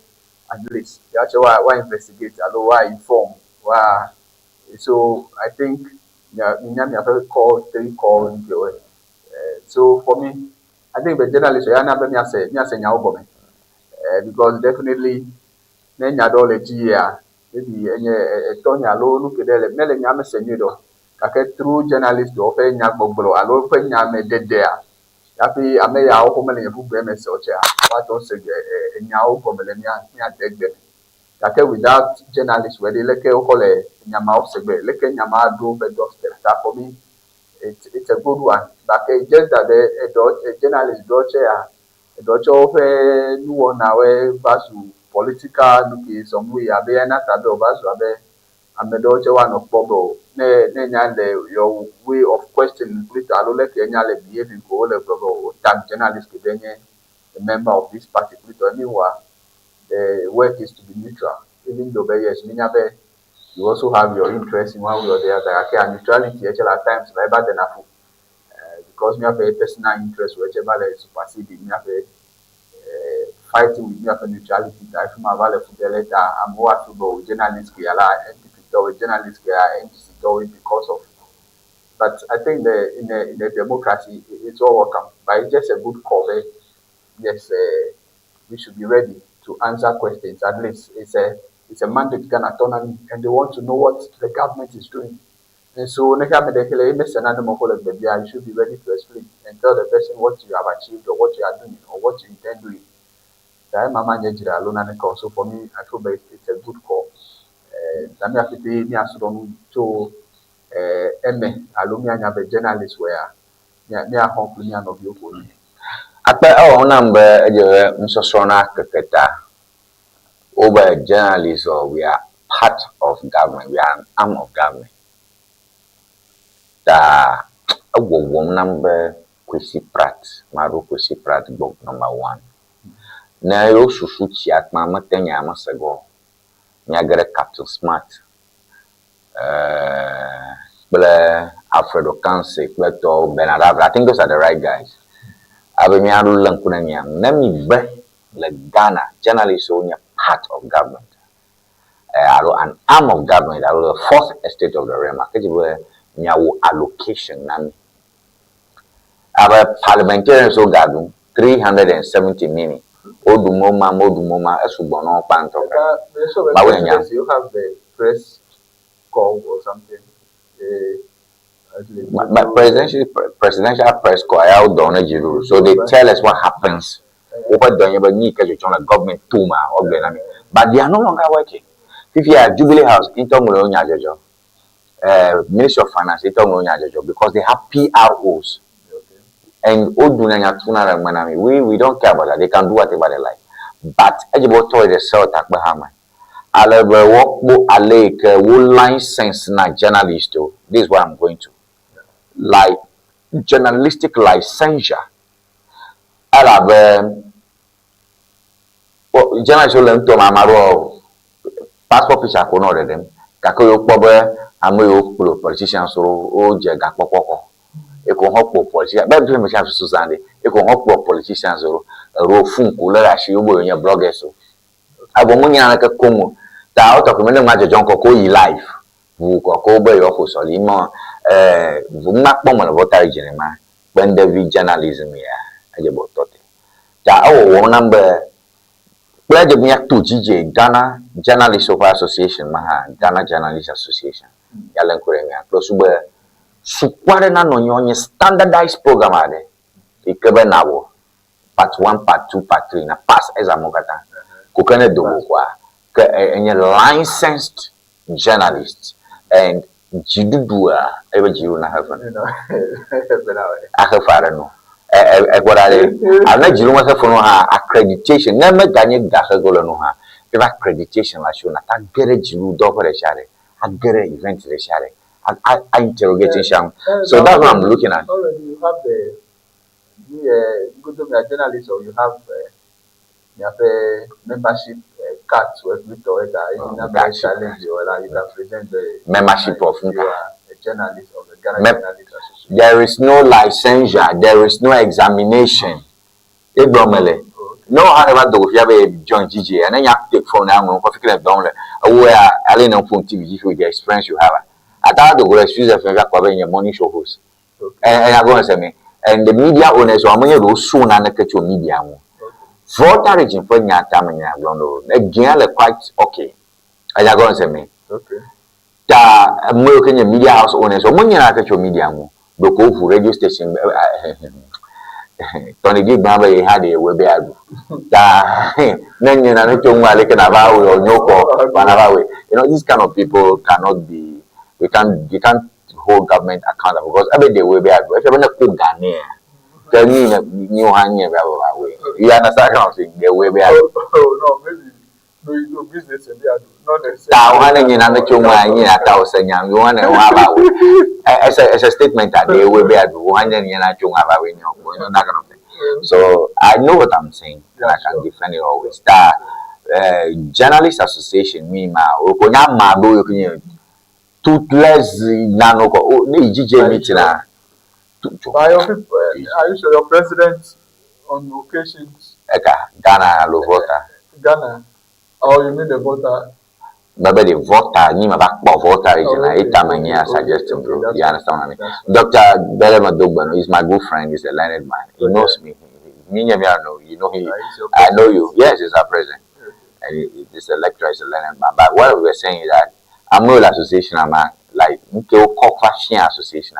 [SPEAKER 14] at least ya tse wa investigate alo wa inform wa. So I think mia miaƒe call three call nukewoe. So for me, I think the journalist ya na be míase nyawo gɔme because definitely ne nya ɖewo le dzi yia, maybe enye etɔ nya alo nu ke ɖe le mele nya me se nyuie ɖe o, gake through journalist woƒe nyagbɔgblɔ alo woƒe nyameɖeɖea hafi ame yawo ko mele yevugbe me se o tsea woate ŋu se nyawo gɔme le mía mía degbe me. Gake without journalist wɔ ɖe, leke wokɔ le nyamawo se gbe, leke nyama ɖo woƒe doorstep ta, for me it's a good one. Gake just that eɖɔ journalist ɖewo tsea eɖewo tse woƒe nuwɔnawoe va zu political nu ke some way abe ena ta be wòva zu abe ame ɖewo tse woanɔ kpɔ be o ne nya le your way of questioning kple alo leke nya le behaving ko wole gblɔ be o tag journalist ke be nye a member of this party kple. Meanwhile, the work is to be neutral, even though be yes, minya be you also have your interest in one way or the other, gake neutrality etse at times la eva dena fu because míaƒe personal interest wo etse va le supersede míaƒe fighting with míaƒe neutrality ta efi ma va le fu ɖe le ta amewo afi be o journalist ke ala NPP tɔwoe, journalist ke ya NDC tɔwoe because of. But I think the in a democracy it's all welcome, but it's just a good call eh? Yes, we should be ready to answer questions. At least it's a mandate Ghana autonomy, and they want to know what the government is doing. And so, you should be ready to explain and tell the person what you have achieved or what you are doing or what you intend doing. So for me, I feel that it's a good call. So, eme alo míanya be journalist wɔ ya míaxɔ kple mía nɔviwo ko ni.
[SPEAKER 1] Akpe ewɔ nam be edze be nusɔsrɔ̃ na keke ta wobe journalist or we are part of government, we are an arm of government. Ta ewɔwɔm nam be Kwesi Pratt, maɖo Kwesi Pratt gbɔ number one. Ne yewo susu tsi akpa mete nya mese gɔ. Míage ɖe Captain Smart kple Alfred Ocansey kple tɔwo Bernard Avle. I think those are the right guys. Abe míaɖo lé ŋku ɖe mia ŋu. Ne mi be le Ghana, journalists wo nye part of government alo an arm of government alo the fourth estate of the realm, ake dzi be miawɔ allocation na mi. Abe parliamentarians wo ga ɖum 370 million. Woɖum wo ma, woɖum wo ma, esugbɔ na wo kpa ŋutɔ.
[SPEAKER 14] Mawu nya. You have the press call or something.
[SPEAKER 1] But presidential press corps ayawo dɔ ne dziɖuɖu, so they tell us what happens. Woƒe dɔ nye be nu yi ke dzɔdzɔm le government to ma woagblɔe na mi. But they are no longer working. Fifia Jubilee House ŋutɔ ŋlɔ wo nya dzɔdzɔ. Ministry of Finance ŋutɔ ŋlɔ wo nya dzɔdzɔ because they have PROs. And woɖuna nya tuna ɖe me na mi. We don't care about that. They can do whatever they like. But edze be wotɔ ɖe sel takpeha me. Ale be woakpɔ ale yi ke wo license na journalist o. This is what I'm going to. Like journalistic licensure. Elabe journalist wo le ŋutɔ me ame aɖewo passport picture ko nɔ ɖeɖem. Gake wokpɔ be ame yiwo kplɔ politicians wo wodze gakpɔkpɔ xɔ. Eko hã kplɔ politicians be politicians susu zã ɖe. Eko hã kplɔ politicians wo eɖewo phone ko lé ɖe asi wobe yewo nye bloggers o. Evɔ menye naneke koŋ o. Ta wotɔ ke me ne ma dzɔdzɔm kɔ ko yi live ʋu kɔ ko be yewoaƒo sɔli mɔ ŋma kpɔ me le Volta Region ma kpendevi journalism ya edze be wòtɔ te. Ta ewɔwɔm nam be kple edze be míato dzidze Ghana Journalists ƒe association ma hã, Ghana Journalists Association ya le ŋku ɖe mía kple su be suku aɖe nanɔ anyi wòanye standardized program aɖe yi ke be nawɔ part one, part two, part three na pass exam wo katã. Ko ke ne do go koa ke enye licensed journalist and dziɖuɖua ebe dziɖuɖu na hefe no. Ahe fe aɖe no. Ekpɔ ɖa ɖe. Alo ne dziɖuɖu mexe fe no hã, accreditation ne meganye ga xe ge wole no hã, eƒe accreditation le asiwò nàte age ɖe dziɖuɖudɔwɔƒe ɖe sia ɖe, age ɖe event ɖe sia ɖe, a interrogate sia ŋu. So that's what I'm looking at.
[SPEAKER 14] Already you have the Mi godo mia journalist or you have miaƒe membership card to every tɔ eta eye na be challenge you la you can present the
[SPEAKER 1] Membership of
[SPEAKER 14] you
[SPEAKER 1] nka.
[SPEAKER 14] are a journalist of the Ghana Journalist Association.
[SPEAKER 1] There is no licensure, there is no examination. Egblɔ me le. Ne wo hã ne va do go fia be join GJ, ne nya take phone na ŋlɔ ŋkɔ fi ke le dɔm le. Ewo ya ale ne ƒo TV dzi with the experience you have. Ata do go le Suze FM fia kpɔ be nye morning show host. Enya gɔme se mi. And the media owners wo amenye ɖewo so naneke tso media ŋu. Volta region ƒe nya ta me nya gblɔm ɖo. Egea le quite okay. Enya gɔme se mi. Ta ame yiwo ke nye media house owners wo menye naneke tso media ŋu. Ɖeko woʋu radio station tɔnigi gblɔ be ye hã ɖe yewoe be yeaɖu. Ta ne nye nane tso ŋu aleke nava wɔe wònyo kɔ wa nava wɔe. You know, these kind of people cannot be, we can't hold government accountable because ebe ɖe woe be yeaɖu. Efia be ne ko ga nɛa, ke nu yi ne nyiwo hã nye be yeava wɔe. You understand kind of thing? Ɖe woe be yeaɖu.
[SPEAKER 14] Oh no, maybe no you do business in there, not necessarily.
[SPEAKER 1] Ta wo hã ne nye nane tso ŋua nye ata wo se nya wo hã ne wo hã va wɔe. It's a statement that they will be adu. Wo hã ne nye nane tso ŋua va wɔe ne wo, you know that kind of thing. So I know what I'm saying and I can defend it always. Ta Journalist Association mi ma o ko nya ma do yo kinye toothless nano ko o ne GJ meeting na.
[SPEAKER 14] By your people, are you sure your president on occasions?
[SPEAKER 1] Eka Ghana lo Volta.
[SPEAKER 14] Ghana, or you mean the Volta?
[SPEAKER 1] Maybe the Volta, ni ma ba kpɔ Volta region.
[SPEAKER 14] Oh, okay.
[SPEAKER 1] Ita me nye suggestion, bro. You understand what I mean? Dr. Belema Dogbano is my good friend. He's a learned man. He knows me. Me, me, I know. You know he. I know you. Yes, he's our president. And he's a lecturer. He's a learned man. But what we were saying is that I'm not association. I'm a, like nke Fashion Association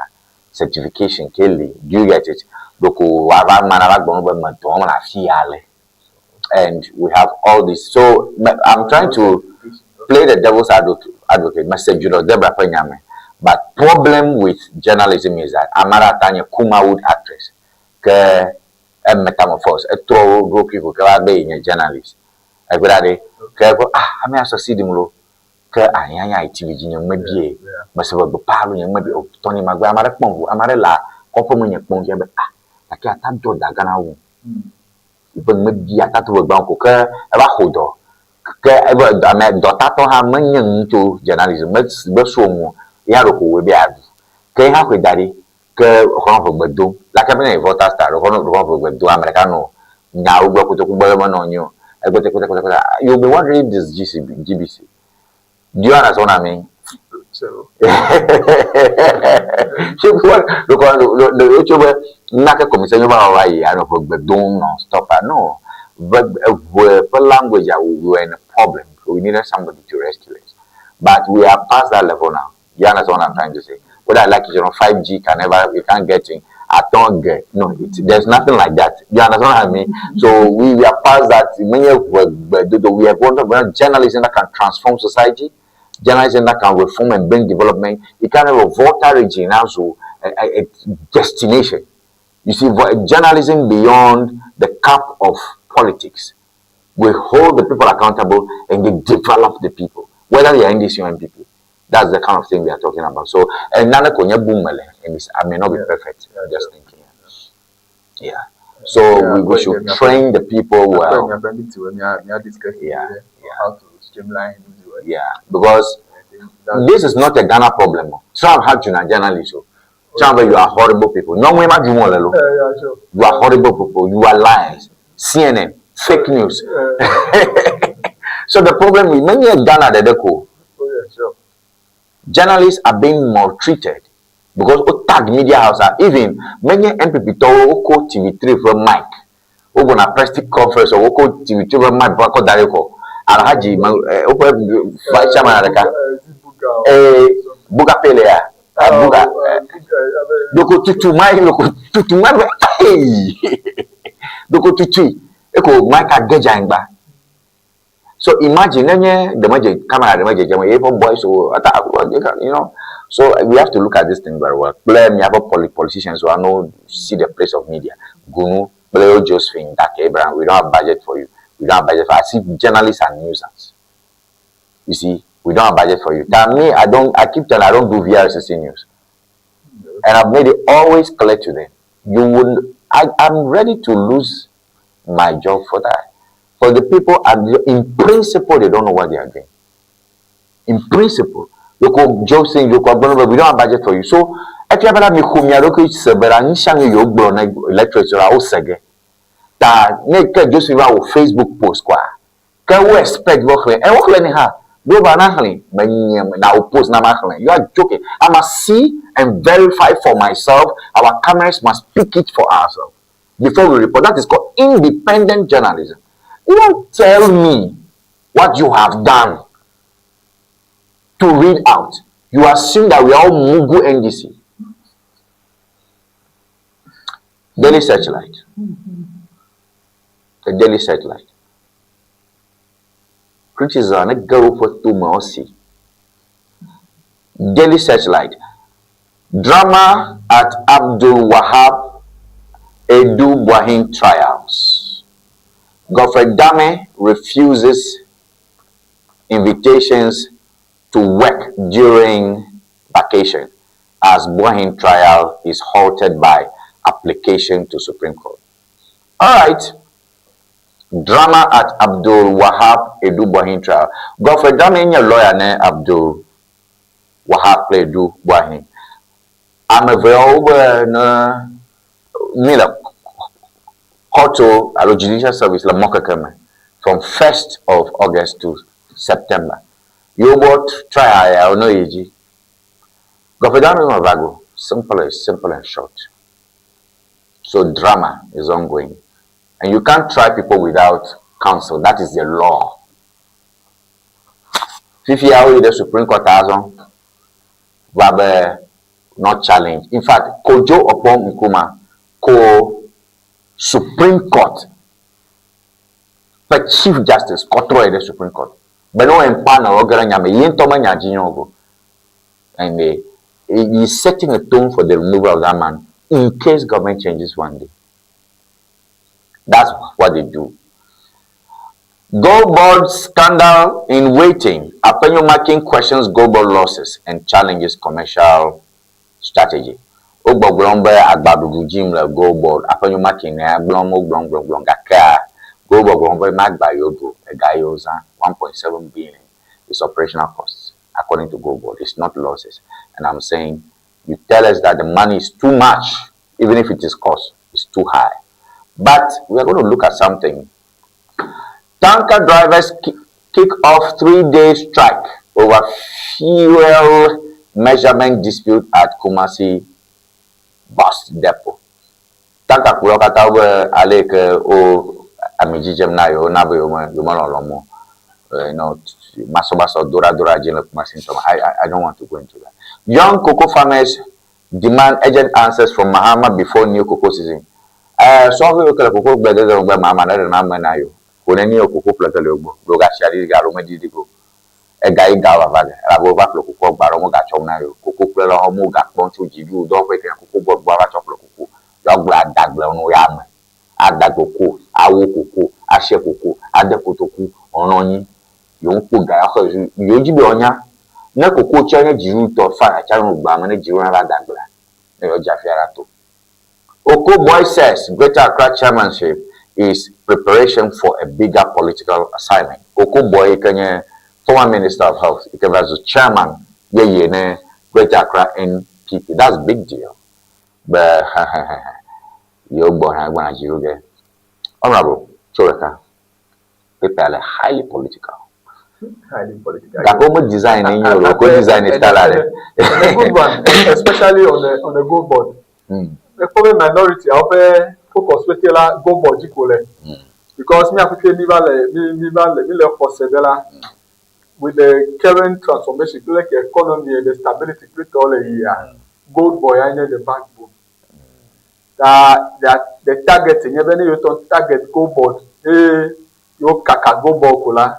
[SPEAKER 1] certification. Kelly, do you get it? Doko wava mana va gbɔn be me dɔn na fi ale. And we have all this. So I'm trying to play the devil's advocate, Mr. Julius Debrah Penyame. But problem with journalism is that Amara Tanya Kumawood actress, ke a metamorphose, a throw go people, ke be a journalist. Egbrade, ke go ah, ame succeed lo, ke anyanya TV ji nye mebie, mese be palu nye mebie, o Tony Magbe amare kpɔn amare la kɔƒe me nye kpɔn fia be ah, gake ata do da gana wu. Be mebie ata to be gbã ko ke eva xɔ dɔ. Ke ebe ame dɔtatɔ hã menye nu tso journalism me be so ŋu ya ɖo ko woe be aɖu. Ke hã xɔe da ɖi ke xɔlɔ̃ ƒe gbe dom. Lake be ne Volta star ɖo xɔlɔ̃ ƒe gbe do ame ɖeka nɔ nyawo gblɔ kotoku gbe menɔ anyi o. Egbe te kpete kpete kpete. You be wondering if this is GCB, GBC. Do you understand what I mean?
[SPEAKER 14] So.
[SPEAKER 1] Because the be nake commission yo ba wa yi ano ƒe gbe dom non stop. No. But for language we were in a problem. We needed somebody to rescue us. But we are past that level now. You understand what I'm trying to say? Whether I like it or not, 5G can never, you can't get in. I don't get. No, there's nothing like that. You understand what I mean? So we are past that. Many we have one journalism that can transform society, journalism that can reform and bring development. You can have a Volta region also a destination. You see, journalism beyond the cap of politics. We hold the people accountable and they develop the people, whether they are NDC or NPP. That's the kind of thing we are talking about. So, and nana konya boom and this, I may not be perfect. I'm just thinking. Yeah. So we should train the people well.
[SPEAKER 14] Yeah. How to streamline.
[SPEAKER 1] Yeah, because this is not a Ghana problem. Trump had to journalists. Trump, you are horrible people. No way, you are horrible people. You are liars. CNN, fake news. So the problem is many Ghana the go. Journalists are being maltreated because o tag media house even many NPP to oko TV3 for mic. O go na press conference or oko TV3 for mic for dareko. Alhaji o vice chairman adaka. Eh Buga Pele ya. Buga. Doko tutu mai loko tutu mai hey. Doko tutu eko mic ageja ngba. So imagine the magic camera the magic boys so you know. So we have to look at this thing very well. Play me have politicians who are no see the place of media. Gunu, Play Josephine, Dak Abraham, we don't have budget for you. We don't have budget for I see journalists and nuisance. You see, we don't have budget for you. Tell me, I don't I keep telling I don't do VRCC news. And I've made it always clear to them. You would I am ready to lose my job for that. For the people, and in principle, they don't know what they are doing. In principle, yoko job saying yoko agbɔnɔ we don't have budget for you. So, efia bena mi xɔ mia ɖokui se bena nu sia nu yewo gblɔ na electorate la wo se ge. Ta ne ke Joseph va wɔ Facebook post koa, ke wo expect be woxlẽ. E woxlẽ ne hã. Ɖo ba na xlẽ, menye na wo post na ma xlẽ. You are joking. I must see and verify for myself. Our cameras must pick it for ourselves before we report. That is called independent journalism. You don't tell me what you have done to read out. You assume that we are all Mugu NDC. Daily Searchlight. The Daily Searchlight. Criticism ne ge woƒe tome wosi. Daily Searchlight. Drama at Abdul Wahab Adu Boahen trials. Godfrey Dame refuses invitations to work during vacation as Boahen trial is halted by application to Supreme Court. All right. Drama at Abdul Wahab Adu Boahen trial. Godfrey Dame nye lawyer ne Abdul Wahab kple Adu Boahen. Ame eveawo be ne mi le court alo judicial service le mɔkeke me from 1st of August to September. Yewo trial ya no yi dzi. Godfrey Dame me va go. Simple, simple and short. So drama is ongoing. And you can't try people without counsel. That is the law. Fifia wo yi ɖe Supreme Court azɔ va be not challenge. In fact, Kojo Oppong Nkrumah ko Supreme Court ƒe Chief Justice kɔtrɔ yi ɖe Supreme Court. Be ne wo empanel wo ge ɖe nya me, ye ŋutɔ menya dzi nyɔ o. And he is setting a tone for the removal of that man in case government changes one day. That's what they do. Gold board scandal in waiting. Afenyo Markin questions gold board losses and challenges commercial strategy. Wo gbɔgblɔm be agbaɖuɖu dzim le gold board. Afenyo Markin ya gblɔm wo gblɔm gblɔm gblɔm gakea gold board gblɔm be magba yewo ɖu ega yewo zã 1.7 billion is operational costs according to gold board. It's not losses. And I'm saying you tell us that the money is too much, even if it is cost, it's too high. But we are going to look at something. Tanker drivers kick off 3-day strike over fuel measurement dispute at Kumasi bus depot. Tanker kplɔ katã be ale ke wo ami dzidzem na yewo na be yewo me yewo melɔlɔm o. Masɔmasɔ dora dzi le Kumasi ŋutɔ. I don't want to go into that. Young cocoa farmers demand urgent answers from Mahama before new cocoa season. Sɔhɛ yiwo ke le koko gbe dede ŋugbe Mahama ne ɖe na ame na yewo. Ko ne ni yewo koko ƒle ge le wo gbɔ. Ɖo ga sia ɖi ga alo meɖiɖi go. Ega yi ga vava ge. Elabe wova ƒle kokoa gba ɖe wo megatsɔm na yewo. Koko ƒlelawo megakpɔm tso dziɖuɖu dɔwɔƒe ke koko gbɔ gbɔ ava tsɔ ƒle koko. Yewoagblɔ adagble no ya me. Ada koko, awo koko, asie koko, ade kotoku, wònɔ anyi. Yewo kpɔ ga ya xɔ yewo dzi be yewoanya. Ne koko tse nye dziɖuɖutɔ fa atsa no gbaa me ne dziɖuɖu va adaglea, ne yewoadze afi aɖe ato. Okoe Boye says Greater Accra chairmanship is preparation for a bigger political assignment. Okoe Boye ke nye former minister of health, ike va zu chairman yeye ne Greater Accra NPP. That's big deal. Be yewo gbɔ hã gbɔna dziɖu ge. Honorable Tsoreka, paper le highly political.
[SPEAKER 14] Highly political.
[SPEAKER 1] Gake wo me design ne nyo o, ko design style ale.
[SPEAKER 14] A good one, especially on the gold board. Ekpɔ be minority awo ƒe focus pete la gold board dzi ko le. Because mi aƒete mi va le mi mi va le mi le xɔse be la with the current transformation kple like economy and the stability kple tɔ le yia gold board ya nye the backbone. Ta the target nye be ne yewo tɔ target gold board eye yewo kaka gold board ko la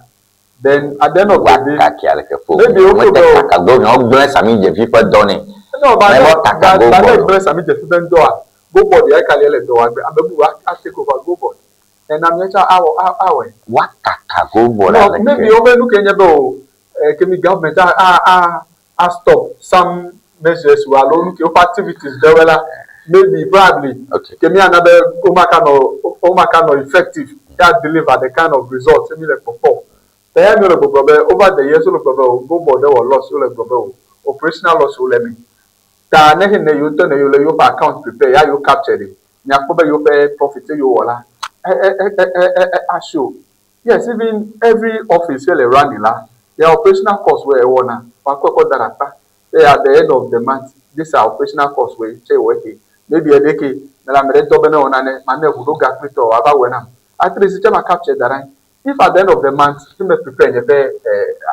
[SPEAKER 14] then at the end of the day
[SPEAKER 1] Kaki ale ke fo.
[SPEAKER 14] maybe wo
[SPEAKER 1] Mete
[SPEAKER 14] be o
[SPEAKER 1] kaka gold board gblẽ Sami Gyamfi ƒe dɔ nɛ.
[SPEAKER 14] No, ba
[SPEAKER 1] Ne
[SPEAKER 14] ne
[SPEAKER 1] bɔ kaka gold
[SPEAKER 14] ba ne
[SPEAKER 1] board.
[SPEAKER 14] gblẽ Sami Gyamfi ƒe dɔa gold board ya kalia le dɔ wa gbe ame bubu a take over gold board. Ɛna miatsa awɔ awɔe.
[SPEAKER 1] Wa kaka gold board
[SPEAKER 14] No,
[SPEAKER 1] ale
[SPEAKER 14] maybe
[SPEAKER 1] ke.
[SPEAKER 14] wobe nu ke nye be o kemi government a stop some measures wo alo nu ke woƒe activities ɖewoe la Maybe probably
[SPEAKER 1] Okay.
[SPEAKER 14] ke mia na be womaka nɔ womaka nɔ effective ya deliver the kind of result mi le kpɔkpɔ. Ta ya mi le gbɔgblɔ be over the years wole gblɔ be o Gold Board wɔ loss wole gblɔ be o operational loss wole me. Ta ne he ne yewo tɔ ne yewo le yewoƒe account prepare ya yewo capture ɖe miakpɔ be yewoƒe profit ye yewo wɔ la e e e e e e a show. Yes, even every office ye le running la their operational cost wey ewɔna woakɔe kɔ da ɖe akpa say at the end of the month this are operational cost wey tse wɔ eke maybe eɖe ke mele ame ɖe dɔ be ne wɔ nane mane ʋu ɖo ga kple tɔ wòava wɔe nam. At least tse ma capture da ɖe anyi. If at the end of the month ne me prepare nye ƒe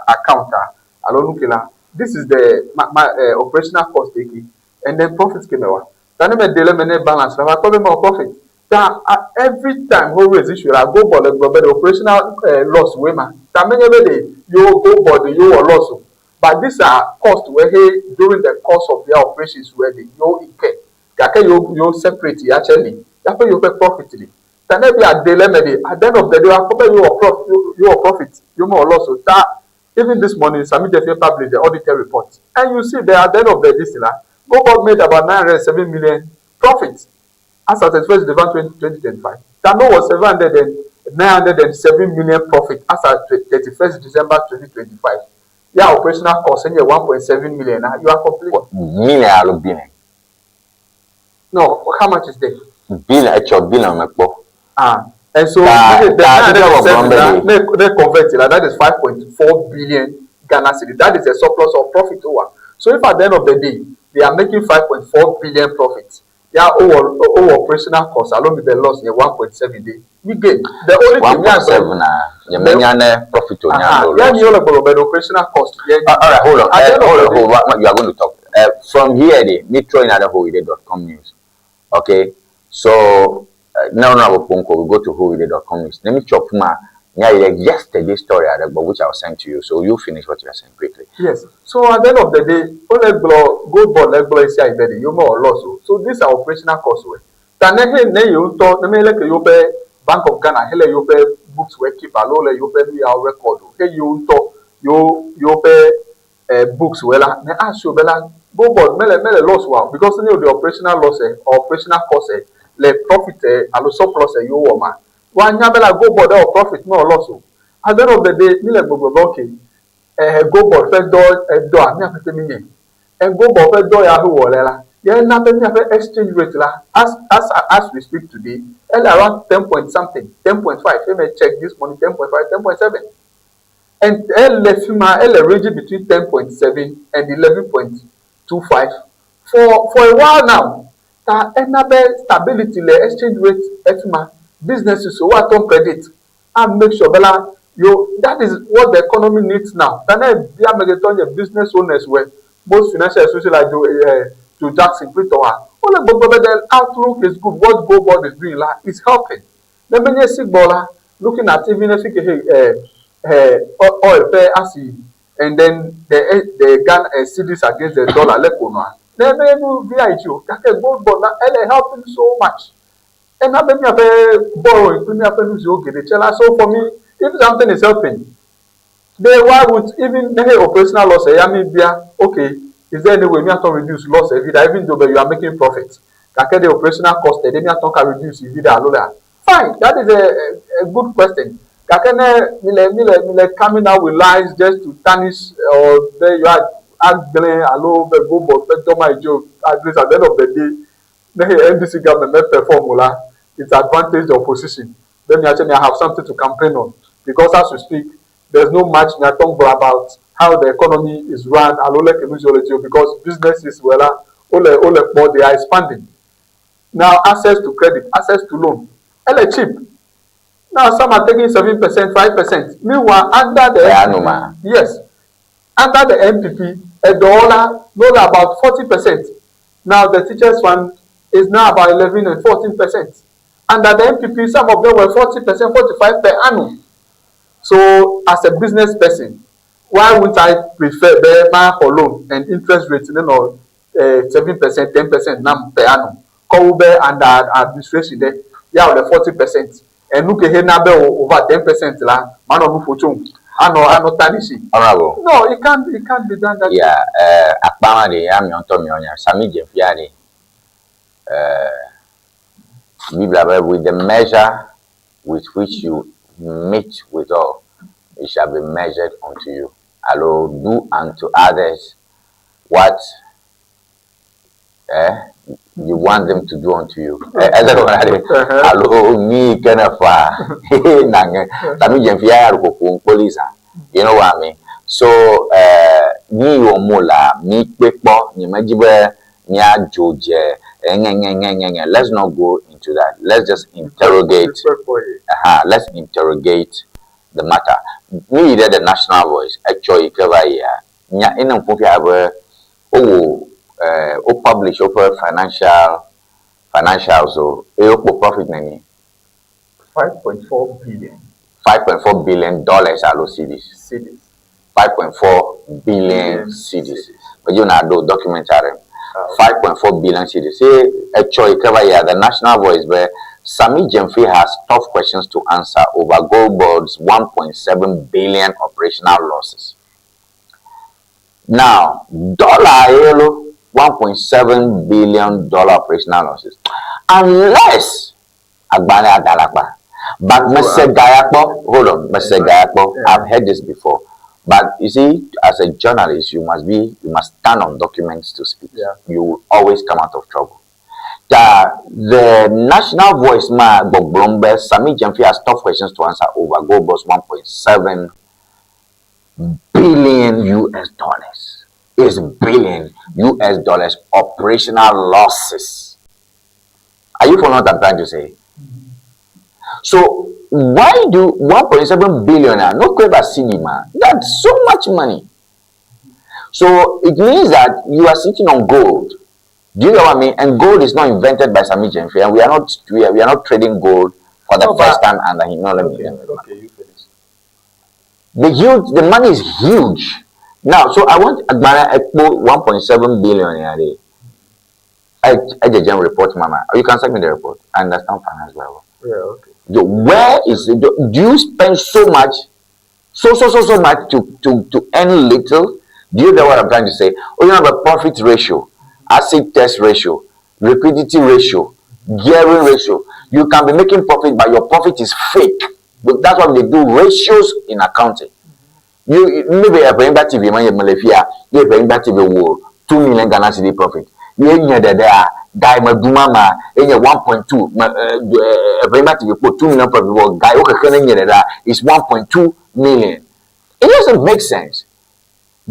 [SPEAKER 14] account a alo nu ke la this is the ma ma operational cost eke and then profit ke mewɔ. Ta ne meɖe le eme ne balance la makpɔ be mewɔ profit. Ta every time wo raise issue la Gold Board le gblɔ be ɖe operational loss woe ma. Ta menye be ɖe yewo Gold Board yewo wɔ loss o. But these are cost wey he during the course of their operations wey de yewo incur. Gake yewo yewo separate ya tse li. Yaƒe yewoƒe profit li. Ta ne be ade le eme ɖe, at the end of the day woakpɔ be yewo wɔ prof yewo wɔ profit, yewo mewɔ loss o. Ta even this morning Sammy Gyamfi publish the audited report and you see that at the end of the this thing la, Gold Board made about 907 million profit as at 31st December 2025. Tano was 700 and 907 million profit as at 31st December 2025. Yeah, operational cost nye 1.7 million. Now you are complaining.
[SPEAKER 1] Million alo billion?
[SPEAKER 14] No, how much is there?
[SPEAKER 1] Billion, etsɔ billion me kpɔ.
[SPEAKER 14] Ah, and so Ta- the ta- 907 na, ne, ne convert la, that is 5.4 billion Ghana cedi. That is a surplus of profit over. So if at the end of the day they are making 5.4 billion profit, yeah, over over operational cost alone with the loss in 1.7 day, we gain. The only thing
[SPEAKER 1] 1.7 na nye menya ne profit o nya
[SPEAKER 14] no Yeah, you all the operational cost. Yeah,
[SPEAKER 1] All right, hold on. Hold on, hold on. You are going to talk. From here, the me throw in at the whoide.com news. Okay, so no, no, we go to whoide.com news. Let me chop my yeah, yesterday story, but which I'll send to you. So you finish what you are saying quickly.
[SPEAKER 14] Yes. So at the end of the day, ole gblɔ Gold Board le gblɔ esi ayi be yewo mewɔ loss o. So these are operational costs wɛ. Ta ne he ne yewo ŋutɔ ne me leke yewoƒe Bank of Ghana hele yewoƒe books wɛ keep alo le yewoƒe nu yawo record o. He yewo ŋutɔ yewo yewoƒe books wɛ la ne asio be la Gold Board mele mele loss wa o because ne the operational loss or operational cost le profit alo surplus yewo wɔ ma. Woanya be la Gold Board ewɔ profit mewɔ loss o. At the end of the day, mi le gbɔgblɔ be okay, Gold Board ƒe dɔ edɔa míaƒe mi nye. Gold Board ƒe dɔ ya wɔ le la, ye na be míaƒe exchange rate la as we speak today, ele around 10 point something, 10.5. Let me check this morning, 10.5, 10.7. And ele fi ma ele ranging between 10.7 and 11.25 for a while now. Ta ena be stability le exchange rate efi ma businesses wo atom credit and make sure bela yo that is what the economy needs now. Ta ne bia megetɔ nye business owners wɛ most financial institutions like Joe Jackson kple tɔwa wole gbɔgblɔ be the outlook is good. What Gold Board is doing la is helping. Ne menye si gbɔ la looking at even if oil ƒe asi and then the Ghana cedis against the dollar le ko nɔa ne menye nu vi ayi dzi o gake Gold Board la ele helping so much. Ena be míaƒe borrowing kple míaƒe nu siwo geɖe tse la so for me if something is helping then why would even ne operational loss ya mi bia okay is there any way míatɔ reduce loss every day even though you are making profit gake the operational cost ɖe míatɔ ka reduce vi ɖe alo lea fine that is a good question gake ne mi le mi le mi le coming out with lies just to tarnish or be you are agblẽ alo be Gold Board ƒe dɔ ma yi dzi o at least at the end of the day ne NDC government me perform o la it's advantage the opposition then we actually have something to campaign on because as we speak there's no much miatɔ gblɔ about how the economy is run alo leke nu siwo le dzi o because businesses wɛ la wole wole kpɔ they are expanding now. Access to credit, access to loan ele cheap now. Some are taking 7%, 5%. Meanwhile under the
[SPEAKER 1] Per annum ah?
[SPEAKER 14] Yes, under the NPP edola no about 40%. Now the teachers fund is now about 11 and 14%. Under the NPP some of them were 40%, 45 per annum. So as a business person, why wouldn't I prefer be ma for loan and interest rate ne no 7%, 10% nam per annum kɔwu be under administration de ya wòle 40% enu ke he na be over 10% la ma nɔ nu ƒo tso anɔ anɔ tarnish.
[SPEAKER 1] Honorable.
[SPEAKER 14] No, it can't be done that.
[SPEAKER 1] Yeah, akpa ma de ya miɔ ŋutɔ miɔ nya Sammy Gyamfi ya de. Eh, Biblia be with the measure with which you meet withal, it shall be measured unto you. Alo do unto others what eh, you want them to do unto you. Eh, eze gɔme na ɖe. Alo nyui yi ke ne fa naŋe. Ta mi dze fia ya ɖo ƒoƒom kpoli zã. You know what I mean? So, eh, nyui wɔm wolea, mi kpe kpɔ. Nye medzi be míadzo dze ŋɛŋɛŋɛŋɛŋɛ. Let's not go into that. Let's just interrogate. Let's interrogate the matter. Mi yi ɖe the National Voice etsɔ yi ke va yia, nya ene ŋku fia be wowɔ eh, wo publish woƒe financials o eye wokpɔ profit neni?
[SPEAKER 14] 5.4 billion.
[SPEAKER 1] $5.4 billion alo cedis?
[SPEAKER 14] Cedis.
[SPEAKER 1] 5.4 billion cedis. Medzi na ɖo document aɖe. 5.4 billion cedis. Eye etsɔ yi ke va yia, the National Voice be Sammy Gyamfi has tough questions to answer over Gold Board's 1.7 billion operational losses. Now, dollar yellow $1.7 billion operational losses. Unless agbalẽ adalakpa. But Mr. Gayakpo, hold on, Mr. Gayakpo, I've heard this before. But you see, as a journalist, you must stand on documents to speak. You will always come out of trouble. The National Voice ma gbɔgblɔm be Sammy Gyamfi has tough questions to answer over Gold Board's 1.7 billion US dollars. Is billion US dollars operational losses. Are you following what I'm trying to say? So why do 1.7 billion now? No quiver cinema. That's so much money. So it means that you are sitting on gold. Do you know what I mean? And gold is not invented by Sammy Gyamfi, and we are not trading gold for the
[SPEAKER 14] No,
[SPEAKER 1] first
[SPEAKER 14] but-
[SPEAKER 1] time under him. No, let me. Let me.
[SPEAKER 14] Okay, you finish.
[SPEAKER 1] The money is huge. Now, so I want Agbana Ekpo 1.7 billion here. I I report, Mama. You can send me the report. I understand finance very well.
[SPEAKER 14] Yeah, okay.
[SPEAKER 1] Where is it? Do you spend so much, so, so, so, so much to earn little? Do you get what I'm trying to say? Oh, you have a profit ratio, acid test ratio, liquidity ratio, gearing ratio. You can be making profit, but your profit is fake. But that's why they do ratios in accounting. You maybe a Enyimba TV man Malaysia, you Enyimba TV wo 2 million Ghana cedi profit. You nye de a guy maduma ma enye 1.2 ma Enyimba TV po 2 million profit wo guy okay kene nye de is 1.2 million. It doesn't make sense.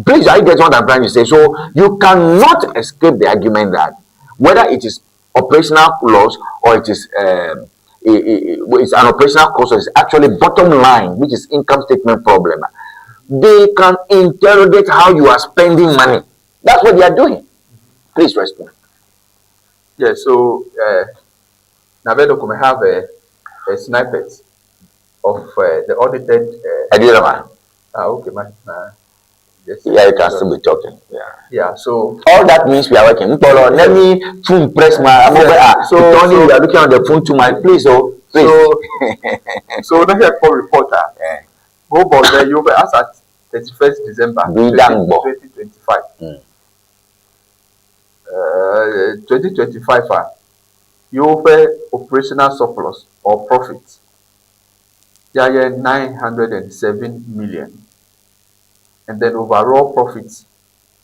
[SPEAKER 1] Please, I get what I'm trying to say. So you cannot escape the argument that whether it is operational loss or it is it's an operational cost or it's actually bottom line, which is income statement problem. They can interrogate how you are spending money. That's what they are doing. Please respond.
[SPEAKER 14] Yeah, so Navedo can have a snippet of the audited.
[SPEAKER 1] Adirama.
[SPEAKER 14] Ah, okay, man. Yes.
[SPEAKER 1] Yeah, you can still be talking. Yeah.
[SPEAKER 14] Yeah, so
[SPEAKER 1] all that means we are working. Nkpolo, let me phone press my I'm over. Ah, Tony, we are looking on the phone to my please, oh, please.
[SPEAKER 14] So now here for reporter.
[SPEAKER 1] Yeah.
[SPEAKER 14] Go board there, you as at 31st December
[SPEAKER 1] Bidangbo.
[SPEAKER 14] 2025. 2025, you pay operational surplus or profit. Yeah, yeah, 907 million. And then overall profits,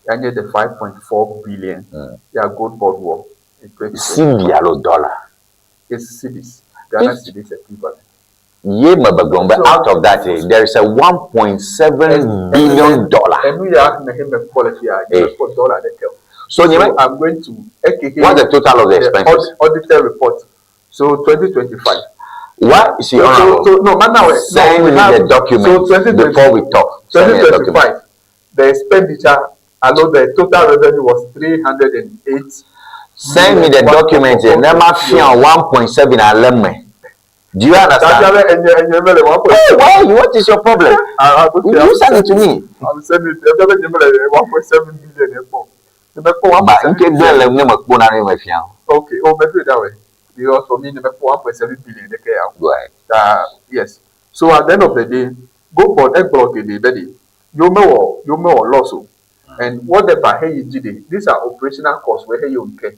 [SPEAKER 14] yeah, the 5.4 billion. Yeah, gold board war in 2025.
[SPEAKER 1] Cedi alo dollar.
[SPEAKER 14] It's cedis. Ghana cedis equivalent.
[SPEAKER 1] Ye mabagombe out of that, there is a $1.7 billion.
[SPEAKER 14] And we are him a quality dollar they tell.
[SPEAKER 1] So,
[SPEAKER 14] So I'm going to AKK
[SPEAKER 1] What's the total of the expenses?
[SPEAKER 14] Audited report. So 2025.
[SPEAKER 1] What? See,
[SPEAKER 14] So, so, no, man, now,
[SPEAKER 1] send
[SPEAKER 14] no, we
[SPEAKER 1] me
[SPEAKER 14] have,
[SPEAKER 1] the document
[SPEAKER 14] so 2020
[SPEAKER 1] before we talk. Send me the document.
[SPEAKER 14] 2025, the expenditure, although the total revenue was 308.
[SPEAKER 1] Send me the document. Never fear 1.7 aleme. Do you understand? Hey, why? What is your problem? You send it to me.
[SPEAKER 14] I'm sending it. 1.7 billion.
[SPEAKER 1] But nke gbele ne me kpɔ na ne me fia.
[SPEAKER 14] Okay, oh, maybe that way. Because for me, the 1.7 billion. Okay,
[SPEAKER 1] Go ahead.
[SPEAKER 14] Yes. So at the end of the day, go for egg block in the body. You may or you may or loss. And whatever hey you did, these are operational costs where you incur.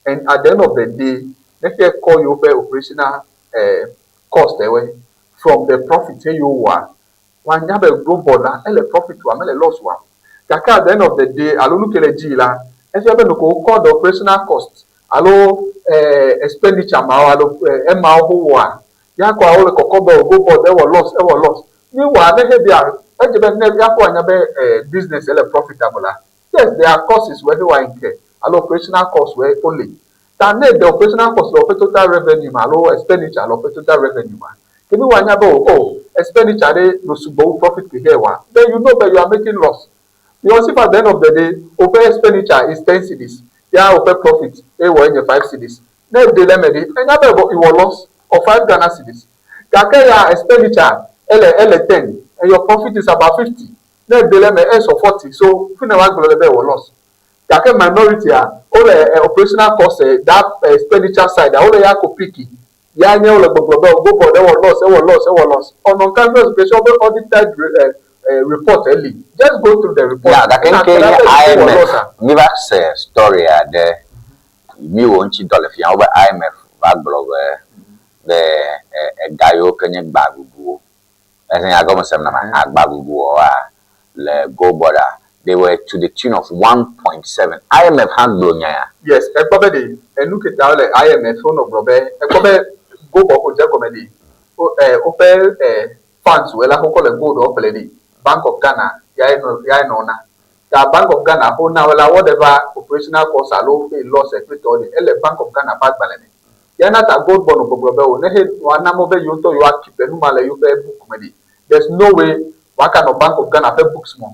[SPEAKER 14] And at the end of the day, ne xe kɔ yewo ƒe operational cost wɔe from the profit ye yewo wɔa, woanya be Gold Board la ele profit wɔa mele loss wɔa. Gake at the end of the day alo nu ke le dzi yi la, efia be ɖeko wokɔ the operational cost alo expenditure mawo alo emawo ho wɔa, ya kɔa wole kɔkɔ be o Gold Board ewɔ loss ewɔ loss. Mi wɔa ne xe bia edze be ne míaƒe woanya be business ele profitable la, yes there are costs wɔ he wa incur alo operational cost wɔ wole. Ta ne the operational cost le woƒe total revenue me alo expenditure le woƒe total revenue mea, ke mi woanya be o oh expenditure ɖe no sugbɔ wu profit ke xe wa, then you know be you are making loss. Because if at the end of the day woƒe expenditure is 10 cedis, ya woƒe profit ewɔ enye 5 cedis, ne eɖe le eme ɖe, enya be iwɔ loss of 5 Ghana cedis. Gake ya expenditure ele 10 and your profit is about 50. Ne eɖe le eme esɔ 40, so fi ne woagblɔ le be ewɔ loss. Gake minority a wole operational cost that expenditure side a wole ya ko pick ya nye wole gbɔgblɔ be Gold Board ewɔ loss ewɔ loss ewɔ loss. On unconscious basis wobe audited report eli. Just go through the report.
[SPEAKER 1] Yeah, gake
[SPEAKER 14] Na
[SPEAKER 1] nke nye
[SPEAKER 14] akpɔ ɖa be ewɔ
[SPEAKER 1] IMF
[SPEAKER 14] loss a.
[SPEAKER 1] mi va se story aɖe mi wɔ ŋuti dɔ le fia wobe IMF va gblɔ be ega yiwo ke nye gbaguguwo ese nya gɔme sem na ma agbaguguwoa le Gold Board a they were to the tune of 1.7. IMF hã gblɔ nya ya.
[SPEAKER 14] Yes, ekpɔ be ɖe enu ke ta wole IMF wonɔ gblɔ be ekpɔ be Gold Board ko dze gɔme ɖe wo woƒe funds wo la wokɔ le gold wɔ ƒle ɖe Bank of Ghana yae nɔ yae nɔ na. Ta Bank of Ghana ho na wo la whatever operational cost alo woƒe loss kple tɔwo ɖe ele Bank of Ghana ƒe agbalẽ me. Ya na ta Gold Board nɔ gbɔgblɔ be o ne he woana mo be yewo ŋutɔ yewoa keep enu ma le yewoƒe book me ɖe there's no way woaka nɔ Bank of Ghana ƒe books me.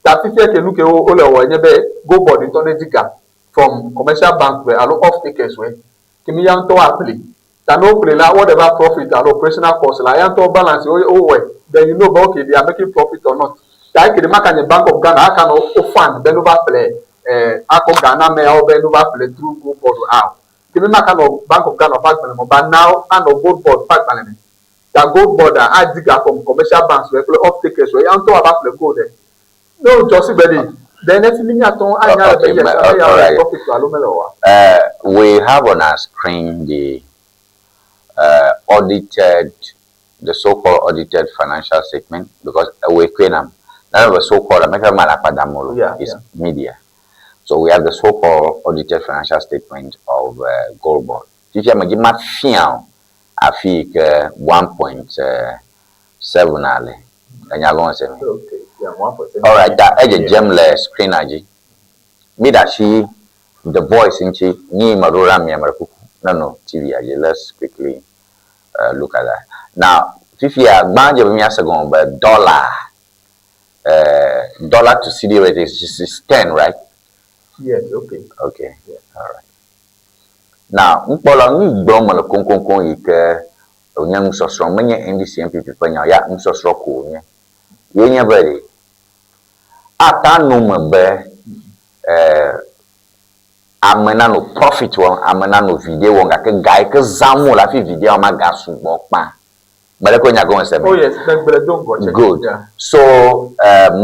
[SPEAKER 14] Ta fifia ke nu ke wo wole wɔ nye be Gold Board ŋutɔ ne di ga from commercial bank wɛ alo off takers wɛ ke mi ya ŋutɔ aƒle. Ta ne woƒle la whatever profit alo operational cost la ya ŋutɔ balance wo wowɔe then you know be okay they are making profit or not. Ta eke ɖe maka nye Bank of Ghana aka nɔ wo fund be no va ƒle akɔ ga na ameawo be no va ƒle through Gold Board o. Ke mi maka nɔ Bank of Ghana ƒe agbalẽ me o but now anɔ Gold Board ƒe agbalẽ me. Ta Gold Board a adi ga from commercial banks wɛ kple off takers wɛ ya ŋutɔ ava ƒle gold. Ne wodzɔ si gbe ɖe then efi mi miatɔ anya le be
[SPEAKER 1] Okay,
[SPEAKER 14] yes ame ya
[SPEAKER 1] all
[SPEAKER 14] le
[SPEAKER 1] right.
[SPEAKER 14] profit alo mele oa.
[SPEAKER 1] We have on our screen the audited, the so-called audited financial statement because we none of the so-called is media. So we have the so-called audited financial statement of Gold Board. Fifia me dzi ma fia o afi yi ke 1.7 ale. Enya gɔme se mi.
[SPEAKER 14] Okay, yeah, 1.7.
[SPEAKER 1] All right, ta edze dzem le screen a dzi. Mi ɖe asi the voice ŋuti nyi me ɖo ɖe amia me ɖe kuku ne no TV a dzi. Let's quickly look at that. Now, fifia gbã dze be míase gɔme be dollar to cedi rate is 10, right?
[SPEAKER 14] Yes, okay.
[SPEAKER 1] Okay, all right. Now, ŋkpɔla nu gblɔm me le koŋkoŋkoŋ yi ke wònye nusɔsrɔ̃ menye NDC NPP ƒe nya o, ya nusɔsrɔ̃ ko wònye. Ye nye be ɖe ata no me be ame nano profit wɔm, ame nano viɖe wɔm gake ga yi ke zãm wole hafi viɖea ma ga sugbɔ kpã. Me ɖe ko nya gɔme se me.
[SPEAKER 14] Oh yes, megblẽ do ŋgɔ tse.
[SPEAKER 1] Good.
[SPEAKER 14] Yeah.
[SPEAKER 1] So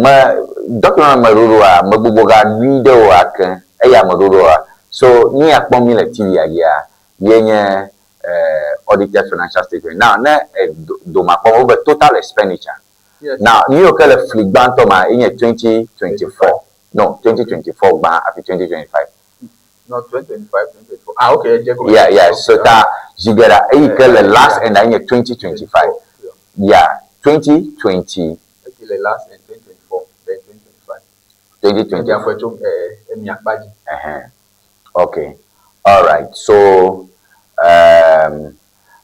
[SPEAKER 1] me document me ɖoɖoa me gbogbo ga ɖui ɖe o ake eya me ɖoɖoa. So nu ya kpɔm mi le TV a dzia ye nye audited financial statement. Now ne doma kpɔm wo be total expenditure.
[SPEAKER 14] Yes.
[SPEAKER 1] Now nu yiwo ke le fli gbãtɔ ma ye nye 2024. No, 2024 gbã hafi 2025.
[SPEAKER 14] No, 2025, 2024. Ah, okay, edze gɔme.
[SPEAKER 1] Yeah. So ta zi geɖe eyi ke le last end a nye 2025. Yeah, 2020.
[SPEAKER 14] Okay, le last end 2024, then 2025.
[SPEAKER 1] 2020.
[SPEAKER 14] Ebi afɔ tso emi akpa dzi.
[SPEAKER 1] Okay. All right. So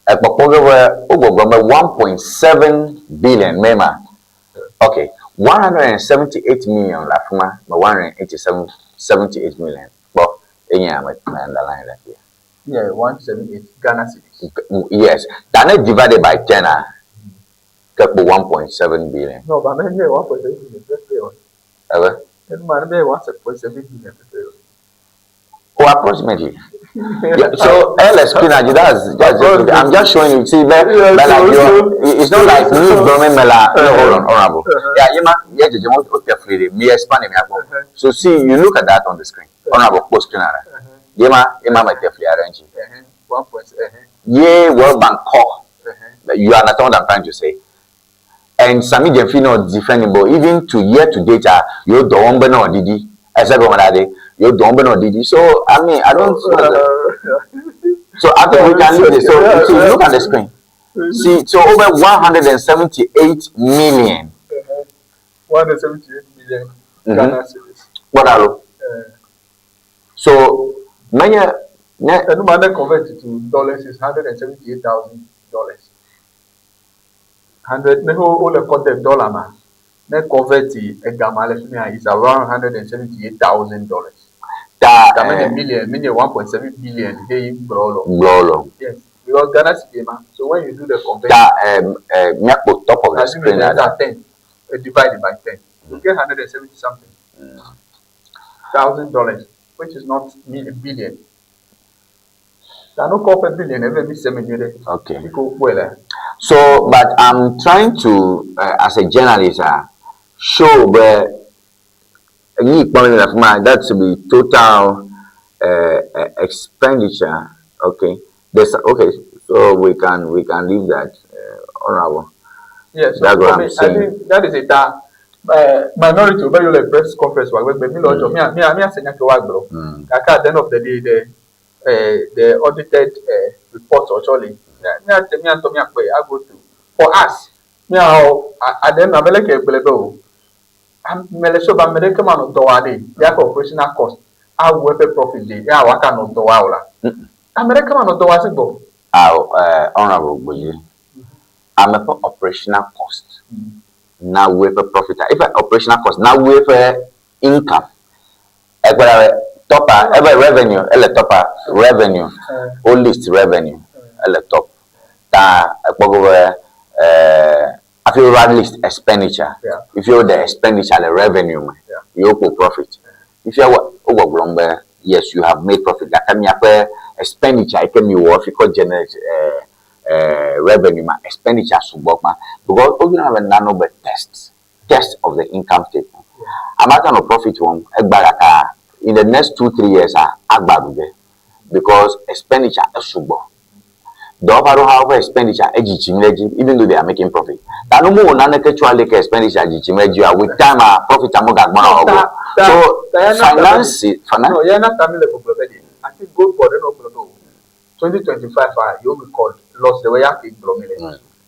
[SPEAKER 1] ekpɔkpɔ ge be wogbɔgblɔ be 1.7 billion mema. Okay. 178 million le afi ma, me 187 78 million. Kpɔ enye ame me underline le afia.
[SPEAKER 14] Yeah, 178 Ghana cedis.
[SPEAKER 1] Yes. Ta ne divided by 10 a ke kpo 1.7 billion.
[SPEAKER 14] No, but maybe 1.7 billion pepe o.
[SPEAKER 1] Ebe?
[SPEAKER 14] Enu ma ne 1.7 billion pepe o.
[SPEAKER 1] Oh, approximately. Yeah, so LS screen, that's just, I'm just showing you. See, but,
[SPEAKER 14] Yeah,
[SPEAKER 1] but like
[SPEAKER 14] so,
[SPEAKER 1] you,
[SPEAKER 14] so,
[SPEAKER 1] it's not like me, Brome Mela. No, hold on, honorable. Yeah, you ma, yeah, you want to free me expand me. So see, you look at that on the screen. Honorable, post screen. Ye ma, ye ma me te fli aɖe ŋuti. Ye World Bank kɔ. You understand what I'm trying to say? And Sammy Gyamfi nɔ defending but even to year to date ah, yewo dɔ wɔm be ne wòaɖiɖi. Ese gɔme ɖa ɖe? Yewo dɔ wɔm be ne wòaɖiɖi. So, I mean, I don't So I think we can leave it. So, so look at the screen. See, so over 178 million.
[SPEAKER 14] 178 million Ghana cedis.
[SPEAKER 1] Kpɔ ɖa lo. So, menye ne.
[SPEAKER 14] Enu ma ne convert to dollars is 178,000 dollars. Hundred ne wo le kɔ de dollar ma ne convert ega ma le fi mia is around 178,000 dollars.
[SPEAKER 1] Ta
[SPEAKER 14] Ta menye million, menye 1.7 billion heyi gblɔ lo.
[SPEAKER 1] Gblɔ lo.
[SPEAKER 14] Yes, because Ghana cedi ma. So when you do the conversion.
[SPEAKER 1] Ta míakpɔ top of the screen
[SPEAKER 14] la ɖa. 10, divided by 10, you get 170 something thousand dollars, which is not billion. Ta no kɔ ƒe billion eve mi se me nyuie ɖe.
[SPEAKER 1] Okay.
[SPEAKER 14] Fi ke wokpɔe le.
[SPEAKER 1] So, but I'm trying to, as a journalist, show be nyi kpɔm le afi ma, that should be total expenditure. Okay. There's, okay. So we can leave that, honorable.
[SPEAKER 14] Yes, so
[SPEAKER 1] That's what
[SPEAKER 14] for
[SPEAKER 1] I'm
[SPEAKER 14] me, I
[SPEAKER 1] saying.
[SPEAKER 14] think that is it. Minority obe yole press conference wa gbegbe mi lɔjɔ mi mi mi asenya ke wa gblɔ. Gake at the end of the day, the audited report actually mi ate mi atɔ mi akpɛ I go through. For us, mi awɔ at the end abe leke gblɔ be o. Mele sure be ame ɖeke manɔ dɔ wa ɖe ya ƒe operational cost awu eƒe profit ɖe ya wòaka nɔ dɔ wa o la. Ame ɖeke manɔ dɔ wa si gbɔ.
[SPEAKER 1] Aw, honorable Gboye, ame ƒe operational cost na wu eƒe profit a, eƒe operational cost na wu eƒe income. Ekpɔ ɖa be top a, ebe revenue ele top a, revenue, wo list revenue ele top. Ta ekpɔ go be hafi wova list expenditure. If you the expenditure le revenue me, ye wokpɔ profit. Fifia wo gbɔgblɔm be yes, you have made profit gake miaƒe expenditure yi ke mi wɔ hafi kɔ generate revenue ma, expenditure sugbɔ kpa because woyɔna be nano be test of the income statement. Ame ate nɔ profit wɔm egba gake in the next 2-3 years a agba ɖu ge because expenditure esugbɔ. Dɔwɔƒe aɖewo hã woƒe expenditure edzidzim ɖe edzi even though they are making profit. Ta nu mewɔ naneke tso ale ke expenditure dzidzim ɖe edzi oa, with time a profit a megagbɔna wɔ go. So finance finance.
[SPEAKER 14] No, yana ta mi le gbɔgblɔ be ɖe. I think gold board no gblɔ be o. 2025 ah, you record loss the way ya ke gblɔ mi le.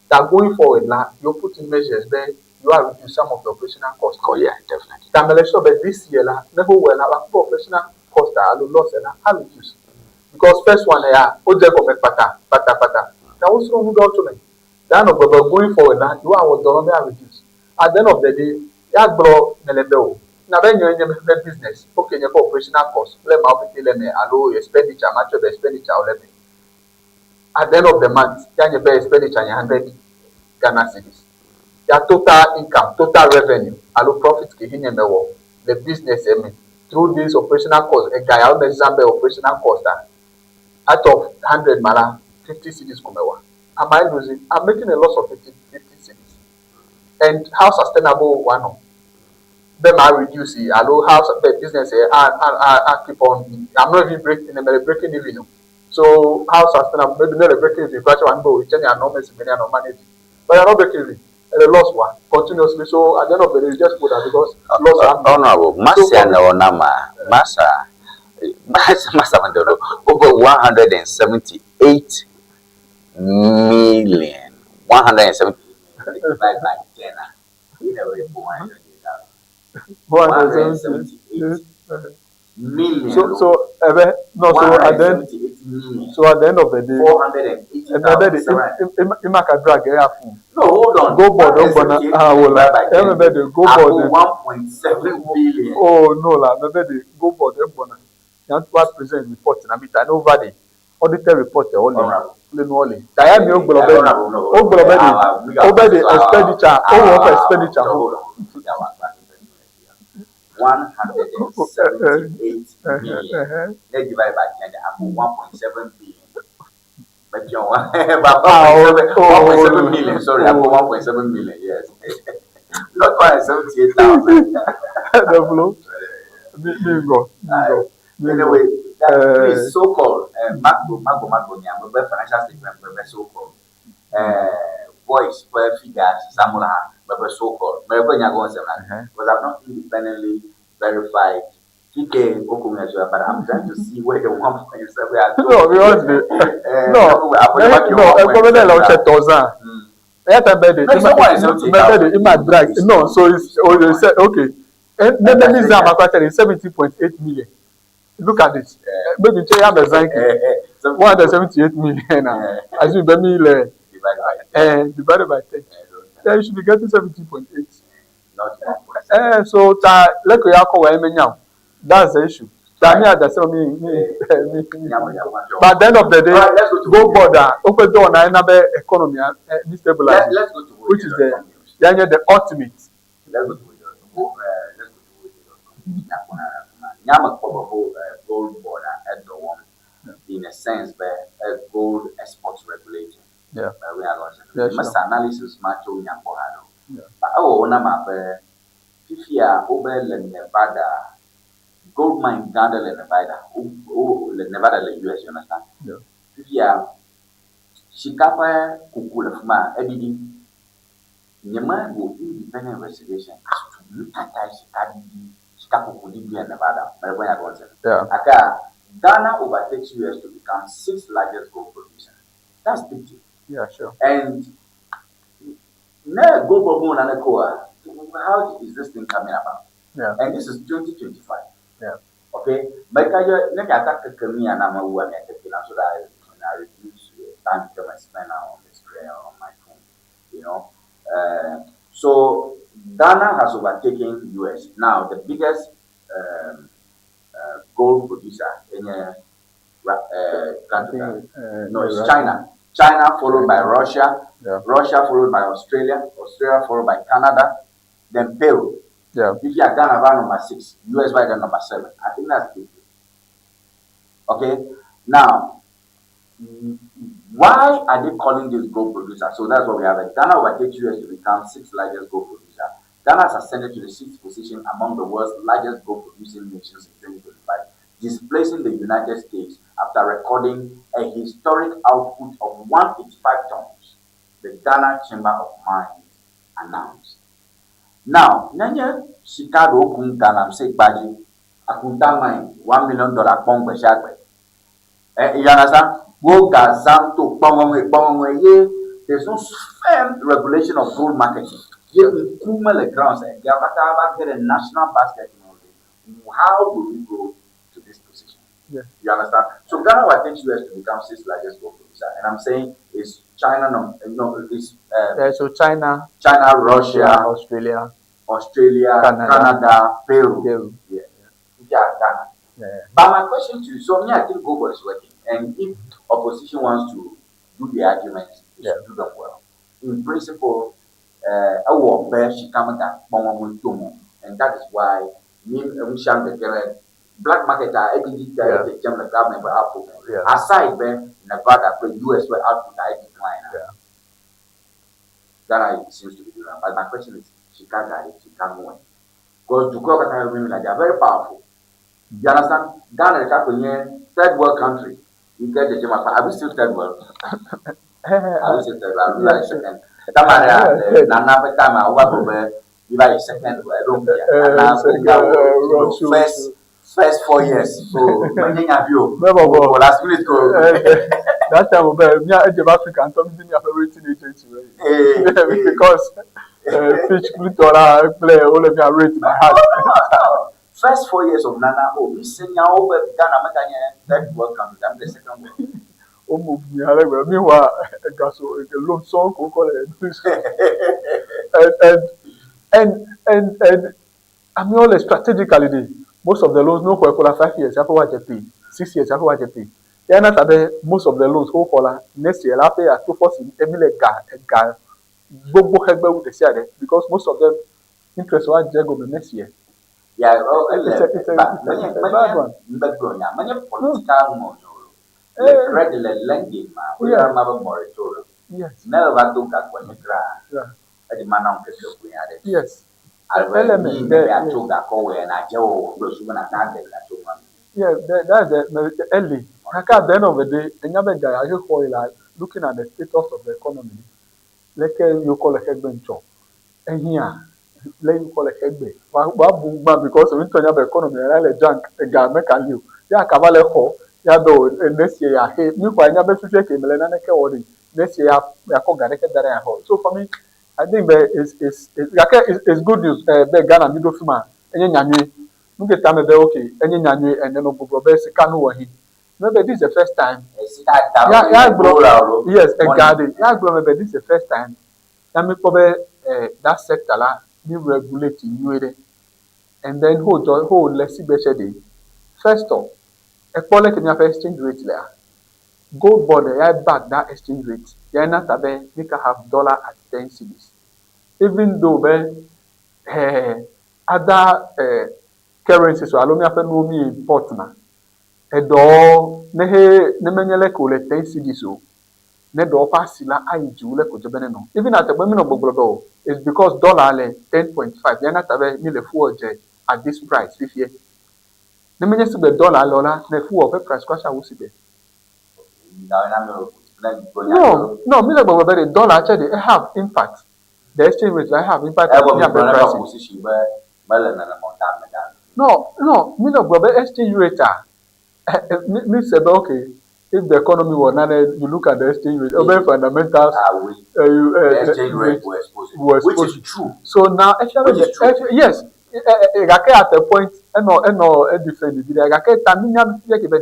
[SPEAKER 14] Ta going forward la, you put in measures be you are reduce some of the operational costs.
[SPEAKER 1] Oh yeah, definitely.
[SPEAKER 14] Ta mele sure be this year la, ne ho wɔ la, wa kpɔ operational cost a alo loss la, a reduce. Because first one ya, o dze gɔme kpata, kpata, kpata. Ta wo srɔ̃ nu ɖewo tso me. Ta nɔ gbɔ be going forward la, you are wɔ dɔ be a reduce. At the end of the day, ya gblɔ mele be o. Na be nye nye be business, okay, nye be operational cost, kple mawo pete le me alo expenditure, ma tsɔe be expenditure wo le me. At the end of the month, ya nye be expenditure nye 100 Ghana cedis. Ya total income, total revenue, alo profit ke hinye me wɔ le business me through this operational cost, ega ya wo me zã be operational cost a, out of 100 ma la, 50 cedis ko me wɔ. Am I losing? I'm making a loss of 50 cedis. And how sustainable one no? Be ma reduce it, alo how the business I keep on. I'm not even breaking, I'm breaking even. No. So how sustainable? Maybe not breaking even. Question one go, it's any enormous many and manage. But you're not breaking even. And the loss one continuously. So at the end of the day, you just put that because loss.
[SPEAKER 1] Honorable, masa na onama, masa, masa, masa, over 178 million, 170 divided by 10. You know, 178 million.
[SPEAKER 14] So, no, so at the end, so at the end of the day,
[SPEAKER 1] 480,000.
[SPEAKER 14] Imaka drag ya fún.
[SPEAKER 1] No, hold on.
[SPEAKER 14] Gold board don gbọna ah wala. Ebe the gold board.
[SPEAKER 1] 1.7 billion.
[SPEAKER 14] Oh no la, ebe the gold board don gbọna. Yan to present report na mi ta no over the auditor report e ole. Le no ole. Taya mi o gbọlọ bẹ ni. O gbọlọ bẹ ni. O bẹ the expenditure, o wọ for expenditure.
[SPEAKER 1] 178 million. Let's divide by 10. I put 1.7 billion. But you know, about 1.7 million. Sorry, I put 1.7 million. Yes. Not 178,000.
[SPEAKER 14] The flow. Bingo. Bingo.
[SPEAKER 1] Anyway, Please, so called, magbo, magbo, magbo nya, me be financial statement, me be so called. Voice ƒe figure si zãm wole hã, me be so called. Me be nya gɔme sem na, because I've not independently verified TK Okomiajoa, but I'm trying to see where the 1.7 are.
[SPEAKER 14] No, because the no, no, ẹgbẹ́ bẹ́ẹ̀ lọ ṣe tọ̀ zan. Eya ta bẹ́ẹ̀ de, bẹ́ẹ̀ de, ima drag. No, so it's, oh, they said, okay. Maybe this zan makwa tell 70.8 million. Look at it. Maybe n ya bẹ zan ke. 178 million na. As you bẹ mi lẹ. Divided by 10. Then you should be getting 70.8. So ta lẹ́kọ̀ọ́ ya kọ̀ wá ẹ̀ mẹ́nyà. That's the issue. Ta mi adase mi mi mi. But at the end of the day,
[SPEAKER 1] Alright, let's go to
[SPEAKER 14] go border. Open door na enabe economy ni stabilize.
[SPEAKER 1] Let's go to
[SPEAKER 14] which is the yanye the ultimate.
[SPEAKER 1] Let's go to let's go to Nyama kpɔ gold border ɛdɔ wɔm in a sense be a gold export regulator. We are going to must analysis ma tso nyakpɔ ha ɖo. But ewɔ wo na ma be fifia wobe le Nevada gold mine gã ɖe le Nevada, wo le Nevada le US, you understand?
[SPEAKER 14] Yeah.
[SPEAKER 1] Fifia sika ƒe kuku le fi ma eɖiɖi. Nye me wɔ independent investigation as to nu ka tae sika ɖiɖi, sika kuku ɖiɖi le Nevada. Mele nya gɔme se. Aka Ghana overtakes US to become sixth largest gold producer. That's big deal.
[SPEAKER 14] Yeah, sure.
[SPEAKER 1] And ne gold bubble na ne koa, how is this thing coming about?
[SPEAKER 14] Yeah.
[SPEAKER 1] And this is 2025.
[SPEAKER 14] Yeah.
[SPEAKER 1] Okay. Meka ye ne ka ta keke mi ana ma wu ami keke na so that I reduce the time I spend on the screen or on my phone. You know. So Ghana has overtaken US. Now the biggest gold producer in a country. No, it's China. China followed by Russia.
[SPEAKER 14] Yeah.
[SPEAKER 1] Russia followed by Australia. Australia followed by Canada. Then Peru.
[SPEAKER 14] Yeah.
[SPEAKER 1] If you are Ghana by number 6, US by the number 7. I think that's big. Okay. Now, why are they calling this gold producer? So that's what we have. Ghana overtakes US to become sixth largest gold producer. Ghana has ascended to the sixth position among the world's largest gold producing nations in 2025, displacing the United States after recording a historic output of 185 tons, the Ghana Chamber of Mines announced. Now, nenye sika ɖewo kum galamsey kpa dzi, Akonta mine $1 million kpɔm gbe sia gbe. You understand? Wo ga zam to kpɔŋɔŋɔe kpɔŋɔŋɔe ye there's no firm regulation of gold marketing. Ye ŋku mele ground sɛ ya katã va ge ɖe national basket me o ɖe. How will we go to this position?
[SPEAKER 14] Yeah.
[SPEAKER 1] You understand? So Ghana will take US to become sixth largest gold producer, and I'm saying it's China, no, no, it's
[SPEAKER 14] Yeah, so China,
[SPEAKER 1] China, Russia,
[SPEAKER 14] Australia,
[SPEAKER 1] Australia,
[SPEAKER 14] Canada,
[SPEAKER 1] Canada, Peru.
[SPEAKER 14] Peru.
[SPEAKER 1] Yeah. Yeah, Ghana.
[SPEAKER 14] Yeah.
[SPEAKER 1] But my question to you, so me, I think Google is working, and if opposition wants to do the arguments, they should do them well. In principle, ɛwɔ bɛ sika tomo, and that is why me nsham the black market are edidi the gem the government but output.
[SPEAKER 14] Yeah.
[SPEAKER 1] Aside ben Nevada, but US where output are decline.
[SPEAKER 14] Yeah.
[SPEAKER 1] Ghana seems to be doing that. But my question is, Chicago, Chicago, because Dukɔ kata women like they are very powerful. You understand? Ghana is a third world country. You get the gem. Are we still third world? Are we still third world? Are we like second? Tamara, Nana, time, I will be like second world. Nana, first 4 years. So, when you have you, last minute go.
[SPEAKER 14] That time, me, I Africa, and Tommy didn't have a rating agency, because Fitch Pluto play all of your rate my heart.
[SPEAKER 1] First 4 years of Nana, oh, we say now over Ghana, third world country, I'm the second world.
[SPEAKER 14] Oh, move me, meanwhile, gaso loan song call it. And I mean, all strategically, most of the loans no for 5 years, after what pay, 6 years, after what pay. Yeah, not most of the loans who call next year, after 2 4 emile ga ga gbogbo hegbe with the share because most of them interest one go next year.
[SPEAKER 1] Yeah, well, it's a bad one. Many political money. Le credit le lending ma, we are not moratorium.
[SPEAKER 14] Yes.
[SPEAKER 1] Never do that when you cry.
[SPEAKER 14] Yeah.
[SPEAKER 1] I demand on the
[SPEAKER 14] Yes.
[SPEAKER 1] Element there.
[SPEAKER 14] Yeah, that, that's the early. Gake at the end of the day, enya be ga ya he xɔ yi la looking at the status of the economy. Leke yokɔ le xegbe ŋtsɔ. Ehiã le yokɔ le xegbe. Wa wa bu gbã because ŋutɔ nya be economy la le junk ega meka li o. Ya kaba le xɔ ya be o next year ya he. Mi xɔ enya be fifia ke mele naneke wɔ ɖi. Next year ya ya kɔ ga ɖeke da ɖe ya xɔ. So for me, I think be it's gake it's good news eh, be Ghana mi ɖo fi ma enye nyanyui. Nu ke ta me be okay enye nyanyui ene no gbɔgblɔ be sika nu wɔ hi. Maybe this is the first time.
[SPEAKER 1] Ya
[SPEAKER 14] ya gblɔ yes ega ɖe ya gblɔ me be this is the first time. Ya mi kpɔ be eh, that sector la mi regulate nyuie ɖe. And then ho dzɔ ho le sigbe tse ɖe. First off, ekpɔ leke miaƒe exchange rate lea. Gold board ya back that exchange rate. Ya na ta be mi can have dollar at 10 cedis. Even though be eh, other eh, currencies alo miaƒe nuwo mi import na eɖewo ne he ne menye leke wòle 10 cedis o ne ɖewo ƒe asi la ayi dzi wu leke wòdze be nenɔ. Even at egbe mi nɔ gbɔgblɔ be o it's because dollar le 10.5 ya na ta be mi le fuel dze at this price fifie. Ne menye si be dollar le o la ne fuel ƒe price kura wu si be. No, mi le gbɔgblɔ be ɖe dollar tse ɖe e have impact. The exchange rate la e have impact on miaƒe pricing.
[SPEAKER 1] Position be mele nenema o ta me da.
[SPEAKER 14] No, mi le gblɔ be exchange rate a mi se be okay if the economy were nane you look at the exchange rate obe fundamentals
[SPEAKER 1] Ah oui.
[SPEAKER 14] you,
[SPEAKER 1] The exchange rate will expose it.
[SPEAKER 14] will
[SPEAKER 1] Which
[SPEAKER 14] expose
[SPEAKER 1] is true.
[SPEAKER 14] So now actually
[SPEAKER 1] Which is true.
[SPEAKER 14] Yes, gake at a point enɔ enɔ e defend bi ɖe gake ta mi nya fia ke be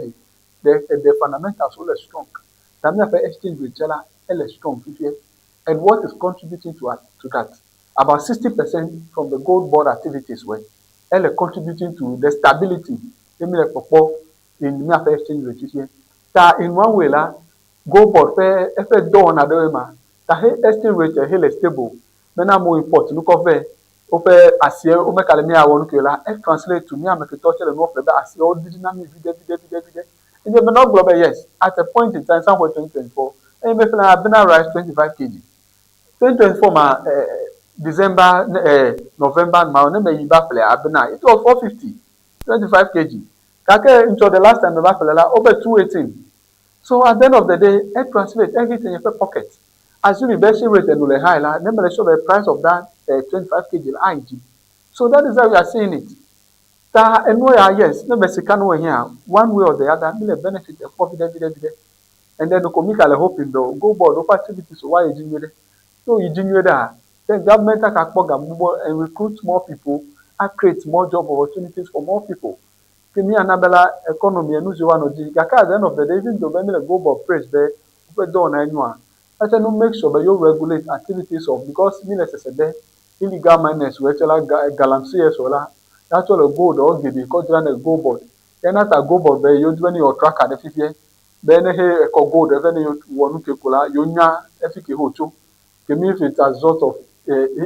[SPEAKER 14] de the fundamentals wole strong. Ta miaƒe exchange rate tse la ele strong fifie. And what is contributing to that? About 60% from the gold board activities were ele contributing to the stability emi le kpɔkpɔ in miaƒe exchange rate fifie. Ta in one way la gold board ƒe eƒe dɔwɔna ɖewoe ma ta he exchange rate he le stable bena amewo import nukɔ vɛ woƒe asie womeka le míawɔ nu ke la e translate to mía ame ketɔ tse le nuwo ƒle be asiewo ɖiɖi na mí viɖe viɖe viɖe viɖe. Enye be ne wogblɔ be yes at a point in time somewhere 2024 eye me ƒle abena rice 25 kg 2024 ma eh, December eh, November ma ne me yi va ƒle abena it was 450 25 kg gake ŋtsɔ the last time me va ƒle la wobe 218. So at the end of the day e translate e hit nye ƒe pocket. Assuming be exchange rate enu le high la ne me le sure be price of that 25 kg la ayi dzi. So that is how we are seeing it. Ta enuwo ya yes ne be sika nuwo hiã one way or the other mi le benefit ekpɔ viɖe viɖe viɖe. And then ko mi ka le hoping be o gold board woƒe activities woayi dzi nyuie ɖe. Ne woyi dzi nyuie ɖea then government aka kpɔ ga gbogbo and recruit more people a create more job opportunities for more people. Ke mi ana be la economy enu si woanɔ dzi. Gake at the end of the day even though be mi le gold board praise be woƒe dɔwɔna enyoa ate nu make sure be yewo regulate activities of because mi le sese be illegal miners wo tse la galamseyers wo la ya tsɔ le gold wo geɖe kɔ dzra ne gold board. Ya na ta gold board be yewo di be ne yewoa tracker ɖe fifie be ne he ekɔ gold eve ne yewo wɔ nu ke ko la yewo nya efi ke ho tso. Ke mi if it's as result of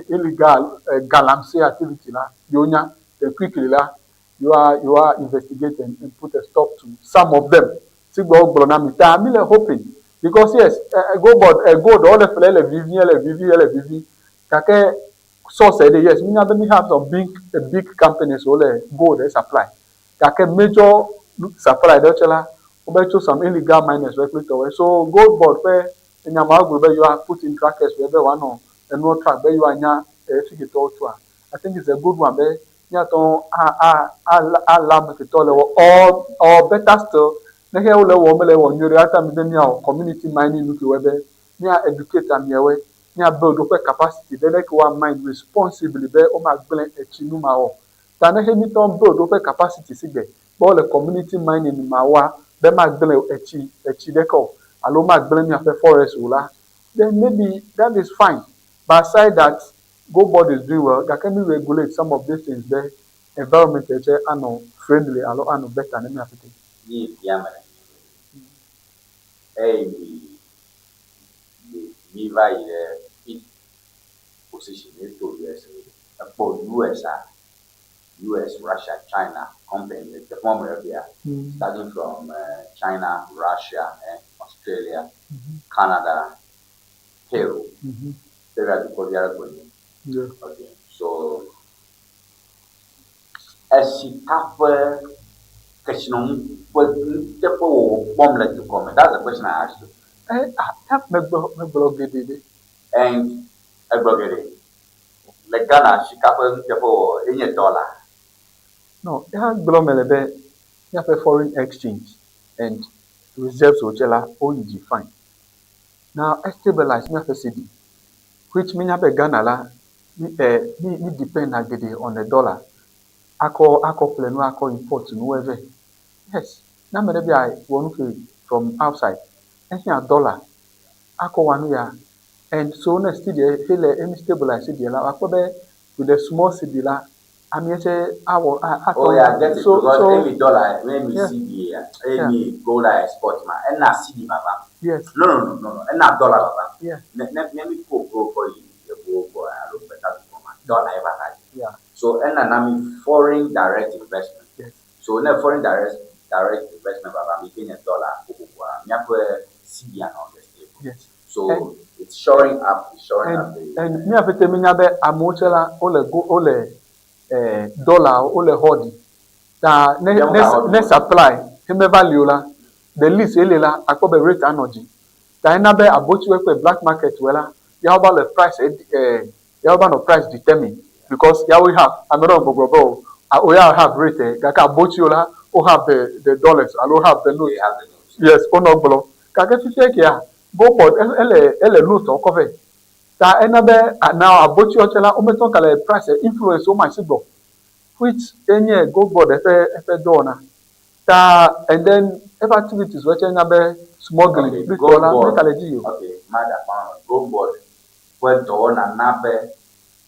[SPEAKER 14] illegal galamsey activity la yewo nya then quickly la you are investigate and put a stop to some of them. Si gbe wogblɔ na mi ta mi le hoping because yes gold board gold wo le ƒle ele vivi ele vivi ele vivi gake source ɖe yes mi nya be mi have some big companies wo le gold supply gake major supply ɖe tse la wobe tso some illegal miners wo kple tɔwoe. So gold board ƒe enya ma wogblɔ be yewoa put in trackers be woanɔ enuwo track be yewoanya efi ke tɔwo tsoa. I think it's a good one be míatɔ a a a ala ame ketɔ le wɔ or better still ne he wole wɔ mele wɔ nyuie ɖe ata mi be míawɔ community mining nu ke wɔe be mía educate ameawoe mía build woƒe capacity ɖe leke woa mine responsibly be womagblẽ etsi nu ma o. Ta ne he mitɔ build woƒe capacity si gbe be wole community mining ma woa be magblẽ etsi etsi ɖeke o alo magblẽ míaƒe forest o la then maybe that is fine. But aside that, gold board is doing well. Gake mi regulate some of these things be environment tse anɔ friendly alo anɔ better ne míaƒe te.
[SPEAKER 1] Ni bia me eye mi mi va yi ɖe fifth position mi to US ekpɔ US a US, Russia, China company le teƒe me ebia starting from China, Russia, Australia, Canada, Peru. Peru dukɔ vi aɖe koe nye. Okay, so esika ƒe kesinɔnu ƒe nuteƒewɔwɔ kpɔm le dukɔ me? That's the question I asked you.
[SPEAKER 14] Eh, ah, ya megblɔ megblɔ geɖe ɖe.
[SPEAKER 1] And egblɔ geɖe. Le Ghana sika ƒe nuteƒewɔwɔ ye nye dollar.
[SPEAKER 14] No, ya gblɔ mele be míaƒe foreign exchange and reserves wo tse la woyi dzi fine. Now estabilize míaƒe cedi which mínya be Ghana la mí eh mí mí depend na geɖe on the dollar akɔ akɔ ƒle nu akɔ import nuwo vɛ. Yes, ne ame ɖe be yeawɔ nu ke from outside ehiã dollar akɔ wɔ nu ya and so ne cedi hele emi stabilize cedi la woakpɔ be with the small cedi la amea tse awɔ a atɔ
[SPEAKER 1] Oh yeah, I get it
[SPEAKER 14] so
[SPEAKER 1] because
[SPEAKER 14] so
[SPEAKER 1] emi dollar, emi
[SPEAKER 14] yeah
[SPEAKER 1] cedi,
[SPEAKER 14] yeah
[SPEAKER 1] emi gold export ma, ena cedi vava.
[SPEAKER 14] yes
[SPEAKER 1] No, no, no, no, no, ena dollar vava.
[SPEAKER 14] yeah
[SPEAKER 1] Ne ne ne mi ko gold kɔ yi yevuwo gbɔ alo gbeta dukɔ ma, dollar ye va va dzi.
[SPEAKER 14] yeah
[SPEAKER 1] So ena na mi foreign direct investment.
[SPEAKER 14] yes
[SPEAKER 1] So ne foreign direct direct investment vava mi ke nye dollar xoxoxoa, míaƒe cedi anɔ the stable.
[SPEAKER 14] yes
[SPEAKER 1] So
[SPEAKER 14] and
[SPEAKER 1] it's shoring up, it's shoring
[SPEAKER 14] and
[SPEAKER 1] up the
[SPEAKER 14] and mía ƒete mínya be amewo tse la wole go wole eh, dollar wole xɔ ɖi ta ne
[SPEAKER 1] Míawo
[SPEAKER 14] ne
[SPEAKER 1] ga xɔ
[SPEAKER 14] ne
[SPEAKER 1] ɖi.
[SPEAKER 14] supply he meva li o la the least ele la akpɔ be rate anɔ dzi ta ena be abotsiwoe kple black market woe la yawo va le price eh, yawo va nɔ price determine because yawo have ame ɖewo gbɔgblɔ be o o ya have rate eh, gake abotsiwo la wo have the the dollars alo have the note
[SPEAKER 1] They have the notes.
[SPEAKER 14] yes wonɔ gblɔ gake fifia kea gold board ele ele note kɔ vɛ ta ena be now abotsiwo tse la wometɔ ka le price influence wo ma si gbɔ which enye gold board eƒe eƒe dɔwɔna ta and then eƒe activities wo tse nya be smuggling
[SPEAKER 1] Okay,
[SPEAKER 14] kple
[SPEAKER 1] gold
[SPEAKER 14] tɔ la
[SPEAKER 1] board.
[SPEAKER 14] meka le dzi yi o.
[SPEAKER 1] Okay, mada kpɔm gold board ƒe dɔwɔna na be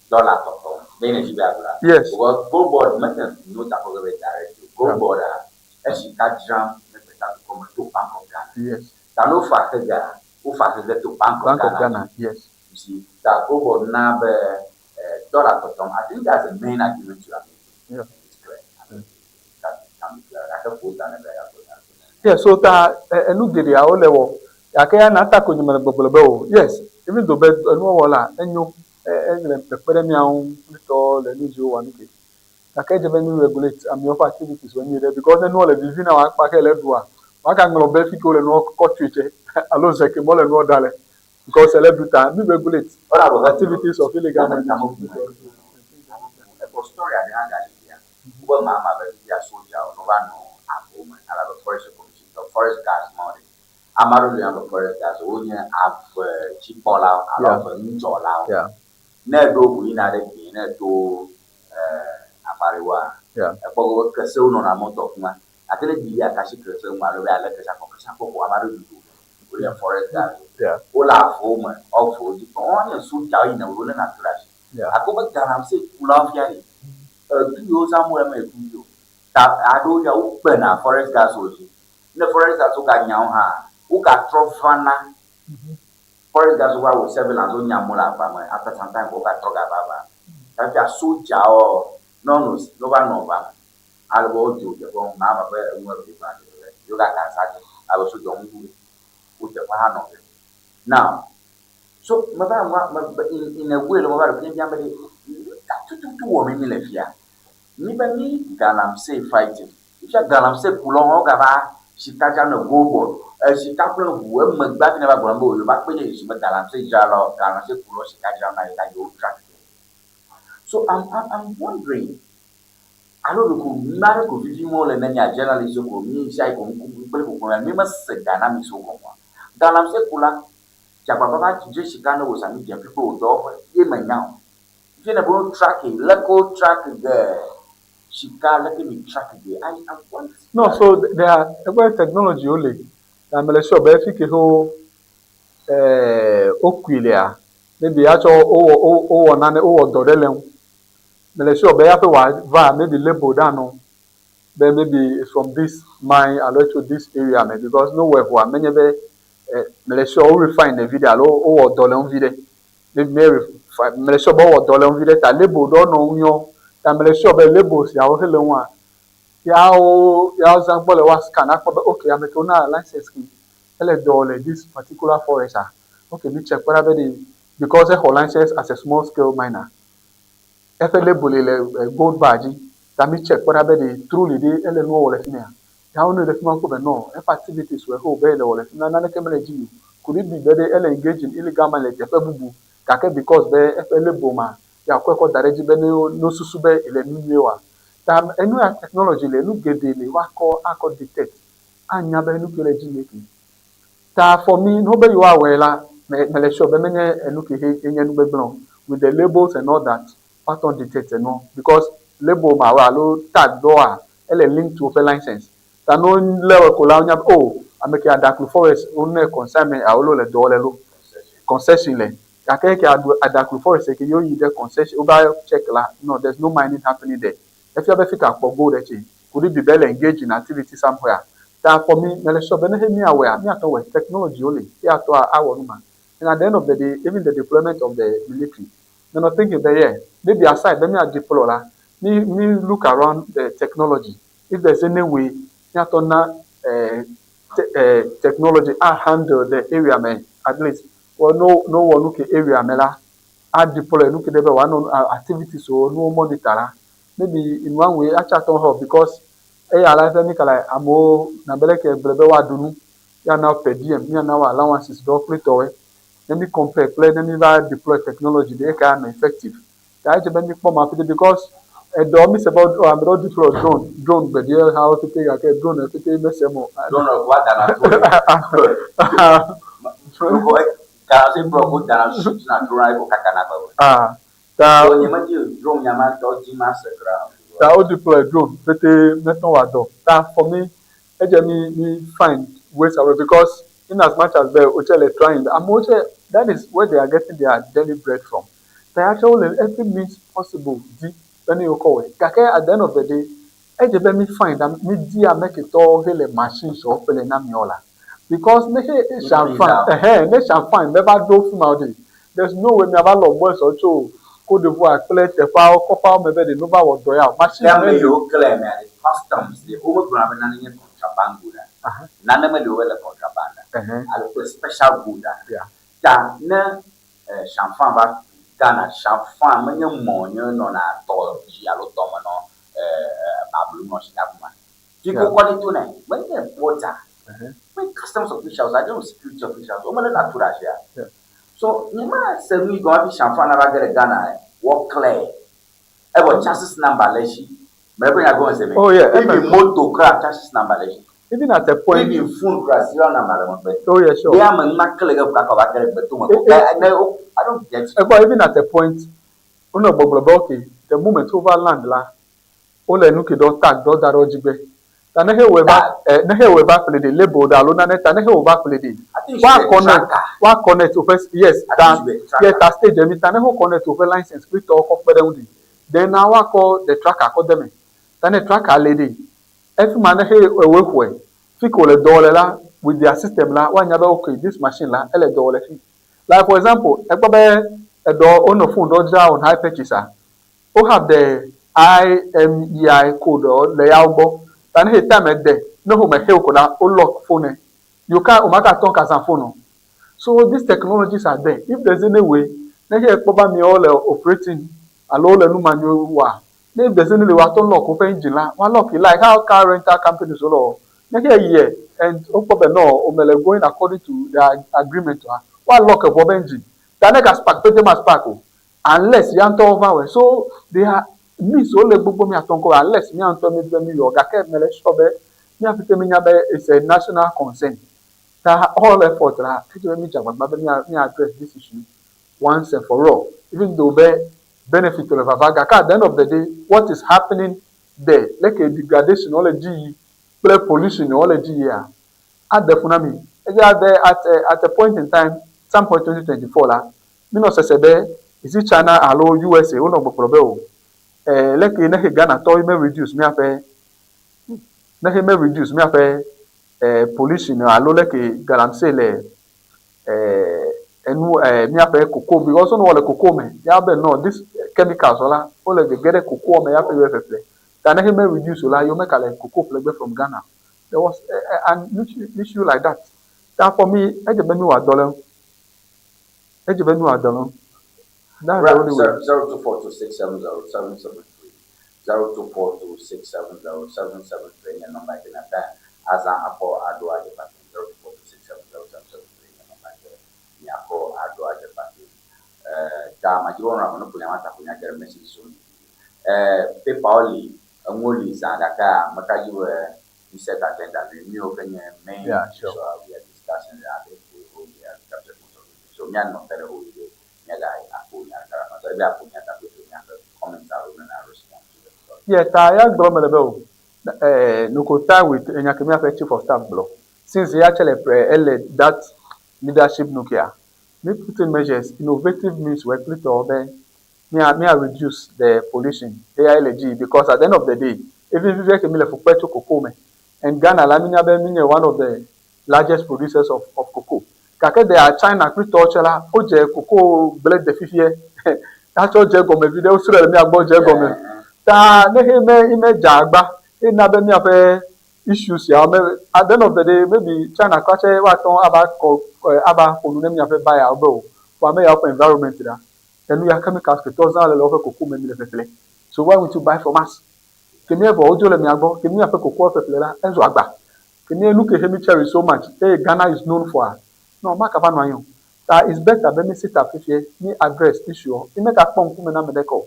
[SPEAKER 1] dollar tɔtɔ ne ne dzi be agblɔa.
[SPEAKER 14] Yes.
[SPEAKER 1] Because gold board mete no ta kɔ ge be direct o. Gold
[SPEAKER 14] Yeah.
[SPEAKER 1] board a esika dzram ne gbeta dukɔ me to Bank of Ghana.
[SPEAKER 14] Yes.
[SPEAKER 1] Ta ne wofa xe ga, wofa xe ge to Bank of
[SPEAKER 14] Bank of
[SPEAKER 1] Ghana.
[SPEAKER 14] Ghana yes.
[SPEAKER 1] You see, ta gold board na be dollar tɔtɔm. I think that's the main argument you are making.
[SPEAKER 14] Yeah.
[SPEAKER 1] And it's clear. I mean, that can be clear. Gake ƒo ta ne be ya ƒo ta.
[SPEAKER 14] Yeah, so ta enu geɖeawo le wɔ gake ya na ta ko nye mele gbɔgblɔ be o yes even though be enuwɔwɔ la enyo ele kpekpe ɖe mía ŋu ŋutɔ le nu dziwo wɔm nu ke gake edze be nu regulate amewo ƒe activities wo nyuie ɖe because ne nuwo le vivi na wo akpa ke le ɖua woagaŋlɔ be fi ke wole nuwo kɔ tsoe tse alo ze ke me wole nuwo ɖa le because ele ɖu ta mi regulate activities of illegal mining.
[SPEAKER 1] Ekpɔ story aɖe hã gali fia. Wobe mama be fifia sodzawo ne wova nɔ avo me alabe forest commission tɔ forest guards ma ɖe. Ame aɖewo li abe forest guards wonye ave dzikpɔlawo alo ave ŋudzɔlawo.
[SPEAKER 14] Yeah.
[SPEAKER 1] Ne eɖo ʋu yina ɖe gbee ne eto afarewoa,
[SPEAKER 14] Yeah.
[SPEAKER 1] ekpɔ be kesewo nɔna mɔtɔ fi ma. Gake ne ɖi akasi kese ŋu alo be ale kese akɔ kese akɔ ko ame aɖewo dudu wole forest guards.
[SPEAKER 14] Yeah.
[SPEAKER 1] Wole avewo me, woavewo dzi kpɔm. Woawo nye sodzawo yina wolé na tu ɖe asi.
[SPEAKER 14] Yeah.
[SPEAKER 1] Gake wobe galamsey kulawo fia ɖe, edu yiwo zãm wole me edu yi o. Ta aɖewo ya wokpena forest guards wo dzi. Ne forest guards wo ganya wo hã, wogatrɔ vana. Forest guards wo va wɔ surveillance wonya amewo le ava me. After some time wogatrɔ gava ava. Fifia sodzawo ne wonɔ ne wova nɔ ava me ale be wodzo teƒe wo maa me be enu eve gba yewo gaka za dze abe sodzawo ŋu wo teƒe hã nɔ ge. Now, so meva nua me in a way le meva ɖe fiafia be ɖe nu ka tututu wɔm mi le fia? Mi be mi galamsey fighting. Fifia galamsey kulawo hã wogava sika dzram le gold board. Esika ƒle ʋu emegbe hafi ne va gblɔ be o yewo va kpe ɖe yesu be galamsey dzralawo galamsey kulawo sika dzram na yewo ta yewo track them. So I'm I'm I'm wondering alo ɖeko nane ko vivi mo le ne mia journalist ko mi sia ko ŋku kple koko mi mese ga na mi so gɔmɔa. Galamsey kula dzagbagba va dze sika ne wò sami dze ƒe wò dɔwɔƒe ye menya o. Fifia ne be wo track leke wo track ge sika leke mi track ge I I want.
[SPEAKER 14] No, so there are egbe technology wo le na mele sure be fi ke ho eh wokui lea maybe atsɔ wowɔ wowɔ nane wowɔ dɔ ɖe le ŋu. Mele sure be hafi wòava maybe label ɖe anɔ be maybe it's from this mine alo etso this area me because ne wowɔe vɔa menye be eh, mele sure wo refine ɖevi ɖe alo wowɔ dɔ le ŋu vi ɖe. Maybe me refine mele sure be wowɔ dɔ le ŋu vi ɖe ta label ɖewo nɔ ŋu yɔ ta mele sure be label siawo hele ŋua yawo yawo zã gbɔ le woa scan akpɔ be okay ame ke wona license ke ele dɔ le this particular forest a okay mi check kpɔ ɖa be ɖe because exɔ license as a small scale miner eƒe label le gold bar dzi ta mi check kpɔ ɖa be ɖe truly ɖe ele nuwo wɔ le fi mia. Ya wo ne le fima kpɔ be no eƒe activities wɔ exe be le wɔ le fima naneke mele edzi yi o. Could it be be ɖe ele engage in illegal mining le teƒe bubu gake because be eƒe label ma ya wòkɔe kɔ da ɖe edzi be ne wo ne wosusu be ele nu nyuie wɔa. Ta enu ya technology le enu geɖe li woakɔ akɔ detect anya be nu ke le edzi yie ke. Ta for me ne wobe yewoawɔe la me mele sure be menye enu ke he enye nu gbegblẽ o. With the labels and all that woatɔ detect enuɔ because label ma alo tag ɖewoa ele link to woƒe license. Ta ne wolé wò ko la wonya be oh ame ke Adaklu forest wonɛ consignment alo le dɔ le lo concession le. Gake eke Adaklu forest ke yewo yi ɖe concession wova check la no there's no mining happening there. Efia be fika kpɔ gold etse. Could it be be ele engage in activity somewhere? Ta for me mele sure be ne he míawɔea míate ŋu awɔe. Technology wo li ye atɔ awɔ nu ma. And at the end of the day even the deployment of the military menɔ thinking be yeah maybe aside be mía deploy la mí mí look around the technology if there's any way míatɔ na eh, te, eh, technology a handle the area me at least wɔ no no wɔ nu ke area me la a deploy nu ke ɖe be wòanɔ activities wo nuwo monitor la maybe in one way atsa tɔ help because eya la eƒe mi kala amewo nabe leke gblɔ be woaɖu nu ya na per diem míana wo allowances ɖewo kple tɔwoe ne mi compare kple ne mi va deploy technology ɖe eke anɔ effective ta edze be mi kpɔ ma ƒete because eɖewo mi se be ame ɖewo deploy drone drone gbeɖi hawo ƒete gake drone ƒete mese mo.
[SPEAKER 1] Drone wa dana drone. Galamsey block wo dana shoot na drone ayi ko kaka na gbe.
[SPEAKER 14] Ah, ta
[SPEAKER 1] So nye me di drone nya ma tɔ dzi ma se kura.
[SPEAKER 14] Ta wo deploy drone ƒete metɔ wa dɔ ta for me edze mi mi find ways away because in as much as be wotse le trying amewo tse that is where they are getting their daily bread from ta ya tse wole every means possible di be ne yewo kɔ wɔe gake at the end of the day edze be mi find am mi di ame ke tɔwo he le machines wo ƒle na miawo la because ne he changfan ɛhɛn ne changfan meva ɖo fi ma o ɖe there's no way miava lɔ boys wo tso Côte d'Ivoire kple teƒeawo kɔƒeawo me be ɖe no va wɔ dɔ ya o machine
[SPEAKER 1] Ke ame
[SPEAKER 14] meli.
[SPEAKER 1] yiwo clear mea ɖe customs ɖe womegblɔna be nane nye contraband good a nane meli wo le contraband a alo kple special good a ta ne changfan va Ghana changfan menye mɔ nye nɔna tɔ dzi alo tɔ me nɔ bablu nɔ si ɖa kuma fi ko kɔ ɖi to nɛ menye border me customs officials alo security officials womele na tu ɖe asia so nye ma se nu yi gɔme hafi changfan nava ge ɖe Ghana wɔ clear evɔ chassis number le esi mele ƒe nya gɔme se me
[SPEAKER 14] Oh yeah,
[SPEAKER 1] even moto kura chassis number le esi
[SPEAKER 14] even at a point
[SPEAKER 1] even phone kura serial number le megbe
[SPEAKER 14] oh yeah sure
[SPEAKER 1] be ame ma clear ge kaka va ge ɖe gbetome ko ke ne o I don't get it.
[SPEAKER 14] Egbɔ even at a point wonɔ gbɔgblɔ be okay the moment wova land la wole nu ke ɖɔ tag ɖɔ da ɖe wo dzi gbe ta ne he wɔ va eh, ne he wɔ va ƒle ɖe label ɖe alo nane ta ne he wɔ va ƒle ɖe wa connect wa connect woƒe yes ta yes ta stage mi ta ne ho connect woƒe license kple tɔwo kɔ kpe ɖe ŋu ɖi then na woakɔ the tracker kɔ de me ta ne tracker le ɖe efi ma ne he ewoe xɔe fi ke wòle dɔ le la with their system la woanya be okay this machine la ele dɔ le fi like for example ekpɔ be eɖɔ wonɔ phone ɖewo dzra on hire purchase a wo have the IMEI code le yawo gbɔ ta ne he time ede ne ho me he ko la wo lock phone you can o ma ka tɔn ka zã phone o so these technologies are there if there's any way ne he ekpɔ be ameawo le operating alo wole nu manyo wɔa ne if there's any way woatɔ lock woƒe engine la woa lock like how car rental companies wole wɔ ne he yie and wokpɔ be no wome le going according to the agreement oa woa lock eʋua be engine ta ne ga spark pete ma spark o unless ya ŋutɔ wova wɔe so they are means wole gbogbo miatɔ ŋkɔ unless mía ŋutɔ mi be mi yɔ gake mele sure be mía ƒete mi nya be it's a national concern ta all effort la edze be mi dze agbagba be mía mía address this issue once and for all even though be benefit le vava gake at the end of the day what is happening there leke degradation wole dzi yi kple pollution wole dzi yia ade fu na mi edze abe at a, at a point in time some point 2024 la minɔ sese be is it China alo USA wonɔ gbɔgblɔ be o eh, leke ne he Ghana tɔwo me reduce míaƒe ne he me reduce míaƒe eh, pollution alo leke galamsey le eh, enu eh, míaƒe koko because wonɔ wɔ le koko me ya be no this chemicals la wole gege ɖe kokoa me ya ƒe yewo ƒeƒle ta ne he me reduce o la yewo meka le koko ƒle gbe from Ghana there was an issue like that ta for me edze be mi wɔ dɔ le ŋu edze be mi wɔ dɔ le ŋu that's the only way.
[SPEAKER 1] 0242670773. 0242670773 nye nɔmba yi ke nàte azã akɔ aɖo adze kpakplim. 0242670773 nye nɔmba yi ke miakɔ aɖo adze kpakplim. Ta madzi be woanɔ nuƒonya ma ta ƒonya ke ɖe message zone dzi. Paperwo li, enuwo li zã gakea meka dzi be mi set agenda nyui. Nuyiwo ke nye main issue we are discussing at the whole year capture most of it. So mianɔ te ɖe whole year miagayi aƒo nya ɖeka ɖe afima. So ebe aƒo nya ta ƒoe miaƒe comments alo ne na respond to them. Sorry.
[SPEAKER 14] Yeah, ta ya gblɔ mele be o. Eh, nukota with enya ke miaƒe chief of staff gblɔ. Since ya tse le pre ele that leadership nukia, mi put in measures, innovative means wɔ kple tɔwo be mia mia reduce the pollution eya ele dzi because at the end of the day, even fifia ke mi le fu kpe tso cocoa me and Ghana la mi nya be mi nye one of the largest producers of of cocoa. Gake there are China kple tɔwo tse la, wo dze cocoa gble de fifiɛ atsɔ dze egɔme viɖe, wo srɔe le mia gbɔ dze egɔme. Ta ne xe me ime dze agba ena be miaƒe issue siawo me at the end of the day maybe China kura tse woate ŋu ava kɔ ava ƒo nu ne miaƒe buyer wo be o vɔa ame yawo ƒe environment ɖa enu ya chemicals ke tɔ zã le le woƒe cocoa me mi le ƒeƒle so why won't you buy from us? Ke mía vɔ wodzo le mia gbɔ ke miaƒe cocoa ƒeƒle la ezu agba ke mía nu ke he mi cherish so much eye Ghana is known for a no maka va nɔ anyi o ta it's better be mi sit up fifiɛ mi address issue ɔ mi mega kpɔ ŋkume na ame ɖeke o.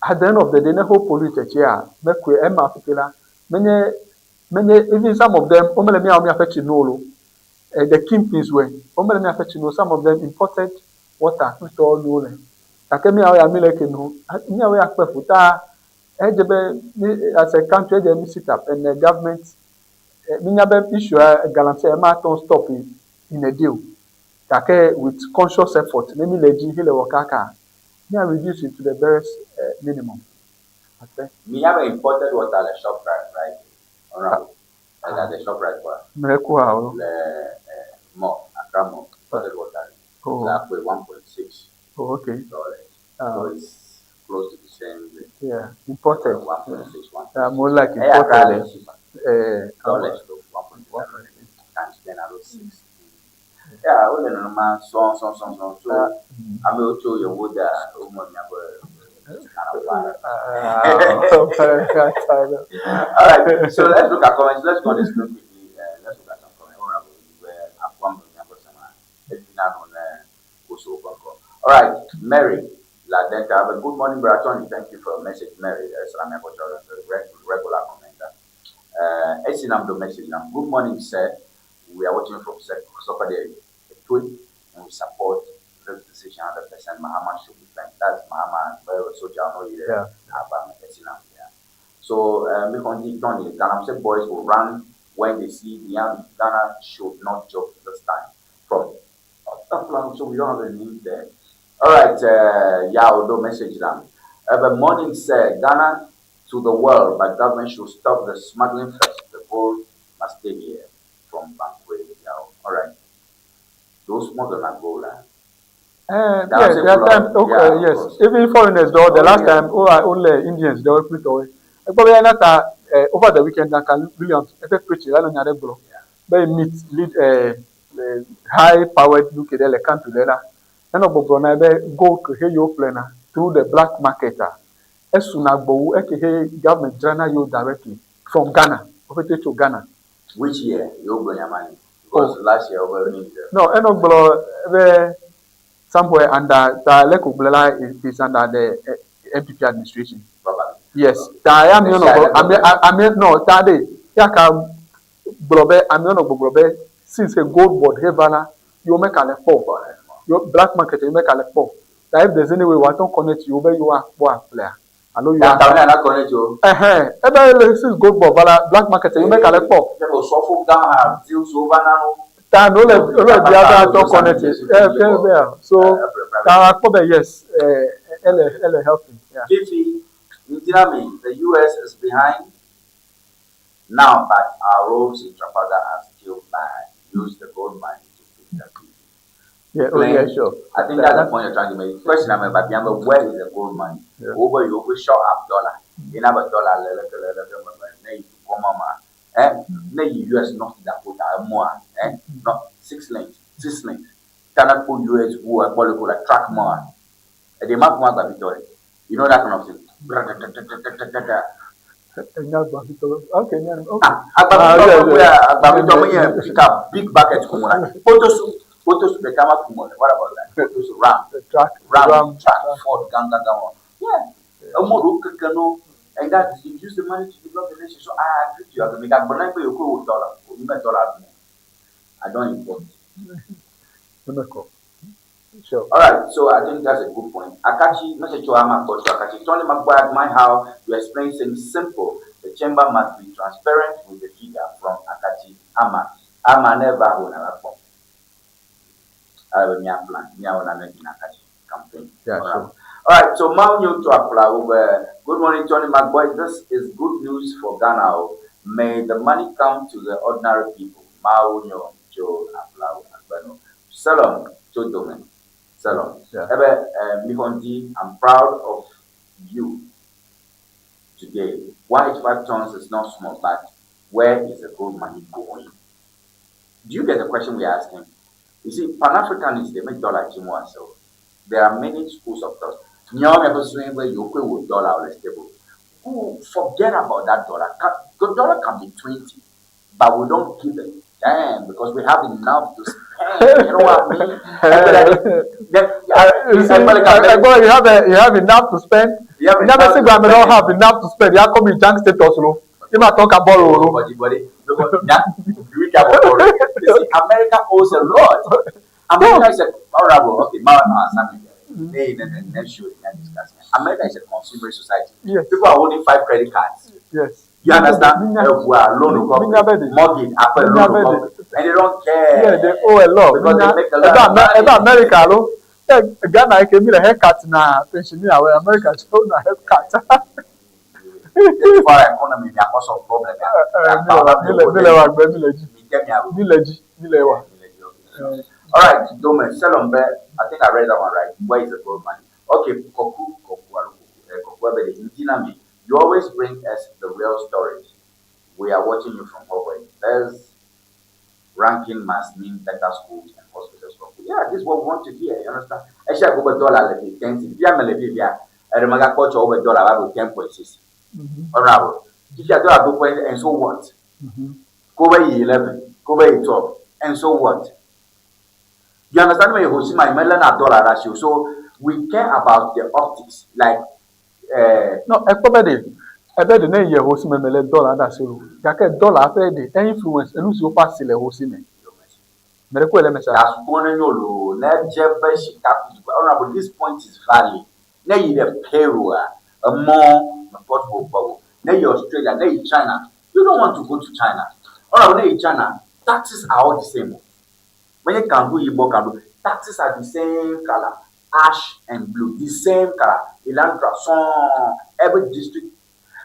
[SPEAKER 14] At the end of the day ne ho pollute tsia mekɔe ema fifia la menye menye even some of them womele míawɔ míaƒe tsi no o eh, the kingpins were womele míaƒe tsi no some of them imported water kple tɔwo no le gake míawo ya míle eke no míawo ya kpe fu ta edze be mi as a country edze mi sit up and the government eh, minya be issue galamsey ema tɔn stop in, in a day o gake with conscious effort ne mi le edzi hele wɔ kaka mia reduce it to the barest minimum. Okay.
[SPEAKER 1] Mi have imported water le Shoprite, right? Honorable. Like at the Shoprite kwa.
[SPEAKER 14] Mekua o.
[SPEAKER 1] Le mall, Accra Mall, imported water.
[SPEAKER 14] Oh.
[SPEAKER 1] So I 1.6
[SPEAKER 14] Oh, okay.
[SPEAKER 1] dollars. So it's close to the same rate.
[SPEAKER 14] Yeah, imported.
[SPEAKER 1] 1.6, 1.6.
[SPEAKER 14] Yeah, more like
[SPEAKER 1] Eh, Accra
[SPEAKER 14] imported.
[SPEAKER 1] le cheaper. Dollars to 1.6 times 10 out of 6. Yeah, o le nenema sɔŋ sɔŋ sɔŋ sɔŋ so amewo tso yewo da wome miaƒe kind of vibe. All right, so let's look at comments. Let's go on the screen quickly. Let's look at some comments. Honorable, where Akwam All right, Mary Ladenta. But good morning, Brother Tony. Thank you for your message, Mary. Regular commenter. Esinam the message now. Good morning, sir. We are watching from Sokode Tweet, and we support this decision 100%. Mahama should be thanked. That's Mahama, very soldier, no
[SPEAKER 14] Yeah.
[SPEAKER 1] Esinam, yeah. So, me Tony, Galamsey boys will run when they see the young Ghana should not joke this time. From so we don't have a name there. All right, yeah, although message them. But morning, sir, Ghana to the world, but government should stop the smuggling first. The gold must stay here. From Bankway, yeah. All right. Those smuggle na gold.
[SPEAKER 14] Yeah, there are times, okay,
[SPEAKER 1] Yeah, of
[SPEAKER 14] yes.
[SPEAKER 1] course.
[SPEAKER 14] Even foreigners, though, the
[SPEAKER 1] Oh,
[SPEAKER 14] last
[SPEAKER 1] yeah.
[SPEAKER 14] time, oh, only Indians, they were put away. Probably not over the weekend, Duncan Williams, if they preach, I don't know, bro. They meet lead high powered UK, they country, they na gbogbo na ebe gold ke he yo play na through the black market. Esuna gbowu eke he government drana yo directly from Ghana, over to Ghana.
[SPEAKER 1] Which year you go your money? Because last year over me.
[SPEAKER 14] No, eno gbolo ebe somewhere under the Leko Blela is under the NPP administration.
[SPEAKER 1] Probably.
[SPEAKER 14] Yes. Ta ya mi ono ame ame no ta de ya ka gbolo ame ono gbolo since a gold board hevala you make a le your black market you make a le That if there's any way we don't connect you where you are player. Hello you
[SPEAKER 1] That
[SPEAKER 14] are.
[SPEAKER 1] time na connect you.
[SPEAKER 14] Ebe since gold board vala black market you make a le
[SPEAKER 1] So for Ghana deals over now.
[SPEAKER 14] Ta no le le bi ada to connect. So ta akpo yes ele ele helping. Yeah.
[SPEAKER 1] Fifi, Ntinami, the US is behind now, but our roads in Trafalgar are still bad. Use the gold mine to fix the people.
[SPEAKER 14] Yeah, oh yeah, sure.
[SPEAKER 1] I think that's the point you're trying to make. Question I'm about, where is the gold mine?
[SPEAKER 14] Yeah.
[SPEAKER 1] Over you go short up dollar. You have a dollar, le le le le le le mama. Eh, ne US North Dakota more. Eh, not 6 lanes, 6 lanes. Cannot put US who are like track more. They mark more Victoria. You know that kind of thing.
[SPEAKER 14] Enya agbafitɔ okay nya okay.
[SPEAKER 1] Agbafitɔ me agbafitɔ me nye pick up big bucket kum la. Kpotosu kpotosu ɖeka ma kum le. What about that? Kpotosu ram.
[SPEAKER 14] Truck
[SPEAKER 1] ram, ram truck Ford gang gang gang. Yeah. Emɔ ɖewo keke no and that you use the money to develop the nation. So I agree to you. Agbe gagblɔ na be yekɔ wò dollar, o mi me dollar ɖum. I don't import.
[SPEAKER 14] Emekɔ. Sure.
[SPEAKER 1] All right, so I think that's a good point. Akachi, message to Ama to Akachi. Tony Maguire, admire how you explain things simple. The chamber must be transparent with the figure from Akachi Ama. Ama never will never come. I will plan. Me, I will not in Akachi campaign.
[SPEAKER 14] Yeah,
[SPEAKER 1] All right.
[SPEAKER 14] sure.
[SPEAKER 1] All right, so Maunyo to Apla. Good morning, Tony McBoy. This is good news for Ghana. May the money come to the ordinary people. Maunyo to Apla. Salom to Domen. Salom.
[SPEAKER 14] Yeah.
[SPEAKER 1] Ebe Mihondi, I'm proud of you today. 185 tons is not small, but where is the gold money going? Do you get the question we're asking? You see, Pan Africanists, they make dollar chimo so there are many schools of thought. Where you with dollar or stable. Who forget about that dollar? The dollar can be 20, but we don't give a damn because we have enough to spend. You know what I mean?
[SPEAKER 14] You see, Egbon, you have enough to spend.
[SPEAKER 1] You have
[SPEAKER 14] You never
[SPEAKER 1] enough
[SPEAKER 14] say
[SPEAKER 1] to
[SPEAKER 14] we don't
[SPEAKER 1] spend.
[SPEAKER 14] have enough to spend. You have come in junk status, lo. You might talk about lo.
[SPEAKER 1] Body, body. Because that we can borrow. You see, America owes a lot. America is a honorable. Okay, now now, America is a consumer society.
[SPEAKER 14] Yes.
[SPEAKER 1] People are holding 5 credit cards.
[SPEAKER 14] Yes.
[SPEAKER 1] You understand? Loan, mortgage, Apple loan, and they don't care.
[SPEAKER 14] Yeah, they owe a lot.
[SPEAKER 1] Because they make a lot of money.
[SPEAKER 14] Eba America lo. Ghana eke mi le haircut na pensioner we America show na haircut.
[SPEAKER 1] The foreign economy, they are cause of problem.
[SPEAKER 14] Mi le wa gbe mi le ji. Mi le ji, mi le wa.
[SPEAKER 1] All right, Dome, Selombe, I think I read that one right. Where is the gold money? Okay, Koku, Koku, Koku, Ndinami, you always bring us the real stories. We are watching you from Huawei. There's ranking must mean better schools and hospitals. Yeah, this is what we want to hear. You understand? Actually, I go dollar like 10. If you have a I culture over dollar about 10.6. Honorable. If you are dollar 2 and so what? Go by 11, go by 12, and so what? You understand when you my dollar ratio? So we care about the optics, like
[SPEAKER 14] No, ekpɔ ebe de ne ye hosi me le dollar da se lo. Gake dollar ƒe de influence enu si woƒe asi le hosi me. Me ɖe ko le me sa.
[SPEAKER 1] That's one no ne jebe shika. Honorable, this point is valid. Ne yi the Peru, a more possible bubble. Ne yi Australia, ne yi China. You don't want to go to China. Honorable, ne yi China, taxes are all the same. When you can do Igbo can do, taxes are the same color, ash and blue, the same color. Elantra, song, every district,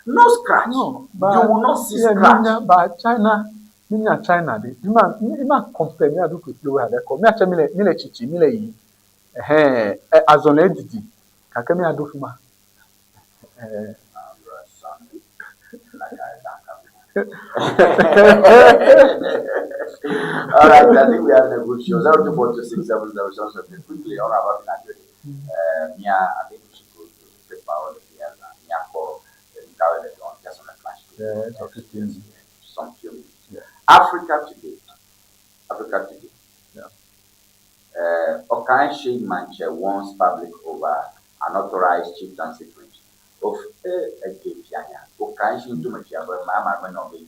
[SPEAKER 1] no scratch.
[SPEAKER 14] No, but,
[SPEAKER 1] you will not see
[SPEAKER 14] yeah,
[SPEAKER 1] scratch.
[SPEAKER 14] Minya, but China, minya China de, ima compare mi adu kwe flow ade ko. Mi ache mi le chichi, mi le yi. Eh, azone didi. Kake mi adu fuma. Eh.
[SPEAKER 1] All right, I think we have a good show. 024267077. Quickly, on our Mia, I think we should go to paper or the Mia for just on the flash.
[SPEAKER 14] Yeah, it's 15.
[SPEAKER 1] Some few minutes.
[SPEAKER 14] Yeah.
[SPEAKER 1] Africa Today. Africa Today.
[SPEAKER 14] Yeah.
[SPEAKER 1] Okanshi Manche warns public over unauthorized chieftaincy claims of a Okanshi Ntumefia, but Mama no be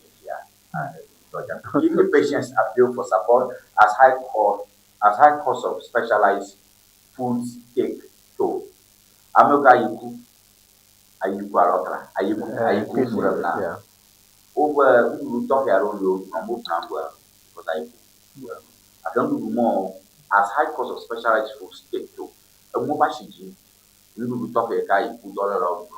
[SPEAKER 1] Kidney patients appeal for support as high cost of specialized foods take toll. Amoka ayiku alotra, ayiku furana. Over we talk around you from because ayiku. I don't do more as high cost of specialized foods take toll. A mobile shiji, we talk a guy who dollar of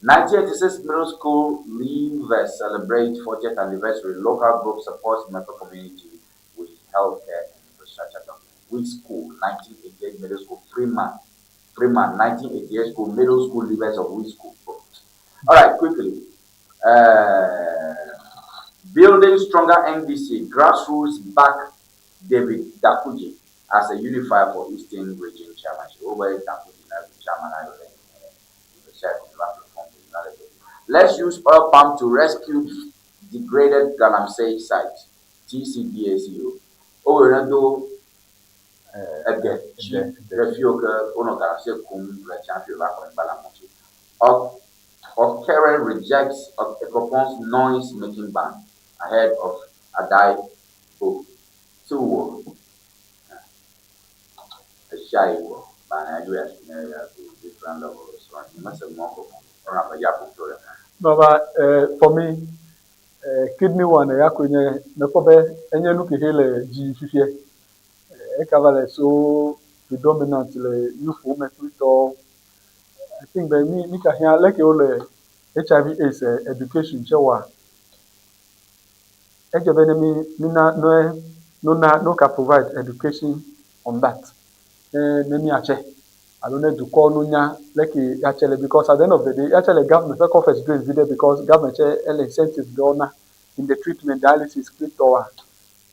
[SPEAKER 1] 1986 Middle School leavers celebrate 40th anniversary. Local group supports member community with healthcare and infrastructure document. Which school? 1988 Middle School Freeman. Freeman, 1988 School, Middle School leavers of which school? All right, quickly. Building stronger NDC. Grassroots back David Dakuji as a unifier for Eastern Region. chairman shi. Wo be da ku na chairman na yo le. Let's use oil palm to rescue degraded galamsey site. TCDACO. Wo ne do ege tsi ɖe fi yiwo ke wonɔ galamsey kum le tsia hafi wova xɔ anyigba le amewo tsi. Okere rejects Akropon's noise making ban ahead of Adai Bo Tuwo. Esia yi kɔ ba na ya ya ya to different levels. So you must have more or have ya put
[SPEAKER 14] No, but for me, kidney one ya koe nye mekpɔ be enye nu ke he le dzi fifia. Eka va le so predominant le youth me kple tɔwo. I think be mi mi ka hiã leke wole HIV AIDS education tse wɔa, edze be ne mi mi na ne no na no ka provide education on that. Ne ne miatse alo ne dukɔ no nya leke yatse le, because at the end of the day, yatse le government ƒe coffers drain vi ɖe, because government tse ele incentive ɖewo na in the treatment, dialysis kple tɔwoa.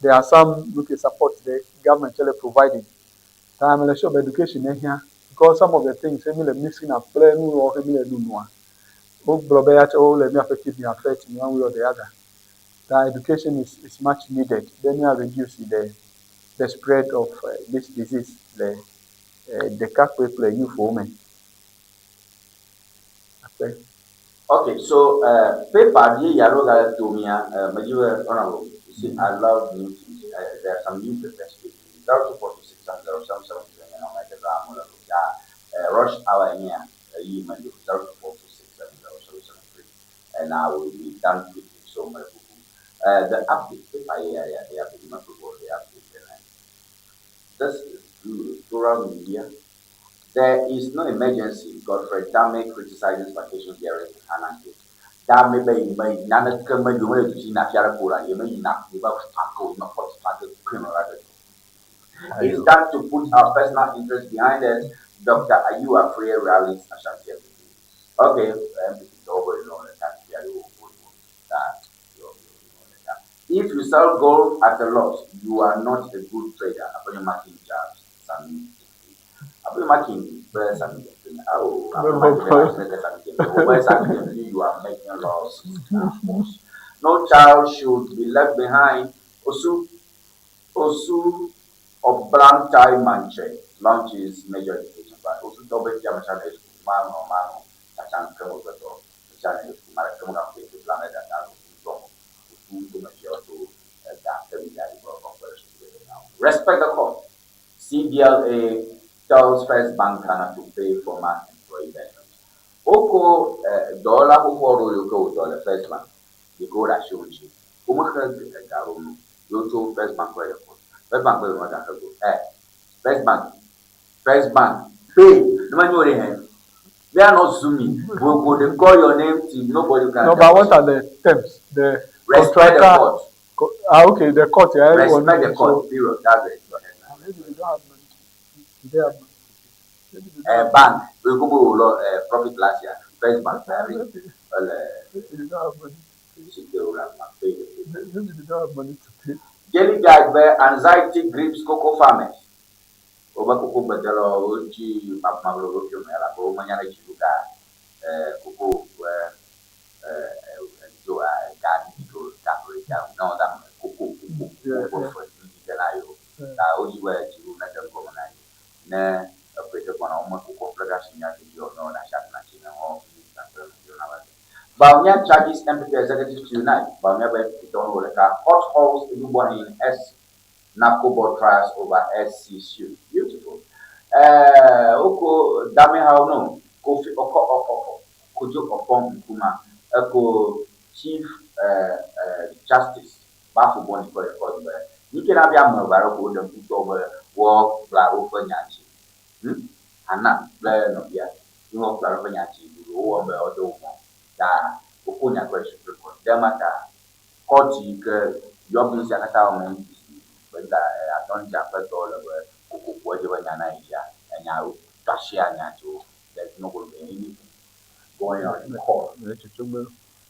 [SPEAKER 14] There are some nu ke support the government tse le providing. Ta me le sure be education ehiã, because some of the things mi le mixing up kple nu yiwo ke mi le nunua, wogblɔ be yatse wole míaƒe kidney affect in one way or the other. Ta education is much needed be mía reduce the spread of this disease le ɖekakpui kple youthwo me. Akpe.
[SPEAKER 1] Okay, so paper die yalo ga to mia medzi be honorable. You see, I love new things. There are some new papers. 0242670773 and on like rush hour here. Email 0242670773 and I will be done quickly. So my the update paper, yeah, the update, my the update. This is plural media. There is no emergency. Godfrey Dame criticizes vacation hearing in Hanan case. Dame be me nana ke me yo me tu na fiara kura ye me na ye ba struggle no for struggle criminal. It's time to put our personal interests behind us. Dr. Ayew Afriyie rallies Ashanti. Okay, if you sell gold at a loss, you are not a good trader. Afenyo Markin jabs Sammy. Afenyo Markin, Sammy. Oh, you are making loss. No child should be left behind. Osu Osu Oblantai Manche launches major education plan. Osu Tobe Fiamachane Mano Mano Tachan Kemo Beto Chane Mara Kemo Plan that Respect the court. CBLA tells First Bank Ghana to pay former employee benefits. Oko dollar who you go dollar First Bank. You go that show you. You to First Bank where you First Bank where you want to go. Eh, First Bank. First Bank. Pay. No man you here. They are not zooming. We go they call your name till nobody can.
[SPEAKER 14] No, but what are the terms? The
[SPEAKER 1] respect the court.
[SPEAKER 14] Ah, okay, the court. Yeah,
[SPEAKER 1] respect the court. Period. That's it.
[SPEAKER 14] Maybe they don't have money. They have money.
[SPEAKER 1] Bank. We go go profit last year. First Bank.
[SPEAKER 14] Well, maybe they don't have money. Maybe they don't have money to pay.
[SPEAKER 1] Daily guide where anxiety grips cocoa farmers. Oba cocoa bedelo oji mapmablo okio mela ko manyana chibuka cocoa so ga go ga no that cocoa cocoa for yo ta oji we chibu na dem ko na ne aprete ko na o cocoa production ya ti yo no na sharp na chi na ho Bawumia charges NPP executives to unite. Bawumia be don Oleka hot halls Adu Boahen S NABCO board trials over SC suit. Beautiful. Oko Dame how no Kofi Oko Oko Kojo Oppong Nkrumah Eko Chief Justice Bafo Boni ko record be Nike na bia mo baro ko dem kuto be wo blaro fe nyachi. Ana ble no bia. Ni wo blaro fe nyachi wo be odo mo. Ta okonya ko Supreme Court. Demata court ke yobu si akata o me benda attorney apeto le be koko je be nyana ya enya tashia nya to there's no going to be anything going on in court.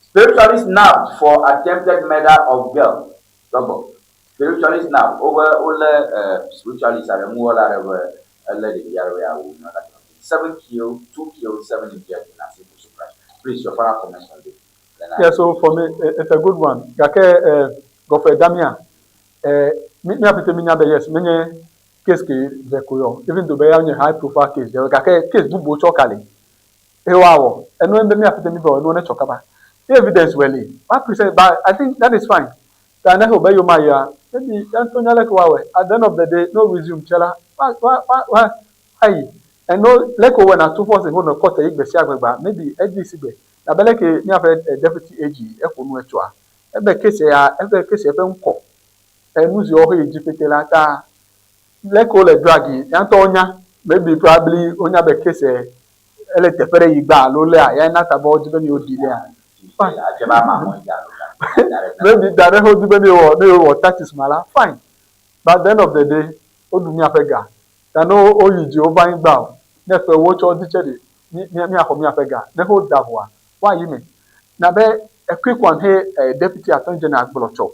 [SPEAKER 1] Spiritualist nabbed for attempted murder of girl. Double. Spiritualist nabbed over all spiritualists are more like Ele ɖevi aɖewo ya wu another 17. Seven killed, two killed, seven injured in Assin Foso crash. Please, your final comments on this. Then I.
[SPEAKER 14] Yeah, so for me, it's a good one. Gake eh, Godfrey Damia, eh, mi mía pete mi nya be yes, menye case ke ve ko yɔ, even though be ya nye high profile case ɖe, gake case bubuwo tsɔ ka li. Eye woawɔ enu be mía pete mi be wɔ enuwo ne tsɔ kaba. Ye evidence wɔ li, wa present, but I think that is fine. Ta ne wo be yoma yia, maybe ya ŋutɔ nya leke woawɔe. At the end of the day, ne wo resume tse la, wa wa wa wa ayi. And no leke wowɔe na to force ho nɔ court yi gbe sia gbe gbea, maybe edzi si gbe. Abe leke míaƒe deputy AG eƒo nu etsɔa, ebe case ya, ebe case eƒe ŋkɔ, enu ziwo he yi dzi pete la ta leke wole drag yi, ya ŋutɔ wonya. Maybe probably wonya be case ele teƒe ɖe yi gbea alo lea, ya na ta be wodi be ne yewo delay. Fine. Maybe da ɖe wodi be ne yewɔ ne yewɔ taxes ma la, fine. But at the end of the day, woɖu míaƒe ga. Ta ne woyi dzi wova anyigba o, ne ƒe wotsɔ wodi tse ɖe, mí mía míaxɔ míaƒe ga. Ne woda ʋua, woayi me. Na be a quick one he eh, deputy attorney general gblɔ tsɔ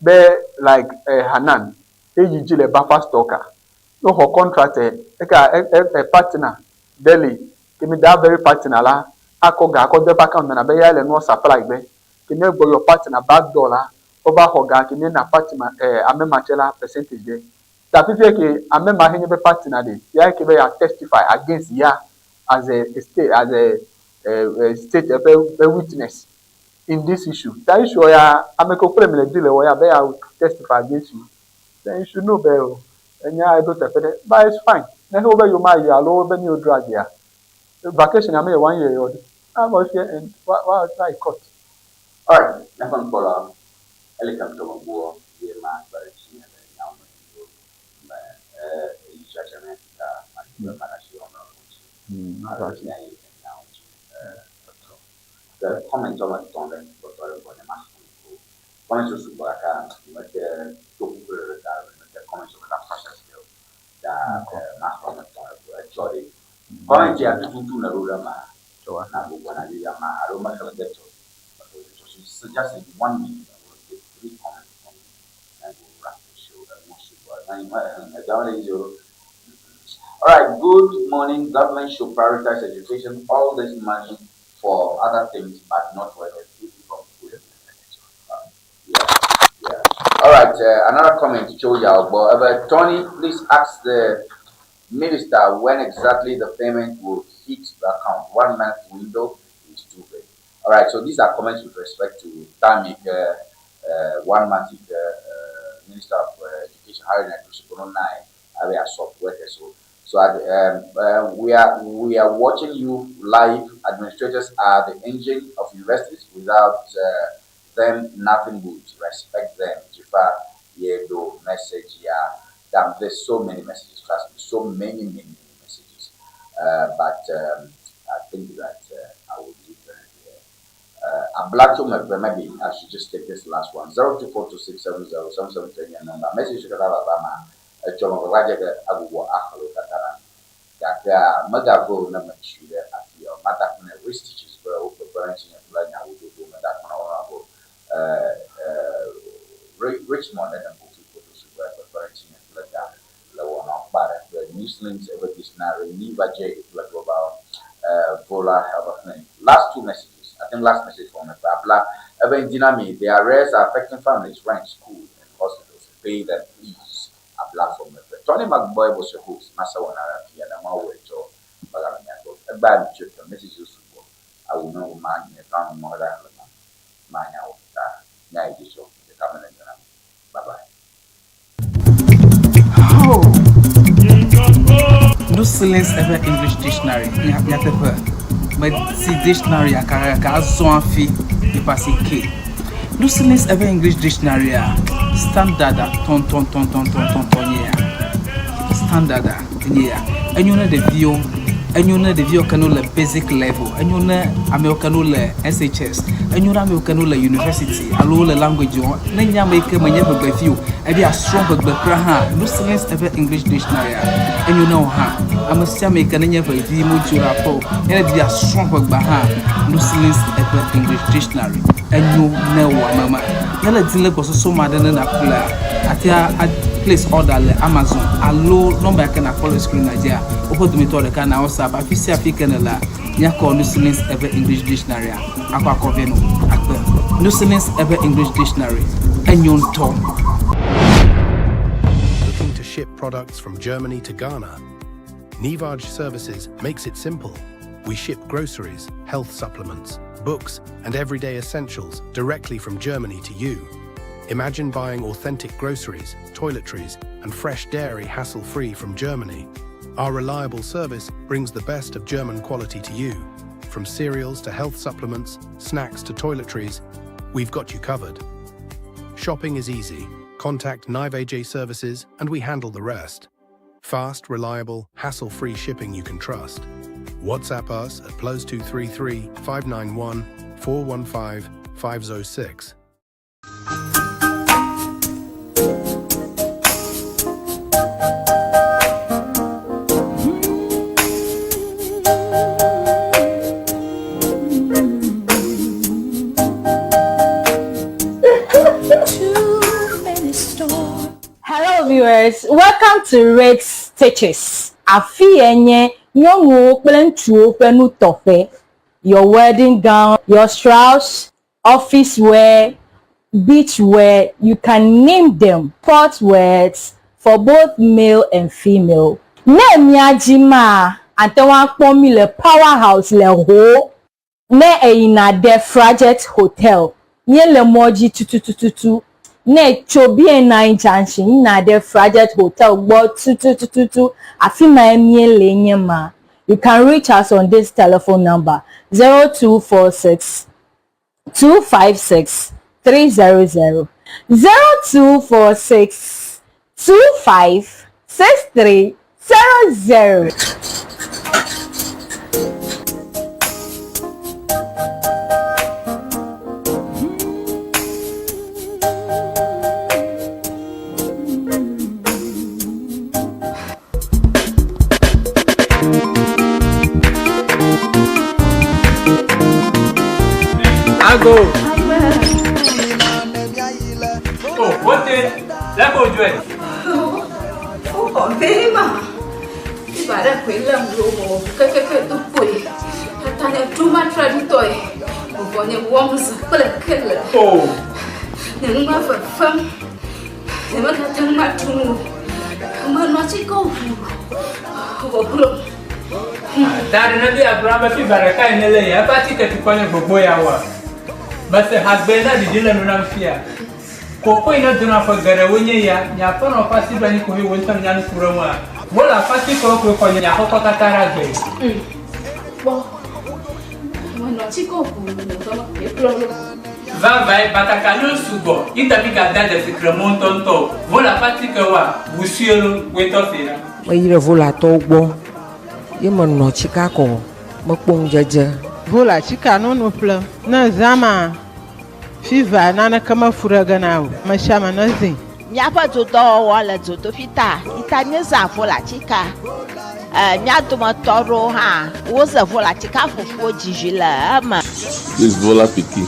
[SPEAKER 14] be like eh, Hanan eyi dzi le buffer stock a, ne woxɔ contract eh, eka e, e, e partner ɖe li ke mi that very partner la akɔ ga akɔ de eƒe account me na be eyae le nua supply gbe. Ke ne egbɔ yɔ partner back door la, wova xɔ ga ke mi na partner eh, ame ma tse la percentage ɖe. Ta fifia ke ame ma henye be partner ɖe, ya ke be ya testify against ya as a state as a, a, a state eƒe be witness in this issue. Ta issue ya ame ke kple mi le deal wɔ ya be ya testify against you. Then you should know be o enya eɖo teƒe ɖe. But it's fine. Ne wo be yoma yi alo wo be ne yewo drag ya, vacation ame ye one year yɔ ɖi. Avɔ fie and wa wa wa yi court.
[SPEAKER 1] Alright, míaƒe nukpɔla ele ke ŋutɔ megboɔ ye ma kpe ɖe ŋutinye le nyawo me dzodzro me eyi tsatsa ne ta madi be maɖe asi le ŋɔŋlɔ ŋuti alo míayi enyawo dzi etɔ. Ke comment woame etɔ̃ ɖe kpɔtɔ ɖe gbɔnye maxlẽ ko. Comments wo sugbɔ gake mete to ƒuƒu ɖe ɖeka alo mete comments wo katã process ɖe o. Ta maxlẽ woame etɔ̃ ɖe ko etsɔ ɖe. Comment ya tututu nèɖo ɖe ma nagbugbɔ nàdzudzɔ ama alo mexlẽ de tsɔ. So just in one minute, I will take three comments from you and we'll wrap the show. All right, good morning. Government should prioritize education. All this money for other things, but not for education. Yeah. All right, another comment, Cho Yao. Tony, please ask the minister when exactly the payment will hit the account. 1 month window is too big. All right, so these are comments with respect to Tamik, 1 month Minister of Education, Harry Nai, area software. So we are watching you live. Administrators are the engine of universities. Without them, nothing would. Respect them. Jifa Yedo message yeah. Damn, there's so many messages. Trust me, so many, many, many messages. But I think that I will leave them here. Ablacho maybe I should just take this last one. 0242670773 number. Message bama. Etsɔ me va dze ge agbugbɔ axlẽ wo katã na mi. Gakea megavo ne metsi ɖe afi ya o. Mada akpe na Risk Teachers be woƒe kpekpeɖeŋutinye kple nyawododo meda akpe na wo hã be Richmond Eden Kofi Kotosu be kpekpeɖeŋutinye kple ga le wɔna kpa ɖe kple Newslinks eƒe dictionary, Niva J kple Global Vola Health Clinic. Last two messages. I think last message from Abla. Eben Dinami, the arrears are affecting families, rent, school, and hospitals. Pay them, please. Abla from Tony McBoy was your host. Masa Wanara Pia na Mawecho Bagamiako. Egba mi messages I will know man ma nya Bye bye.
[SPEAKER 2] Oh. No silence ever English dictionary. Nyateƒe. Meti dictionary aka ka azɔ hafi nipa si ke. No silence ever English dictionary a standard a tɔntɔntɔntɔntɔntɔn nye ya. Standard a nye ya. Enyo ne ɖeviwo, enyo ne ɖeviwo ke no le basic level, enyo ne amewo ke no le SHS, enyo ne amewo ke no le university alo le language wɔm. Ne nye ame yi ke menye ʋegbevi o, ebi asrɔ̃ ʋegbe kura hã, no silence ever English dictionary a enyo ne wo hã. Ame sia ame yi ke nenye ʋevi modzo ɖe aƒe o, ne ɖevi asrɔ̃ ʋegbe hã, no silence ever English dictionary enyo ne wò ame ma. Ne le di le gbɔsɔsɔ ma ɖe ne nàƒlea, atea a click Place order le Amazon alo nɔmba yi ke nàkpɔ le screen la dzia, woƒe dometɔ ɖeka na WhatsApp afi sia afi ke nèlea, míakɔ Nusilin's Ewe English Dictionary-a akɔ akɔ vɛ nɔ akpe. Nusilin's Ewe English Dictionary, enyo ŋutɔ.
[SPEAKER 3] Looking to ship products from Germany to Ghana? Nivaj Services makes it simple. We ship groceries, health supplements, books, and everyday essentials directly from Germany to you. Imagine buying authentic groceries, toiletries, and fresh dairy hassle free from Germany. Our reliable service brings the best of German quality to you. From cereals to health supplements, snacks to toiletries, we've got you covered. Shopping is easy. Contact Nivaj Services and we handle the rest. Fast, reliable, hassle free shipping you can trust. WhatsApp us at +233 591 415 506.
[SPEAKER 4] Hello viewers, welcome to Red Stitches. Afi ye nye nyɔnuwo kple ŋutsuwo ƒe nutɔƒe. Your wedding gown, your shrouds, office wear, beach wear, you can name them. Sport wears for both male and female. Ne mía dzi maa, ate ŋu akpɔ mí le Power House le Ho. Ne èyina ɖe Frajet Hotel, míele mɔ dzi tutututu. Ne ètso BNI Junction yina ɖe Frajet Hotel gbɔ tutututu, afi mae míele nye ma. You can reach us on this telephone number 0246 256 300 0246 25 63 00.
[SPEAKER 15] Ago. Oh, wote, leko ujue.
[SPEAKER 5] Woxɔ vɛ ma. Fiva ɖe koe lém ɖo mɔ kekeke do kpoe. Tata nye ɖo matraɖitɔe. Vɔvɔ nye wɔm zã kple kele.
[SPEAKER 15] Oh.
[SPEAKER 5] Nye nu ma fefem. Nye megate ŋu aɖu nu o. Menɔ atikewo ʋu vɔ gblɔm.
[SPEAKER 15] Da ɖe ne bi agblɔ be fiva ɖeka yi ne le ya eƒe atike tukɔ nye gbogbo ya wa. Mese hagbe na ɖiɖi le nu nam fia. Koko yi ne dona ƒe geɖewoe nye ya, nye aƒenɔ ƒe asi ɖo anyi koe wò ŋutɔ nènya nu ku ɖe eŋua? Wole aƒe-atikewo koe xɔ nye aƒekɔ katã ɖe agbee.
[SPEAKER 5] Kpɔ, menɔ atikewo ʋuu le dɔ me koe kplɔ ɖo.
[SPEAKER 15] Vavãe, batakaliwo sugbɔ, yi ta mígadea dzesi kremɔ ŋutɔŋutɔ o. Vɔ le aƒe-atikewoa, ʋu sue lo, wòe ŋutɔ see ɖa.
[SPEAKER 6] Meyi ɖe Volatɔwo gbɔ ye menɔ tsika kɔ mekpɔ ŋudzedze.
[SPEAKER 7] Vola tsika nono ƒlem ne zã ma. Fiva naneke mefu ɖe ge na o, mesiame nezĩ.
[SPEAKER 8] Míaƒe dodɔwɔwɔ le dzodoƒi ta yi ta míezã volatika. E, mía dometɔ aɖewo hã woze volatika ƒoƒuwo dzi vi le eme.
[SPEAKER 9] This Vola pikin.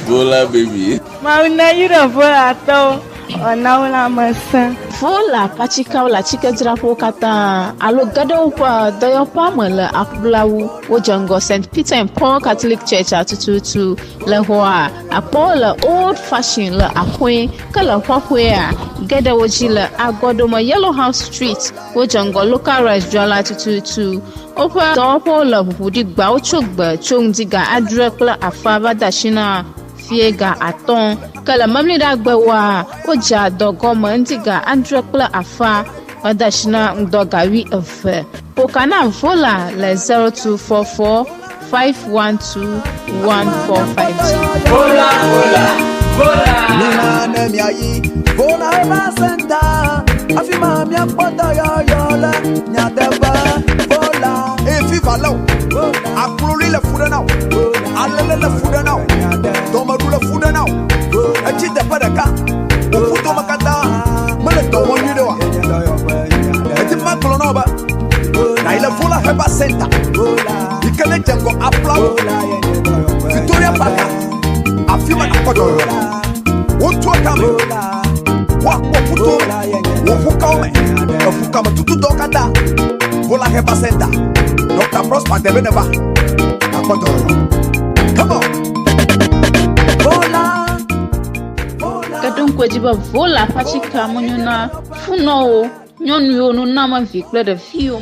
[SPEAKER 9] Vola baby.
[SPEAKER 10] Mawu neyra Volatɔwo wòana wo lãmesẽ.
[SPEAKER 11] Vola ƒe atikewo le atikedzraƒewo katã alo ge ɖe woƒe dɔyɔƒea me le aƒlawu. Wodze ŋgɔ St. Peter and Paul Catholic Church-a tututu. Le xɔa, akpɔwo le Old Fashion le axɔe, ke le xɔxɔea, ge ɖe wo dzi le agɔɖome Yellow House Street. Wodze ŋgɔ Local Rice dzrala tututu. Woƒe dɔwɔƒewo le ʋuʋu ɖi gbeawo tso gbe tso ŋdi ga adre kple afã va de asi na fiẽ ga atɔ̃. Ke le Memleɖagbewoa, wodzea dɔ gɔme ŋdi ga adre kple afã va de asi na ŋdɔ ga wuieve. Ƒo ka na Vola le 0244 512 145 dzi.
[SPEAKER 15] Vola, vola, vola.
[SPEAKER 12] Mina ne miayi Vola Herbal Center, afi ma miakpɔ dɔyɔyɔ le nyateƒe. Vola.
[SPEAKER 13] Eye fiva lé wò, akloli le fu ɖe na wò, alele le fu ɖe na wò, dɔmeɖu le fu ɖe na wò, etsi teƒe ɖeka, wò ƒudome katã mele dɔ wɔm nyuiɖe oa? Edi be magblɔ na wò be nàyi le Vola Herbal Center yi ke nedze ŋgɔ Aflawo, Victoria Park, afi ma nàkpɔ dɔyɔyɔ le. Wotua kame, woakpɔ ƒuto. Hlɔ̃gametutudɔ katã. Vola Herbal Center. Dr. Prosper Debe neva. Akpɔ dɔyɔyɔ. Come on. Vola.
[SPEAKER 11] Ke ɖo ŋku edzi be Vola ƒe atikea menyo na funɔwo, nyɔnuwo, nunamevi kple ɖeviwo.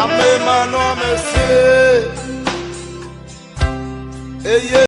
[SPEAKER 16] Ame manɔamesi eye.